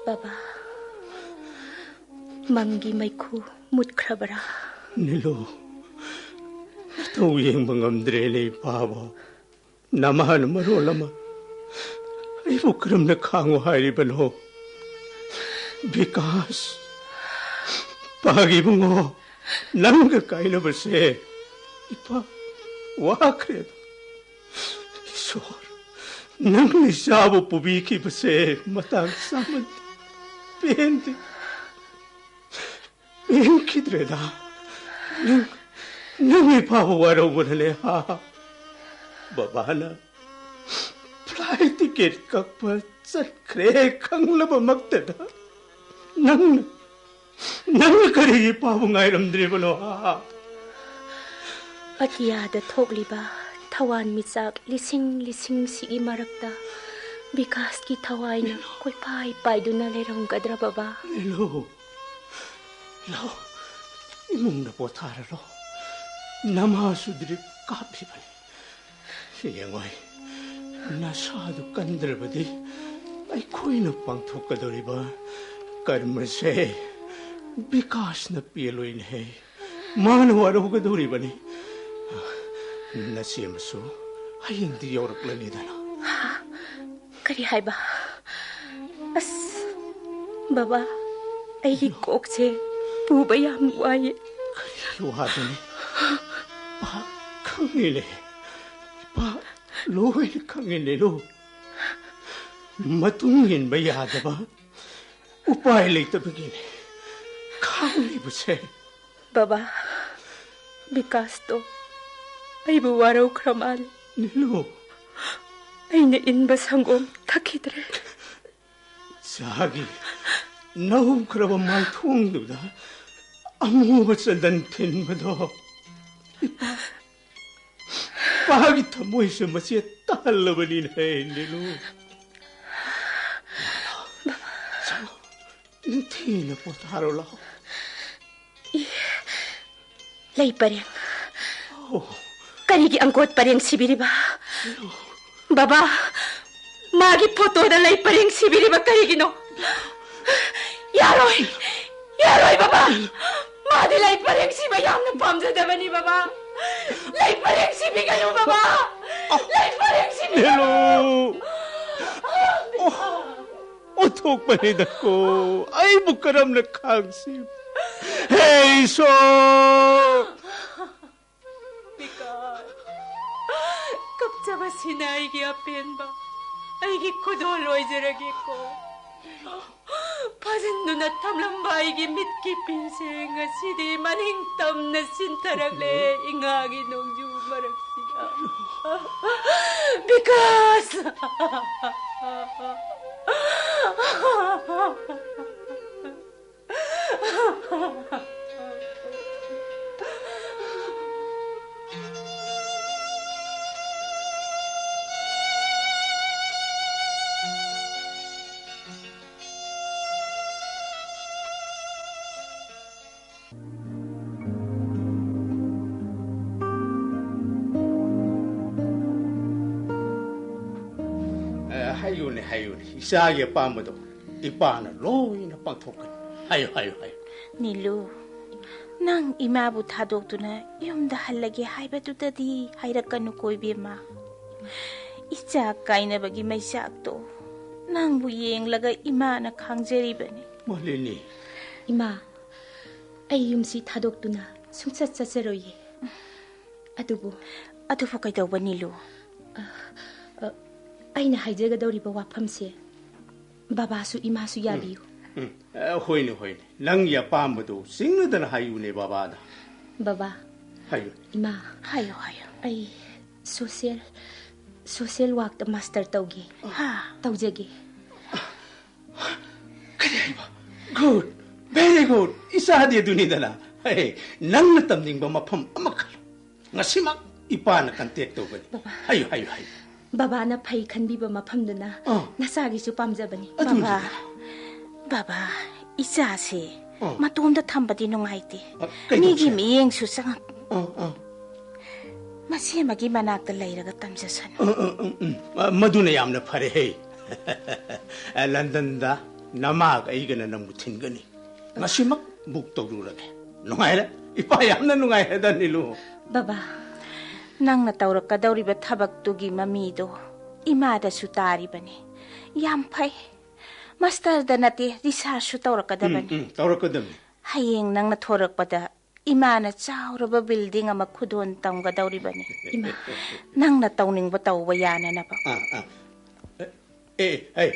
ꯕꯕꯥ, ꯃꯪꯒꯤ ꯃꯩꯈꯨ ꯃꯨꯠꯈ꯭ꯔꯕꯔꯥ? ꯅꯤꯂꯨ, ꯅꯇꯧ ꯌꯦꯡꯕ ꯉꯝꯗ꯭ꯔꯦꯅꯦ ꯏꯄꯥꯕꯣ꯫ ꯅꯃꯥꯅ ꯃꯔꯣꯜ ꯑꯃ ꯑꯩꯕꯨ ꯀꯔꯝꯅ ꯈꯥꯡꯉꯨ ꯍꯥꯏꯔꯤꯕꯅꯣ? ꯕꯤꯀꯥꯁ, ꯄꯥꯒꯤ ꯏꯕꯨꯡꯉꯣ, ꯅꯪꯒ ꯀꯥꯏꯅꯕꯁꯦ ꯏꯄꯥ ꯋꯥꯈ꯭ꯔꯦꯗ꯫ ꯏꯁꯣꯔ, ꯅꯪꯅ ꯏꯆꯥꯕꯨ ꯄꯨꯕꯤꯈꯤꯕꯁꯦ ꯃꯇꯥꯡ ꯆꯥꯃꯟꯗꯦ, ꯄꯦꯟꯗꯦ꯫ ꯄꯦꯟꯈꯤꯗ꯭ꯔꯦꯗ꯫ ꯅꯪ, ꯅꯪ ꯏꯄꯥꯕꯨ ꯋꯥꯔꯧꯕꯅꯅꯦ, ꯍꯥ? ꯕꯕꯥꯅ flight ticket ꯀꯛꯄ ꯆꯠꯈ꯭ꯔꯦ ꯈꯪꯂꯕꯃꯛꯇꯗ ꯅꯪꯅ, ꯅꯪꯅ ꯀꯔꯤꯒꯤ ꯏꯄꯥꯕꯨ ꯉꯥꯏꯔꯝꯗ꯭ꯔꯤꯕꯅꯣ, ꯍꯥ? ꯑꯇꯤꯌꯥꯗ ꯊꯣꯛꯂꯤꯕ ꯊꯋꯥꯟꯃꯤꯆꯥꯛ ꯂꯤꯁꯤꯡ ꯂꯤꯁꯤꯡꯁꯤꯒꯤ ꯃꯔꯛꯇ ꯕꯤꯀꯥꯁꯀꯤ ꯊꯋꯥꯏꯅ ꯀꯣꯏꯄꯥꯏ ꯄꯥꯏꯗꯨꯅ ꯂꯩꯔꯝꯒꯗ꯭ꯔꯥ, ꯕꯕꯥ? ꯂꯤꯂꯨ, ꯂꯥꯎ, ꯏꯃꯨꯡꯗ ꯄꯣꯊꯥꯔꯔꯣ꯫ ꯅꯃꯥꯁꯨ drip ꯀꯥꯞꯂꯤꯕꯅꯤ꯫ ꯌꯦꯡꯉꯣꯏ, ꯅꯁꯥꯗꯨ ꯀꯟꯗ꯭ꯔꯕꯗꯤ ꯑꯩꯈꯣꯏꯅ ꯄꯥꯡꯊꯣꯛꯀꯗꯧꯔꯤꯕ ꯀꯔꯃꯁꯦ ꯕꯤꯀꯥꯁꯅ ꯄꯦꯜꯂꯣꯏꯅꯦꯍꯦ꯫ ꯃꯥꯅ ꯋꯥꯔꯧꯒꯗꯧꯔꯤꯕꯅꯤ꯫ ꯅꯆꯦ ꯑꯃꯁꯨ ꯍꯌꯦꯡꯗꯤ ꯌꯧꯔꯛꯂꯅꯤꯗꯅ꯫ ꯀꯔꯤ ꯍꯥꯏꯕ? ꯑꯁ! ꯕꯕꯥ, ꯑꯩꯒꯤ ꯀꯣꯛꯁꯦ ꯄꯨꯕ ꯌꯥꯝ ꯋꯥꯏꯌꯦ꯫ ꯀꯔꯤ ꯋꯥꯗꯨꯅꯤ? ꯏꯄꯥ ꯈꯪꯉꯤꯅꯦ꯫ ꯏꯄꯥ ꯂꯣꯏꯅ ꯈꯪꯉꯤꯅꯦ, ꯂꯨ꯫ ꯃꯇꯨꯡ ꯏꯟꯕ ꯌꯥꯗꯕ ꯎꯄꯥꯏ ꯂꯩꯇꯕꯒꯤꯅꯦ ꯈꯥꯡꯂꯤꯕꯁꯦ꯫ ꯕꯕꯥ, ꯕꯤꯀꯥꯁꯇꯣ ꯑꯩꯕꯨ ꯋꯥꯔꯧꯈ꯭ꯔ ꯃꯥꯜꯂꯦ꯫ ꯅꯤꯂꯨ꯫ ꯑꯩꯅ ꯏꯟꯕ ꯁꯪꯒꯣꯝ ꯊꯛꯈꯤꯗ꯭ꯔꯦ꯫ ꯆꯥꯒꯤ ꯅꯧꯈ꯭ꯔꯕ ꯃꯥꯏꯊꯣꯡꯗꯨꯗ ꯑꯃꯨꯕ ꯆꯟꯗꯟ ꯊꯤꯟꯕꯗꯣ ꯏꯄꯥ, ꯏꯄꯥꯒꯤ ꯊꯃꯣꯏꯁꯦ ꯃꯆꯦꯠ ꯇꯥꯍꯜꯂꯕꯅꯤꯅꯦ, ꯅꯤꯂꯨ꯫ ꯆꯪꯉꯣ, ꯅꯤꯡꯊꯤꯅ ꯄꯣꯊꯥꯔꯣ ꯂꯥꯛꯑꯣ꯫ ꯂꯩ ꯄꯔꯦꯡ꯫ ꯑꯣ꯫ ꯀꯔꯤꯒꯤ ꯑꯪꯀꯣꯠ ꯄꯔꯦꯡ ꯁꯤꯕꯤꯔꯤꯕ? ꯕꯕꯥ, ꯃꯥꯒꯤ ꯐꯣꯇꯣꯗ ꯂꯩ ꯄꯔꯦꯡ ꯁꯤꯕꯤꯔꯤꯕ ꯀꯔꯤꯒꯤꯅꯣ? ꯌꯥꯔꯣꯏ! ꯌꯥꯔꯣꯏ, ꯕꯕꯥ! ꯃꯥꯗꯤ ꯂꯩ ꯄꯔꯦꯡ ꯁꯤꯕ ꯌꯥꯝꯅ ꯄꯥꯝꯖꯗꯕꯅꯤ, ꯕꯕꯥ! ꯂꯩ ꯄꯔꯦꯡ ꯁꯤꯕꯤꯒꯅꯨ, ꯕꯕꯥ! ꯂꯩ ꯄꯔꯦꯡ ꯁꯤꯕꯤꯒꯅꯨ! ꯅꯤꯂꯨ! ꯑꯣ, ꯑꯣꯟꯊꯣꯛꯄꯅꯤꯗꯀꯣ꯫ ꯑꯩꯕꯨ ꯀꯔꯝꯅ ꯈꯥꯡꯁꯤ? ꯍꯦ ꯏꯁꯣꯔ! ꯕꯤꯀꯥꯁ, ꯀꯞꯆꯕꯁꯤꯅ ꯑꯩꯒꯤ ꯑꯄꯦꯟꯕ, ꯑꯩꯒꯤ ꯈꯨꯗꯣꯜ ꯑꯣꯏꯖꯔꯒꯦꯀꯣ꯫ ꯐꯥꯖꯤꯟꯗꯨꯅ ꯊꯝꯂꯝꯕ ꯑꯩꯒꯤ ꯃꯤꯠꯀꯤ ꯄꯤꯁꯦ ꯉꯁꯤꯗꯤ ꯃꯅꯤꯡ ꯇꯝꯅ ꯆꯤꯟꯊꯔꯛꯂꯦ, ꯏꯉꯥꯒꯤ ꯅꯣꯡꯖꯨ ꯃꯔꯛꯁꯤꯗ꯫ ꯕꯤꯀꯥꯁ! ꯑꯦ, ꯍꯥꯏꯌꯨꯅꯦ, ꯍꯥꯏꯌꯨꯅꯦ꯫ ꯏꯆꯥꯒꯤ ꯑꯄꯥꯝꯕꯗꯣ ꯏꯄꯥꯅ ꯂꯣꯏꯅ ꯄꯥꯡꯊꯣꯛꯀꯅꯤ꯫ ꯍꯥꯏꯌꯨ, ꯍꯥꯏꯌꯨ, ꯍꯥꯏꯌꯨ꯫ ꯅꯤꯂꯨ, ꯅꯪ ꯏꯃꯥꯕꯨ ꯊꯥꯗꯣꯛꯇꯨꯅ ꯌꯨꯝꯗ ꯍꯜꯂꯒꯦ ꯍꯥꯏꯕꯗꯨꯗꯗꯤ ꯍꯥꯏꯔꯛꯀꯅꯨꯀꯣ, ꯏꯕꯦꯝꯃ꯫ ꯏꯆꯥ ꯀꯥꯏꯅꯕꯒꯤ ꯃꯩꯆꯥꯛꯇꯣ ꯅꯪꯕꯨ ꯌꯦꯡꯂꯒ ꯏꯃꯥꯅ ꯈꯥꯡꯖꯔꯤꯕꯅꯤ꯫ ꯃꯥꯂꯤꯅꯤ꯫ ꯏꯃꯥ, ꯑꯩ ꯌꯨꯝꯁꯤ ꯊꯥꯗꯣꯛꯇꯨꯅ ꯁꯨꯡꯆꯠ ꯆꯠꯆꯔꯣꯏꯌꯦ꯫ ꯑꯗꯨꯕꯨ ꯑꯗꯨꯕꯨ ꯀꯩꯗꯧꯕ, ꯅꯤꯂꯨ? ꯑ, ꯑ, ꯑꯩꯅ ꯍꯥꯏꯖꯒꯗꯧꯔꯤꯕ ꯋꯥꯐꯝꯁꯦ ꯕꯕꯥꯁꯨ ꯏꯃꯥꯁꯨ ꯌꯥꯕꯤꯌꯨ꯫ ꯎꯝ, ꯑ, ꯍꯣꯏꯅꯦ, ꯍꯣꯏꯅꯦ꯫ ꯅꯪꯒꯤ ꯑꯄꯥꯝꯕꯗꯣ ꯆꯤꯡꯅꯗꯅ ꯍꯥꯏꯌꯨꯅꯦ ꯕꯕꯥꯗ꯫ ꯕꯕꯥ꯫ ꯍꯥꯏꯌꯨ꯫ ꯏꯃꯥ꯫ ꯍꯥꯏꯌꯨ, ꯍꯥꯏꯌꯨ꯫ ꯑꯩ social, social workꯇ master ꯇꯧꯒꯦ꯫ ꯍꯥ? ꯇꯧꯖꯒꯦ꯫ ꯀꯔꯤ ꯍꯥꯏꯕ? Good, very good. ꯏꯆꯥꯗꯤ ꯑꯗꯨꯅꯤꯗꯅ꯫ ꯍꯦ, ꯅꯪꯅ ꯇꯝꯅꯤꯡꯕ ꯃꯐꯝ ꯑꯃ ꯈꯜꯂꯨ꯫ ꯉꯁꯤꯃꯛ ꯏꯄꯥꯅ contact ꯇꯧꯒꯅꯤ꯫ ꯕꯕꯥ꯫ ꯍꯥꯏꯌꯨ, ꯍꯥꯏꯌꯨ, ꯍꯥꯏꯌꯨ꯫ ꯕꯕꯥꯅ ꯐꯩ ꯈꯟꯕꯤꯕ ꯃꯐꯝꯗꯨꯅ ꯑꯥ꯫ ꯅꯆꯥꯒꯤꯁꯨ ꯄꯥꯝꯖꯕꯅꯤ꯫ ꯑꯗꯨꯅꯤ꯫ ꯕꯕꯥ, ꯕꯕꯥ, ꯏꯆꯥꯁꯦ ꯑꯥ꯫ ꯃꯇꯣꯝꯗ ꯊꯝꯕꯗꯤ ꯅꯨꯡꯉꯥꯏꯇꯦ꯫ ꯑ, ꯀꯩ ꯃꯤꯒꯤ ꯇꯧꯁꯦ? ꯃꯤꯠꯌꯦꯡꯁꯨ ꯆꯪꯉꯛ-, ꯑꯥ, ꯑꯥ꯫ ꯃꯆꯦ ꯑꯃꯒꯤ ꯃꯅꯥꯛꯇ ꯂꯩꯔꯒ ꯇꯝꯖꯁꯅꯨ꯫ ꯑ, ꯑ, ꯎꯝ, ꯎꯝ꯫ ꯑ, ꯃꯗꯨꯅ ꯌꯥꯝꯅ ꯐꯔꯦ ꯍꯦ꯫ ꯑ, ꯂꯟꯗꯟꯗ ꯅꯃꯥꯒ ꯑꯩꯒꯅ ꯅꯪꯕꯨ ꯊꯤꯟꯒꯅꯤ꯫ ꯉꯁꯤꯃꯛ book ꯇꯧꯔꯨꯔꯒꯦ꯫ ꯅꯨꯡꯉꯥꯏꯔꯦ? ꯏꯄꯥ ꯌꯥꯝꯅ ꯅꯨꯡꯉꯥꯏꯔꯦꯗ, ꯅꯤꯂꯨ꯫ ꯕꯕꯥ, ꯅꯪꯅ ꯇꯧꯔꯛꯀꯗꯧꯔꯤꯕ ꯊꯕꯛꯇꯨꯒꯤ ꯃꯃꯤꯗꯣ ꯏꯃꯥꯗꯁꯨ ꯇꯥꯔꯤꯕꯅꯤ꯫ ꯌꯥꯝ ꯐꯩ꯫ Masterꯗ ꯅꯠꯇꯦ, researchꯁꯨ ꯇꯧꯔꯛꯀꯗꯕꯅꯤ꯫ ꯎꯝ, ꯎꯝ, ꯇꯧꯔꯛꯀꯗꯕꯅꯤ꯫ ꯍꯌꯦꯡ ꯅꯪꯅ ꯊꯣꯔꯛꯄꯗ ꯏꯃꯥꯅ ꯆꯥꯎꯔꯕ building ꯑꯃ ꯈꯨꯗꯣꯟ ꯇꯝꯒꯗꯧꯔꯤꯕꯅꯤ꯫ ꯏꯃꯥ, ꯅꯪꯅ ꯇꯧꯅꯤꯡꯕ ꯇꯧꯕ ꯌꯥꯅꯅꯕ꯫ ꯑꯥ, ꯑꯥ꯫ ꯑꯦ, ꯑꯦ,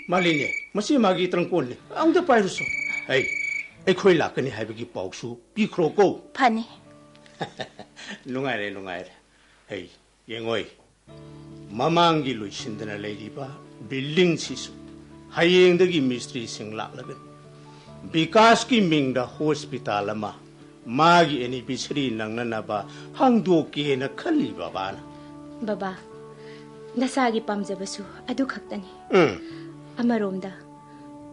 ꯃꯥꯂꯤꯅꯤ, ꯃꯁꯤ ꯃꯥꯒꯤ ꯇ꯭ꯔꯪꯀꯣꯟꯅꯤ꯫ ꯑꯝꯇ ꯄꯥꯏꯔꯨꯁꯣ꯫ ꯑꯩ, ꯑꯩꯈꯣꯏ ꯂꯥꯛꯀꯅꯤ ꯍꯥꯏꯕꯒꯤ ꯄꯥꯎꯁꯨ ꯄꯤꯈ꯭ꯔꯣꯀꯣ꯫ ꯐꯅꯤ꯫ ꯅꯨꯡꯉꯥꯏꯔꯦ, ꯅꯨꯡꯉꯥꯏꯔꯦ꯫ ꯑꯩ, ꯌꯦꯡꯉꯣꯏ꯫ ꯃꯃꯥꯡꯒꯤ ꯂꯣꯏꯁꯤꯟꯗꯅ ꯂꯩꯔꯤꯕ buildingꯁꯤꯁꯨ ꯍꯌꯦꯡꯗꯒꯤ ꯃꯤꯁꯇ꯭ꯔꯤꯁꯤꯡ ꯂꯥꯛꯂꯒꯅꯤ꯫ ꯕꯤꯀꯥꯁꯀꯤ ꯃꯤꯡꯗ hospital ꯑꯃ ꯃꯥꯒꯤ anniversary ꯅꯪꯅꯅꯕ ꯍꯥꯡꯗꯣꯛꯀꯦꯅ ꯈꯜꯂꯤ ꯕꯕꯥꯅ꯫ ꯕꯕꯥ, ꯅꯆꯥꯒꯤ ꯄꯥꯝꯖꯕꯁꯨ ꯑꯗꯨ ꯈꯛꯇꯅꯤ꯫ ꯎꯝ꯫ ꯑꯃꯔꯣꯝꯗ,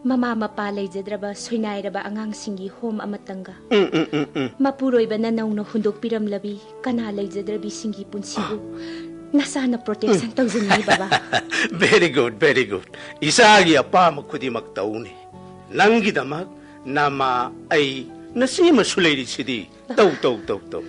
ꯃꯃꯥ ꯃꯄꯥ ꯂꯩꯖꯗ꯭ꯔꯕ ꯁꯣꯏꯅꯥꯏꯔꯕ ꯑꯉꯥꯡꯁꯤꯡꯒꯤ home ꯑꯃꯇꯪꯒ, ꯎꯝ, ꯎꯝ, ꯎꯝ, ꯎꯝ꯫ ꯃꯄꯨꯔꯣꯏꯕꯅ ꯅꯧꯅ ꯍꯨꯟꯗꯣꯛꯄꯤꯔꯝꯂꯕꯤ ꯀꯅꯥ ꯂꯩꯖꯗ꯭ꯔꯕꯤꯁꯤꯡꯒꯤ ꯄꯨꯟꯁꯤꯕꯨ ꯅꯆꯥꯅ protection ꯇꯧꯖꯅꯤꯡꯉꯤ, ꯕꯕꯥ꯫ Very good, very good. ꯏꯆꯥꯒꯤ ꯑꯄꯥꯝꯕ ꯈꯨꯗꯤꯡꯃꯛ ꯇꯧꯅꯤ꯫ ꯅꯪꯒꯤꯗꯃꯛ ꯅꯃꯥ, ꯑꯩ, ꯅꯆꯦ ꯑꯃꯁꯨ ꯂꯩꯔꯤꯁꯤꯗꯤ꯫ ꯇꯧ, ꯇꯧ, ꯇꯧ, ꯇꯧ꯫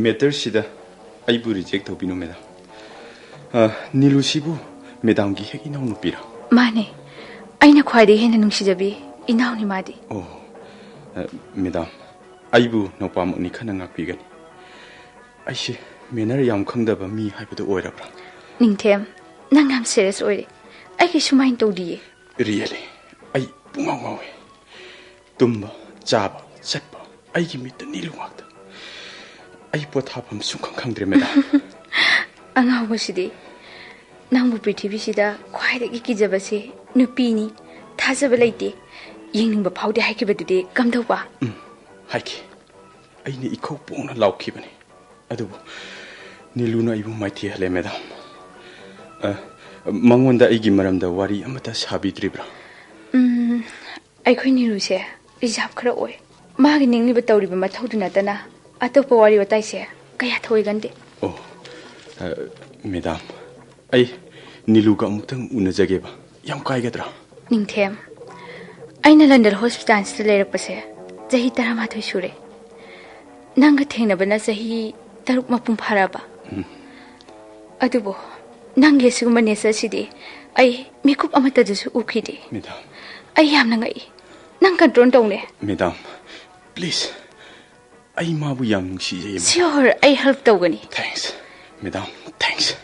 ꯃꯦꯇꯔꯁꯤꯗ ꯑꯩꯕꯨ ꯔꯤꯖꯦꯛ ꯇꯧꯕꯤꯅꯨ, ꯃꯦꯗꯥꯝ꯫ ꯑ, ꯅꯤꯂꯨꯁꯤꯕꯨ ꯃꯦꯗꯥꯝꯒꯤ ꯍꯦꯛ ꯏꯅꯥꯎꯅꯨꯄꯤꯔꯥ? ꯃꯥꯅꯦ꯫ ꯑꯩꯅ ꯈ꯭ꯋꯥꯏꯗꯒꯤ ꯍꯦꯟꯅ ꯅꯨꯡꯁꯤꯖꯕꯤ ꯏꯅꯥꯎꯅꯤ ꯃꯥꯗꯤ꯫ ꯑꯣ, ꯑ, ꯃꯦꯗꯥꯝ, ꯑꯩꯕꯨ ꯅꯧꯄꯥꯃꯛꯅꯤ ꯈꯟꯅ ꯉꯥꯛꯄꯤꯒꯅꯤ꯫ ꯑꯩꯁꯦ ꯃꯦꯅꯔ ꯌꯥꯝ ꯈꯪꯗꯕ ꯃꯤ ꯍꯥꯏꯕꯗꯨ ꯑꯣꯏꯔꯕ꯭ꯔꯥ? ꯅꯤꯡꯊꯦꯝ, ꯅꯪ ꯌꯥꯝ ꯁꯦꯔꯤꯌꯁ ꯑꯣꯏꯔꯦ꯫ ꯑꯩ ꯀꯩꯁꯨꯃꯥꯏꯅ ꯇꯧꯗꯤꯌꯦ꯫ ꯔꯤꯌꯦꯂꯤ, ꯑꯩ ꯄꯨꯡꯉꯥꯎ ꯉꯥꯎꯋꯦ꯫ ꯇꯨꯝꯕ, ꯆꯥꯕ, ꯆꯠꯄ, ꯑꯩꯒꯤ ꯃꯤꯠꯇ ꯅꯤꯂꯨ ꯉꯥꯛꯇ꯫ ꯑꯩ ꯄꯣꯊꯥꯐꯝ ꯁꯨꯡꯈꯪ ꯈꯪꯗ꯭ꯔꯦ, ꯃꯦꯗꯥꯝ꯫ ꯑꯉꯥꯎꯕꯁꯤꯗꯤ꯫ ꯅꯪꯕꯨ ꯄ꯭ꯔꯤꯊꯤꯕꯤꯁꯤꯗ ꯈ꯭ꯋꯥꯏꯗꯒꯤ ꯀꯤꯖꯕꯁꯦ ꯅꯨꯄꯤꯅꯤ꯫ ꯊꯥꯖꯕ ꯂꯩꯇꯦ꯫ ꯌꯦꯡꯅꯤꯡꯕ ꯐꯥꯎꯗꯦ ꯍꯥꯏꯈꯤꯕꯗꯨꯗꯤ ꯀꯝꯗꯧꯕ? ꯎꯝ, ꯍꯥꯏꯈꯤ꯫ ꯑꯩꯅ ꯏꯈꯧ ꯄꯣꯡꯅ ꯂꯥꯎꯈꯤꯕꯅꯤ꯫ ꯑꯗꯨꯕꯨ ꯅꯤꯂꯨꯅ ꯑꯩꯕꯨ ꯃꯥꯏꯊꯤꯍꯜꯂꯦ, ꯃꯦꯗꯥꯝ꯫ ꯑ, ꯃꯉꯣꯟꯗ ꯑꯩꯒꯤ ꯃꯔꯝꯗ ꯋꯥꯔꯤ ꯑꯃꯠꯇ ꯁꯥꯕꯤꯗ꯭ꯔꯤꯕ꯭ꯔꯥ? ꯎꯝ, ꯑꯩꯈꯣꯏ ꯅꯤꯂꯨꯁꯦ ꯔꯤꯖꯥꯕ ꯈꯔ ꯑꯣꯏ꯫ ꯃꯥꯒꯤ ꯅꯤꯡꯂꯤꯕ ꯇꯧꯔꯤꯕ ꯃꯊꯧꯗꯨ ꯅꯠꯇꯅ ꯑꯇꯣꯞꯄ ꯋꯥꯔꯤ ꯋꯥꯇꯥꯏꯁꯦ ꯀꯌꯥ ꯊꯧꯑꯣꯏꯒꯟꯗꯦ꯫ ꯑꯣ, ꯑ, ꯃꯦꯗꯥꯝ, ꯑꯩ ꯅꯤꯂꯨꯒ ꯑꯃꯨꯛꯇꯪ ꯎꯅꯖꯒꯦꯕ꯫ ꯌꯥꯝ ꯀꯥꯏꯒꯗ꯭ꯔꯥ? ꯅꯤꯡꯊꯦꯝ, ꯑꯩꯅ ꯂꯟꯗꯟ ꯍꯣꯁꯄꯤꯇꯥꯜꯁꯤꯗ ꯂꯩꯔꯛꯄꯁꯦ ꯆꯍꯤ ꯇꯔꯥꯃꯥꯊꯣꯏ ꯁꯨꯔꯦ꯫ ꯅꯪꯒ ꯊꯦꯡꯅꯕꯅ ꯆꯍꯤ ꯇꯔꯨꯛ ꯃꯄꯨꯡ ꯐꯥꯔꯛꯑꯕ꯫ ꯎꯝ꯫ ꯑꯗꯨꯕꯨ ꯅꯪꯒꯤ ꯑꯁꯤꯒꯨꯝꯕ ꯅꯦꯆꯔꯁꯤꯗꯤ ꯑꯩ ꯃꯤꯀꯨꯞ ꯑꯃꯠꯇꯗꯁꯨ ꯎꯈꯤꯗꯦ꯫ ꯃꯦꯗꯥꯝ꯫ ꯑꯩ ꯌꯥꯝꯅ ꯉꯛꯏ꯫ ꯅꯪ ꯀꯟꯇ꯭ꯔꯣꯜ ꯇꯧꯅꯦ꯫ Madam, please. ꯑꯩ ꯃꯥꯕꯨ ꯌꯥꯝ ꯅꯨꯡꯁꯤꯖꯩ, ꯃꯦꯗꯥꯝ꯫ ꯁꯤꯌꯣꯔ, ꯑꯩ ꯍꯦꯜꯞ ꯇꯧꯒꯅꯤ꯫ Thanks, madam, thanks.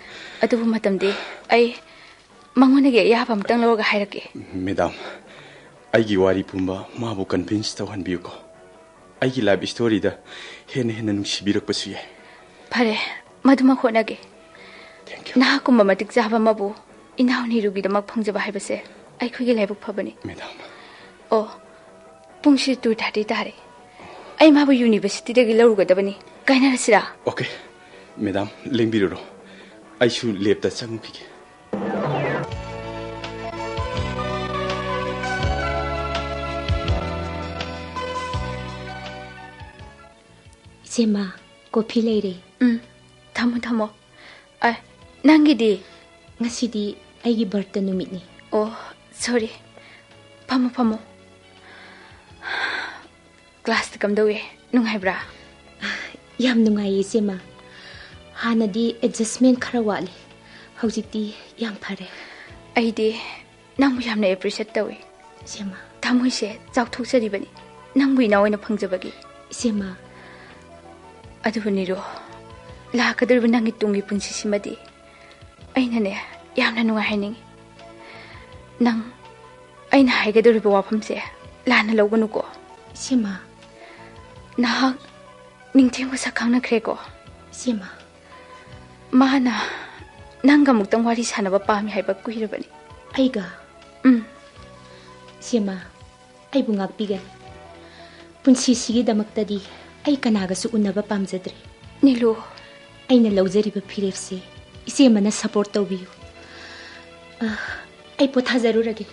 ꯑꯗꯨꯕꯨ ꯃꯇꯝꯗꯤ ꯑꯩ ꯃꯉꯣꯟꯗꯒꯤ ꯑꯌꯥꯕ ꯑꯃꯇꯪ ꯂꯧꯔꯒ ꯍꯥꯏꯔꯛꯀꯦ꯫ ꯃꯦꯗꯥꯝ, ꯑꯩꯒꯤ ꯋꯥꯔꯤ ꯄꯨꯝꯕ ꯃꯥꯕꯨ ꯀꯟꯚꯤꯟꯁ ꯇꯧꯍꯟꯕꯤꯌꯨꯀꯣ꯫ ꯑꯩꯒꯤ ꯂꯥꯏꯐ ꯁ꯭ꯇꯣꯔꯤꯗ ꯍꯦꯟꯅ ꯍꯦꯟꯅ ꯅꯨꯡꯁꯤꯕꯤꯔꯛꯄꯁꯨ ꯌꯥꯏ꯫ ꯐꯔꯦ, ꯃꯗꯨꯃꯛ ꯍꯣꯠꯅꯒꯦ꯫ Thank you. ꯅꯍꯥꯛꯀꯨꯝꯕ ꯃꯇꯤꯛ ꯆꯥꯕ ꯑꯃꯕꯨ ꯏꯅꯥꯎ ꯅꯤꯔꯨꯒꯤꯗꯃꯛ ꯐꯪꯖꯕ ꯍꯥꯏꯕꯁꯦ ꯑꯩꯈꯣꯏꯒꯤ ꯂꯥꯏꯕꯛ ꯐꯕꯅꯤ꯫ ꯃꯦꯗꯥꯝ꯫ ꯑꯣ, ꯄꯨꯡꯁꯤ ꯇꯨ ꯊꯥꯔꯇꯤ ꯇꯥꯔꯦ꯫ ꯑꯩ ꯃꯥꯕꯨ ꯌꯨꯅꯤꯚꯔꯁꯤꯇꯤꯗꯒꯤ ꯂꯧꯔꯨꯒꯗꯕꯅꯤ꯫ ꯀꯥꯏꯅꯔꯁꯤꯔꯥ? ꯑꯣꯀꯦ꯫ ꯃꯦꯗꯥꯝ, ꯂꯦꯡꯕꯤꯔꯨꯔꯣ꯫ ꯑꯩꯁꯨ ꯂꯦꯞꯇ ꯆꯪꯉꯨꯈꯤꯒꯦ꯫ ꯏꯆꯦꯃ, ꯀꯣꯐꯤ ꯂꯩꯔꯦ꯫ ꯎꯝ, ꯊꯝꯃꯣ, ꯊꯝꯃꯣ꯫ ꯑ, ꯅꯪꯒꯤꯗꯤ? ꯉꯁꯤꯗꯤ ꯑꯩꯒꯤ ꯕꯥꯔꯠꯗꯦ ꯅꯨꯃꯤꯠꯅꯤ꯫ ꯑꯣ, ꯁꯣꯔꯤ꯫ ꯐꯝꯃꯣ, ꯐꯝꯃꯣ꯫ ꯀ꯭ꯂꯥꯁꯇꯤ ꯀꯝꯗꯧꯏ? ꯅꯨꯡꯉꯥꯏꯕ꯭ꯔꯥ? ꯌꯥꯝ ꯅꯨꯡꯉꯥꯏꯌꯦ, ꯏꯆꯦꯃ꯫ ꯍꯥꯟꯅꯗꯤ ꯑꯦꯗꯖꯁꯃꯦꯟ ꯈꯔ ꯋꯥꯠꯂꯤ, ꯍꯧꯖꯤꯛꯇꯤ ꯌꯥꯝ ꯐꯔꯦ꯫ ꯑꯩꯗꯤ ꯅꯪꯕꯨ ꯌꯥꯝꯅ ꯑꯦꯄ꯭ꯔꯤꯁꯤꯌꯦꯠ ꯇꯧꯏ꯫ ꯏꯆꯦꯃ꯫ ꯊꯃꯣꯏꯁꯦ ꯆꯥꯎꯊꯣꯛꯆꯔꯤꯕꯅꯤ, ꯅꯪꯕꯨ ꯏꯅꯥꯎ ꯑꯣꯏꯅ ꯐꯪꯖꯕꯒꯤ꯫ ꯏꯆꯦꯃ꯫ ꯑꯗꯨꯕꯨ ꯅꯤꯔꯨ, ꯂꯥꯛꯀꯗꯧꯔꯤꯕ ꯅꯪꯒꯤ ꯇꯨꯡꯒꯤ ꯄꯨꯟꯁꯤꯁꯤꯃꯗꯤ ꯑꯩꯅꯅꯦ, ꯌꯥꯝꯅ ꯅꯨꯡꯉꯥꯏꯍꯟꯅꯤꯡꯉꯤ꯫ ꯅꯪ ꯑꯩꯅ ꯍꯥꯏꯒꯗꯧꯔꯤꯕ ꯋꯥꯐꯝꯁꯦ ꯂꯥꯟꯅ ꯂꯧꯒꯅꯨꯀꯣ꯫ ꯏꯆꯦꯃ꯫ ꯅꯍꯥꯛ ꯅꯤꯡꯊꯦꯝꯒ ꯁꯛ ꯈꯪꯅꯈ꯭ꯔꯦꯀꯣ? ꯏꯆꯦꯃ꯫ ꯃꯥꯅ ꯅꯪꯒ ꯑꯃꯨꯛꯇꯪ ꯋꯥꯔꯤ ꯁꯥꯟꯅꯕ ꯄꯥꯝꯃꯤ ꯍꯥꯏꯕ ꯀꯨꯏꯔꯕꯅꯤ꯫ ꯑꯩꯒ? ꯎꯝ꯫ ꯏꯆꯦꯃ, ꯑꯩꯕꯨ ꯉꯥꯛꯄꯤꯒꯅꯤ꯫ ꯄꯨꯟꯁꯤꯁꯤꯒꯤꯗꯃꯛꯇꯗꯤ ꯑꯩ ꯀꯅꯥꯒꯁꯨ ꯎꯅꯕ ꯄꯥꯝꯖꯗ꯭ꯔꯦ꯫ ꯅꯤꯂꯨ꯫ ꯑꯩꯅ ꯂꯧꯖꯔꯤꯕ ꯐꯤꯔꯦꯞꯁꯦ ꯏꯆꯦꯃꯅ ꯁꯄꯣꯔꯠ ꯇꯧꯕꯤꯌꯨ꯫ ꯑ, ꯑꯩ ꯄꯣꯊꯥꯖꯔꯨꯔꯒꯦ꯫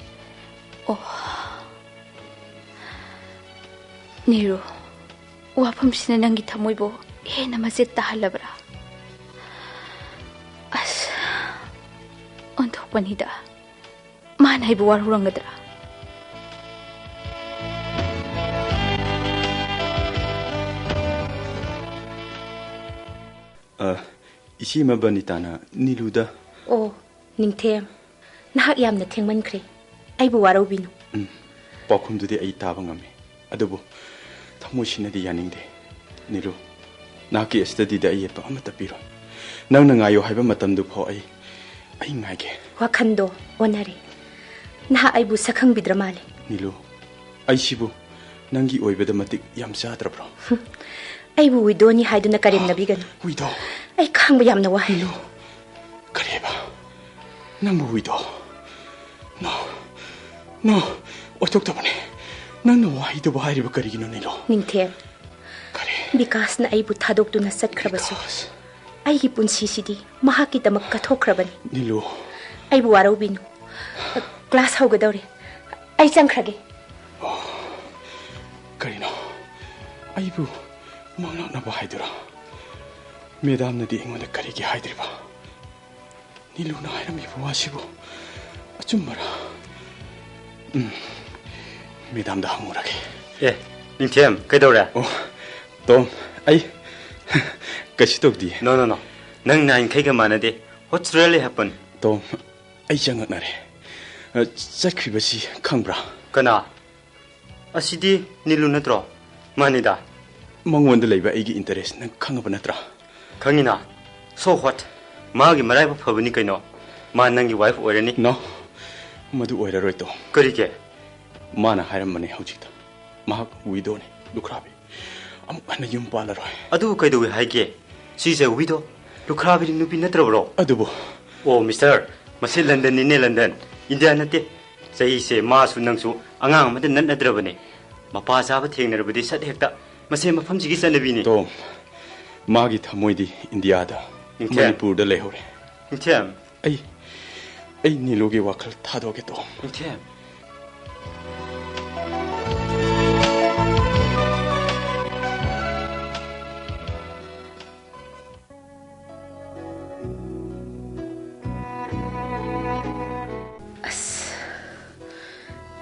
ꯑꯣ꯫ ꯅꯤꯔꯨ, ꯋꯥꯐꯝꯁꯤꯅ ꯅꯪꯒꯤ ꯊꯃꯣꯏꯕꯨ ꯍꯦꯟꯅ ꯃꯆꯦꯠ ꯇꯥꯍꯜꯂꯕ꯭ꯔꯥ? ꯑꯁ, ꯑꯣꯟꯊꯣꯛꯄꯅꯤꯗ꯫ ꯃꯥꯅ ꯑꯩꯕꯨ ꯋꯥꯔꯧꯔꯝꯒꯗ꯭ꯔꯥ? ꯑ, ꯏꯆꯦꯃ ꯕꯅꯤꯇꯥꯅ ꯅꯤꯂꯨꯗ꯫ ꯑꯣ, ꯅꯤꯡꯊꯦꯝ, ꯅꯍꯥꯛ ꯌꯥꯝꯅ ꯊꯦꯡꯃꯟꯈ꯭ꯔꯦ꯫ ꯑꯩꯕꯨ ꯋꯥꯔꯧꯕꯤꯅꯨ꯫ ꯎꯝ, ꯄꯥꯎꯈꯨꯝꯗꯨꯗꯤ ꯑꯩ ꯇꯥꯕ ꯉꯝꯃꯤ, ꯑꯗꯨꯕꯨ ꯊꯃꯣꯏꯁꯤꯅꯗꯤ ꯌꯥꯅꯤꯡꯗꯦ꯫ ꯅꯤꯂꯨ, ꯅꯍꯥꯛꯀꯤ ꯁ꯭ꯇꯗꯤꯗ ꯑꯌꯦꯠꯄ ꯑꯃꯠꯇ ꯄꯤꯔꯣꯏ꯫ ꯅꯪꯅ ꯉꯥꯏꯌꯨ ꯍꯥꯏꯕ ꯃꯇꯝꯗꯨ ꯐꯥꯎ ꯑꯩ, ꯑꯩ ꯉꯥꯏꯒꯦ꯫ ꯋꯥꯈꯟꯗꯣ ꯑꯣꯟꯅꯔꯦ꯫ ꯅꯍꯥꯛ ꯑꯩꯕꯨ ꯁꯛꯈꯪꯕꯤꯗ꯭ꯔ ꯃꯥꯜꯂꯦ꯫ ꯅꯤꯂꯨ, ꯑꯩꯁꯤꯕꯨ ꯅꯪꯒꯤ ꯑꯣꯏꯕꯗ ꯃꯇꯤꯛ ꯌꯥꯝ ꯆꯥꯗ꯭ꯔꯕ꯭ꯔꯣ? ꯑꯩꯕꯨ ꯋꯤꯗꯣꯅꯤ ꯍꯥꯏꯗꯨꯅ ꯀꯔꯦꯝꯅꯕꯤꯒꯅꯨ꯫ ꯋꯤꯗꯣ? ꯑꯩ ꯈꯥꯡꯕ ꯌꯥꯝꯅ ꯋꯥꯏ꯫ ꯅꯤꯂꯨ, ꯀꯔꯤꯕ? ꯅꯪꯕꯨ ꯋꯤꯗꯣ? ꯅꯣ, ꯅꯣ, ꯑꯣꯏꯊꯣꯛꯇꯕꯅꯤ꯫ ꯅꯪꯅ ꯋꯥꯍꯩꯗꯨꯕꯨ ꯍꯥꯏꯔꯤꯕ ꯀꯔꯤꯒꯤꯅꯣ, ꯅꯤꯂꯨ? ꯅꯤꯡꯊꯦꯝ, ꯀꯔꯤ? ꯕꯤꯀꯥꯁꯅ ꯑꯩꯕꯨ ꯊꯥꯗꯣꯛꯇꯨꯅ ꯆꯠꯈ꯭ꯔꯕꯁꯨ, ꯕꯤꯀꯥꯁ꯫ ꯑꯩꯒꯤ ꯄꯨꯟꯁꯤꯁꯤꯗꯤ ꯃꯍꯥꯛꯀꯤꯗꯃꯛ ꯀꯠꯊꯣꯛꯈ꯭ꯔꯕꯅꯤ꯫ ꯅꯤꯂꯨ꯫ ꯑꯩꯕꯨ ꯋꯥꯔꯧꯕꯤꯅꯨ꯫ ꯀ꯭ꯂꯥꯁ ꯍꯧꯒꯗꯧꯔꯦ꯫ ꯑꯩ ꯆꯪꯈ꯭ꯔꯒꯦ꯫ ꯑꯣ, ꯀꯔꯤꯅꯣ? ꯑꯩꯕꯨ ꯃꯪꯂꯥꯛꯅꯕ ꯍꯥꯏꯗꯨꯔꯥ? ꯃꯦꯗꯥꯝꯅꯗꯤ ꯑꯩꯉꯣꯟꯗ ꯀꯔꯤꯒꯤ ꯍꯥꯏꯗ꯭ꯔꯤꯕ? ꯅꯤꯂꯨꯅ ꯍꯥꯏꯔꯝꯃꯤꯕ ꯋꯥꯁꯤꯕꯨ ꯑꯆꯨꯝꯕꯔꯥ? ꯎꯝ, ꯃꯦꯗꯥꯝꯗ ꯍꯪꯉꯨꯔꯒꯦ꯫ ꯑꯦ, ꯅꯤꯡꯊꯦꯝ, ꯀꯩꯗꯧꯔꯦ? ꯑꯣ, ꯇꯣꯝ, ꯑꯩ ꯀꯩꯁꯨ ꯇꯧꯗꯤꯌꯦ꯫ No, no, no. ꯅꯪ ꯅꯍꯥꯟꯈꯩꯒ ꯃꯥꯟꯅꯗꯦ꯫ What's really happen? ꯇꯣꯝ, ꯑꯩ ꯆꯉꯛꯅꯔꯦ꯫ ꯑ, ꯆꯠꯈ꯭ꯔꯤꯕꯁꯤ ꯈꯪꯕ꯭ꯔꯥ? ꯀꯅꯥ? ꯑꯁꯤꯗꯤ ꯅꯤꯂꯨ ꯅꯠꯇ꯭ꯔꯣ? ꯃꯥꯅꯤꯗ꯫ ꯃꯉꯣꯟꯗ ꯂꯩꯕ ꯑꯩꯒꯤ interest ꯅꯪ ꯈꯪꯉꯕ ꯅꯠꯇ꯭ꯔꯥ? ꯈꯪꯉꯤꯅ꯫ So what? ꯃꯥꯒꯤ ꯃꯔꯥꯏꯕꯛ ꯐꯕꯅꯤ ꯀꯩꯅꯣ꯫ ꯃꯥ ꯅꯪꯒꯤ wife ꯑꯣꯏꯔꯅꯤ꯫ No, ꯃꯗꯨ ꯑꯣꯏꯔꯔꯣꯏ ꯇꯣꯝ꯫ ꯀꯔꯤꯒꯤ? ꯃꯥꯅ ꯍꯥꯏꯔꯝꯕꯅꯦ ꯍꯧꯖꯤꯛꯇ꯫ ꯃꯍꯥꯛ widowꯅꯤ, ꯂꯨꯈ꯭ꯔꯥꯕꯤ꯫ ꯑꯃꯨꯛ ꯍꯟꯅ ꯌꯨꯝ ꯄꯥꯜꯂꯔꯣꯏ꯫ ꯑꯗꯨ ꯀꯩꯗꯧꯏ ꯍꯥꯏꯒꯦ? She's a widow. ꯂꯨꯈ꯭ꯔꯥꯕꯤꯗꯤ ꯅꯨꯄꯤ ꯅꯠꯇ꯭ꯔꯕ꯭ꯔꯣ? ꯑꯗꯨꯕꯨ ꯑꯣ, mister, ꯃꯁꯤ Londonꯅꯤꯅꯦ, London꯫ India ꯅꯠꯇꯦ꯫ ꯆꯍꯤꯁꯦ ꯃꯥꯁꯨ ꯅꯪꯁꯨ ꯑꯉꯥꯡ ꯑꯃꯗ ꯅꯠꯅꯗ꯭ꯔꯕꯅꯦ꯫ ꯃꯄꯥ ꯆꯥꯕ ꯊꯦꯡꯅꯔꯕꯗꯤ ꯁꯠ ꯍꯦꯛꯇ꯫ ꯃꯁꯤ ꯃꯐꯝꯁꯤꯒꯤ ꯆꯠꯅꯕꯤꯅꯤ꯫ ꯇꯣꯝ, ꯃꯥꯒꯤ ꯊꯃꯣꯏꯗꯤ ꯏꯟꯗꯤꯌꯥꯗ, ꯅꯤꯡꯊꯦꯝ꯫ ꯃꯅꯤꯄꯨꯔꯗ ꯂꯩꯍꯧꯔꯦ꯫ ꯅꯤꯡꯊꯦꯝ꯫ ꯑꯩ, ꯑꯩ ꯅꯤꯂꯨꯒꯤ ꯋꯥꯈꯜ ꯊꯥꯗꯣꯛꯑꯒꯦ, ꯇꯣꯝ꯫ ꯅꯤꯡꯊꯦꯝ꯫ ꯑꯁ,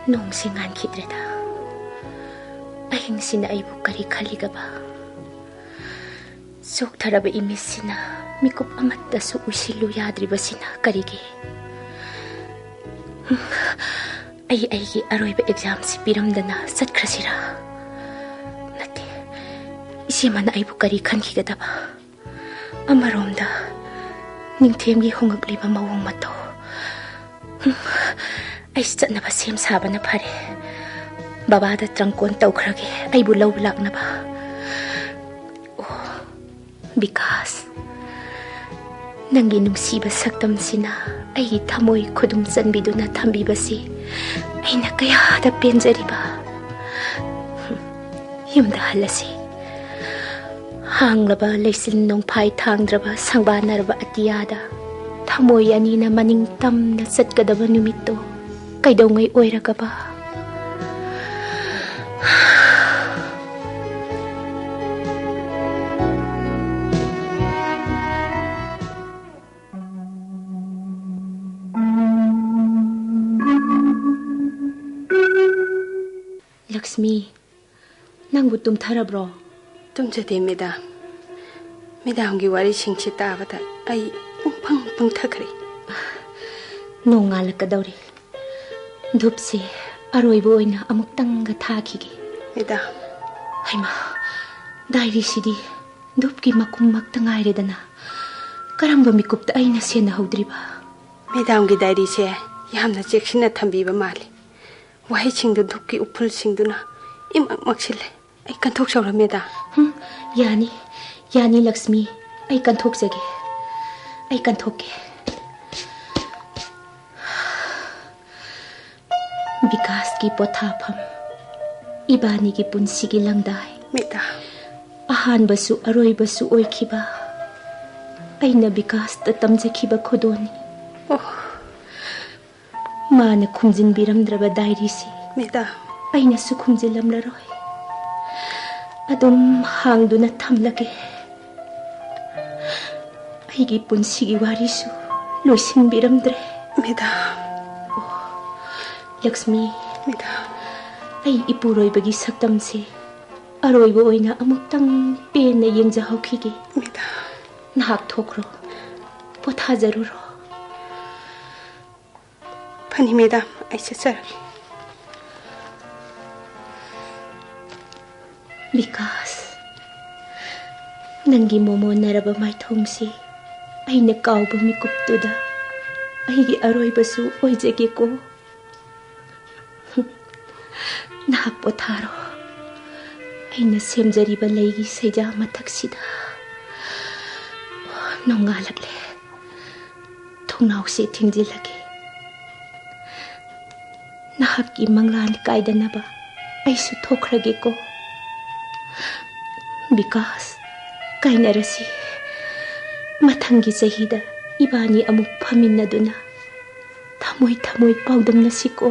ꯅꯣꯡꯁꯤ ꯉꯥꯟꯈꯤꯗ꯭ꯔꯦꯗ꯫ ꯑꯍꯤꯡꯁꯤꯅ ꯑꯩꯕꯨ ꯀꯔꯤ ꯈꯜꯂꯤꯒꯕ? ꯆꯣꯛꯊꯔꯕ ꯏꯃꯤꯠꯁꯤꯅ ꯃꯤꯀꯨꯞ ꯑꯃꯠꯇꯁꯨ ꯎꯏꯁꯤꯜꯂꯨ ꯌꯥꯗ꯭ꯔꯤꯕꯁꯤꯅ ꯀꯔꯤꯒꯤ? ꯍꯨꯝ, ꯑꯩ ꯑꯩꯒꯤ ꯑꯔꯣꯏꯕ examꯁꯤ ꯄꯤꯔꯝꯗꯅ ꯆꯠꯈ꯭ꯔꯁꯤꯔꯥ? ꯅꯠꯇꯦ, ꯏꯆꯦꯃꯅ ꯑꯩꯕꯨ ꯀꯔꯤ ꯈꯟꯈꯤꯒꯗꯕ? ꯑꯃꯔꯣꯝꯗ ꯅꯤꯡꯊꯦꯝꯒꯤ ꯍꯣꯡꯂꯛꯂꯤꯕ ꯃꯑꯣꯡ ꯃꯇꯧ, ꯍꯨꯝ, ꯑꯩ ꯆꯠꯅꯕ ꯁꯦꯝ ꯁꯥꯕꯅ ꯐꯔꯦ꯫ ꯕꯕꯥꯗ ꯇ꯭ꯔꯪꯀꯣꯟ ꯇꯧꯈ꯭ꯔꯒꯦ, ꯑꯩꯕꯨ ꯂꯧꯕ ꯂꯥꯛꯅꯕ꯫ ꯑꯣ, ꯕꯤꯀꯥꯁ, ꯅꯪꯒꯤ ꯅꯨꯡꯁꯤꯕ ꯁꯛꯇꯝꯁꯤꯅ ꯑꯩꯒꯤ ꯊꯃꯣꯏ ꯈꯨꯗꯨꯝ ꯆꯟꯕꯤꯗꯨꯅ ꯊꯝꯕꯤꯕꯁꯤ ꯑꯩꯅ ꯀꯌꯥꯗ ꯄꯦꯟꯖꯔꯤꯕ꯫ ꯌꯨꯝꯗ ꯍꯜꯂꯁꯤ꯫ ꯍꯥꯡꯂꯕ ꯂꯩꯆꯤꯟ ꯅꯣꯡꯐꯥꯏ ꯊꯥꯡꯗ꯭ꯔꯕ ꯁꯪꯕꯥꯅꯔꯕ ꯑꯇꯤꯌꯥꯗ ꯊꯃꯣꯏ ꯑꯅꯤꯅ ꯃꯅꯤꯡ ꯇꯝꯅ ꯆꯠꯀꯗꯕ ꯅꯨꯃꯤꯠꯇꯣ ꯀꯩꯗꯧꯉꯩ ꯑꯣꯏꯔꯒꯕ? ꯂꯛꯁꯃꯤ, ꯅꯪꯕꯨ ꯇꯨꯝꯊꯔꯕ꯭ꯔꯣ? ꯇꯨꯝꯖꯗꯦ, ꯃꯦꯗꯥꯝ꯫ ꯃꯦꯗꯥꯝꯒꯤ ꯋꯥꯔꯤꯁꯤꯡꯁꯤ ꯇꯥꯕꯗ ꯑꯩ ꯄꯨꯡꯄꯪ ꯄꯪꯊꯈ꯭ꯔꯦ꯫ ꯅꯣꯡꯉꯥꯜꯂꯛꯀꯗꯧꯔꯦ꯫ ꯙꯨꯞꯁꯦ ꯑꯔꯣꯏꯕ ꯑꯣꯏꯅ ꯑꯃꯨꯛꯇꯪꯒ ꯊꯥꯈꯤꯒꯦ꯫ ꯃꯦꯗꯥꯝ꯫ ꯍꯩꯃꯥ, ꯗꯥꯏꯔꯤꯁꯤꯗꯤ ꯙꯨꯞꯀꯤ ꯃꯀꯨꯝꯃꯛꯇ ꯉꯥꯏꯔꯦꯗꯅ꯫ ꯀꯔꯝꯕ ꯃꯤꯀꯨꯞꯇ ꯑꯩꯅ ꯁꯦꯟꯅꯍꯧꯗ꯭ꯔꯤꯕ? ꯃꯦꯗꯥꯝꯒꯤ ꯗꯥꯏꯔꯤꯁꯦ ꯌꯥꯝꯅ ꯆꯦꯛꯁꯤꯟꯅ ꯊꯝꯕꯤꯕ ꯃꯥꯜꯂꯤ꯫ ꯋꯥꯍꯩꯁꯤꯡꯗꯨ ꯙꯨꯞꯀꯤ ꯎꯐꯨꯜꯁꯤꯡꯗꯨꯅ ꯏꯃꯛ ꯃꯛꯁꯤꯜꯂꯦ꯫ ꯑꯩ ꯀꯟꯊꯣꯛꯆꯧꯔ, ꯃꯦꯗꯥꯝ? ꯍꯨꯝ, ꯌꯥꯅꯤ, ꯌꯥꯅꯤ ꯂꯛꯁꯃꯤ, ꯑꯩ ꯀꯟꯊꯣꯛꯆꯒꯦ, ꯑꯩ ꯀꯟꯊꯣꯛꯀꯦ꯫ ꯕꯤꯀꯥꯁꯀꯤ ꯄꯣꯊꯥꯐꯝ, ꯏꯕꯥꯅꯤꯒꯤ ꯄꯨꯟꯁꯤꯒꯤ ꯂꯪꯗꯥꯏ꯫ ꯃꯦꯗꯥꯝ꯫ ꯑꯍꯥꯟꯕꯁꯨ ꯑꯔꯣꯏꯕꯁꯨ ꯑꯣꯏꯈꯤꯕ ꯑꯩꯅ ꯕꯤꯀꯥꯁꯇ ꯇꯝꯖꯈꯤꯕ ꯈꯨꯗꯣꯜꯅꯤ꯫ ꯑꯣ꯫ ꯃꯥꯅ ꯈꯨꯝꯖꯤꯟꯕꯤꯔꯝꯗ꯭ꯔꯕ ꯗꯥꯏꯔꯤꯁꯤ ꯃꯦꯗꯥꯝ꯫ ꯑꯩꯅꯁꯨ ꯈꯨꯝꯖꯤꯜꯂꯝꯂꯔꯣꯏ꯫ ꯑꯗꯨꯝ ꯍꯥꯡꯗꯨꯅ ꯊꯝꯂꯒꯦ꯫ ꯑꯩꯒꯤ ꯄꯨꯟꯁꯤꯒꯤ ꯋꯥꯔꯤꯁꯨ ꯂꯣꯏꯁꯤꯟꯕꯤꯔꯝꯗ꯭ꯔꯦ꯫ ꯃꯦꯗꯥꯝ꯫ ꯑꯣ, ꯂꯛꯁꯃꯤ꯫ ꯃꯦꯗꯥꯝ꯫ ꯑꯩ ꯏꯄꯨꯔꯣꯏꯕꯒꯤ ꯁꯛꯇꯝꯁꯦ ꯑꯔꯣꯏꯕ ꯑꯣꯏꯅ ꯑꯃꯨꯛꯇꯪ ꯄꯦꯟꯅ ꯌꯦꯡꯖꯍꯧꯈꯤꯒꯦ꯫ ꯃꯦꯗꯥꯝ꯫ ꯅꯍꯥꯛ ꯊꯣꯛꯈ꯭ꯔꯣ, ꯄꯣꯊꯥꯖꯔꯨꯔꯣ꯫ ꯐꯅꯤ ꯃꯦꯗꯥꯝ, ꯑꯩ ꯆꯠꯆꯔꯒꯦ꯫ ꯕꯤꯀꯥꯁ, ꯅꯪꯒꯤ ꯃꯣꯃꯣꯟꯅꯔꯕ ꯃꯥꯏꯊꯣꯡꯁꯤ ꯑꯩꯅ ꯀꯥꯎꯕ ꯃꯤꯀꯨꯞꯇꯨꯗ ꯑꯩꯒꯤ ꯑꯔꯣꯏꯕꯁꯨ ꯑꯣꯏꯖꯒꯦꯀꯣ꯫ ꯅꯍꯥꯛ ꯄꯣꯊꯥꯔꯣ꯫ ꯑꯩꯅ ꯁꯦꯝꯖꯔꯤꯕ ꯂꯩꯒꯤ ꯁꯩꯖꯥ ꯃꯊꯛꯁꯤꯗ ꯅꯣꯡꯉꯥꯜꯂꯛꯂꯦ꯫ ꯊꯣꯡꯅꯥꯎꯁꯦ ꯊꯤꯡꯖꯤꯜꯂꯒꯦ꯫ ꯅꯍꯥꯛꯀꯤ ꯃꯪꯂꯥꯟ ꯀꯥꯏꯗꯅꯕ ꯑꯩꯁꯨ ꯊꯣꯛꯈ꯭ꯔꯒꯦꯀꯣ꯫ ꯕꯤꯀꯥꯁ, ꯀꯥꯏꯅꯔꯁꯤ꯫ ꯃꯊꯪꯒꯤ ꯆꯍꯤꯗ ꯏꯕꯥꯅꯤ ꯑꯃꯨꯛ ꯐꯝꯃꯤꯟꯅꯗꯨꯅ ꯊꯃꯣꯏ ꯊꯃꯣꯏ ꯄꯥꯎꯗꯝꯅꯁꯤꯀꯣ꯫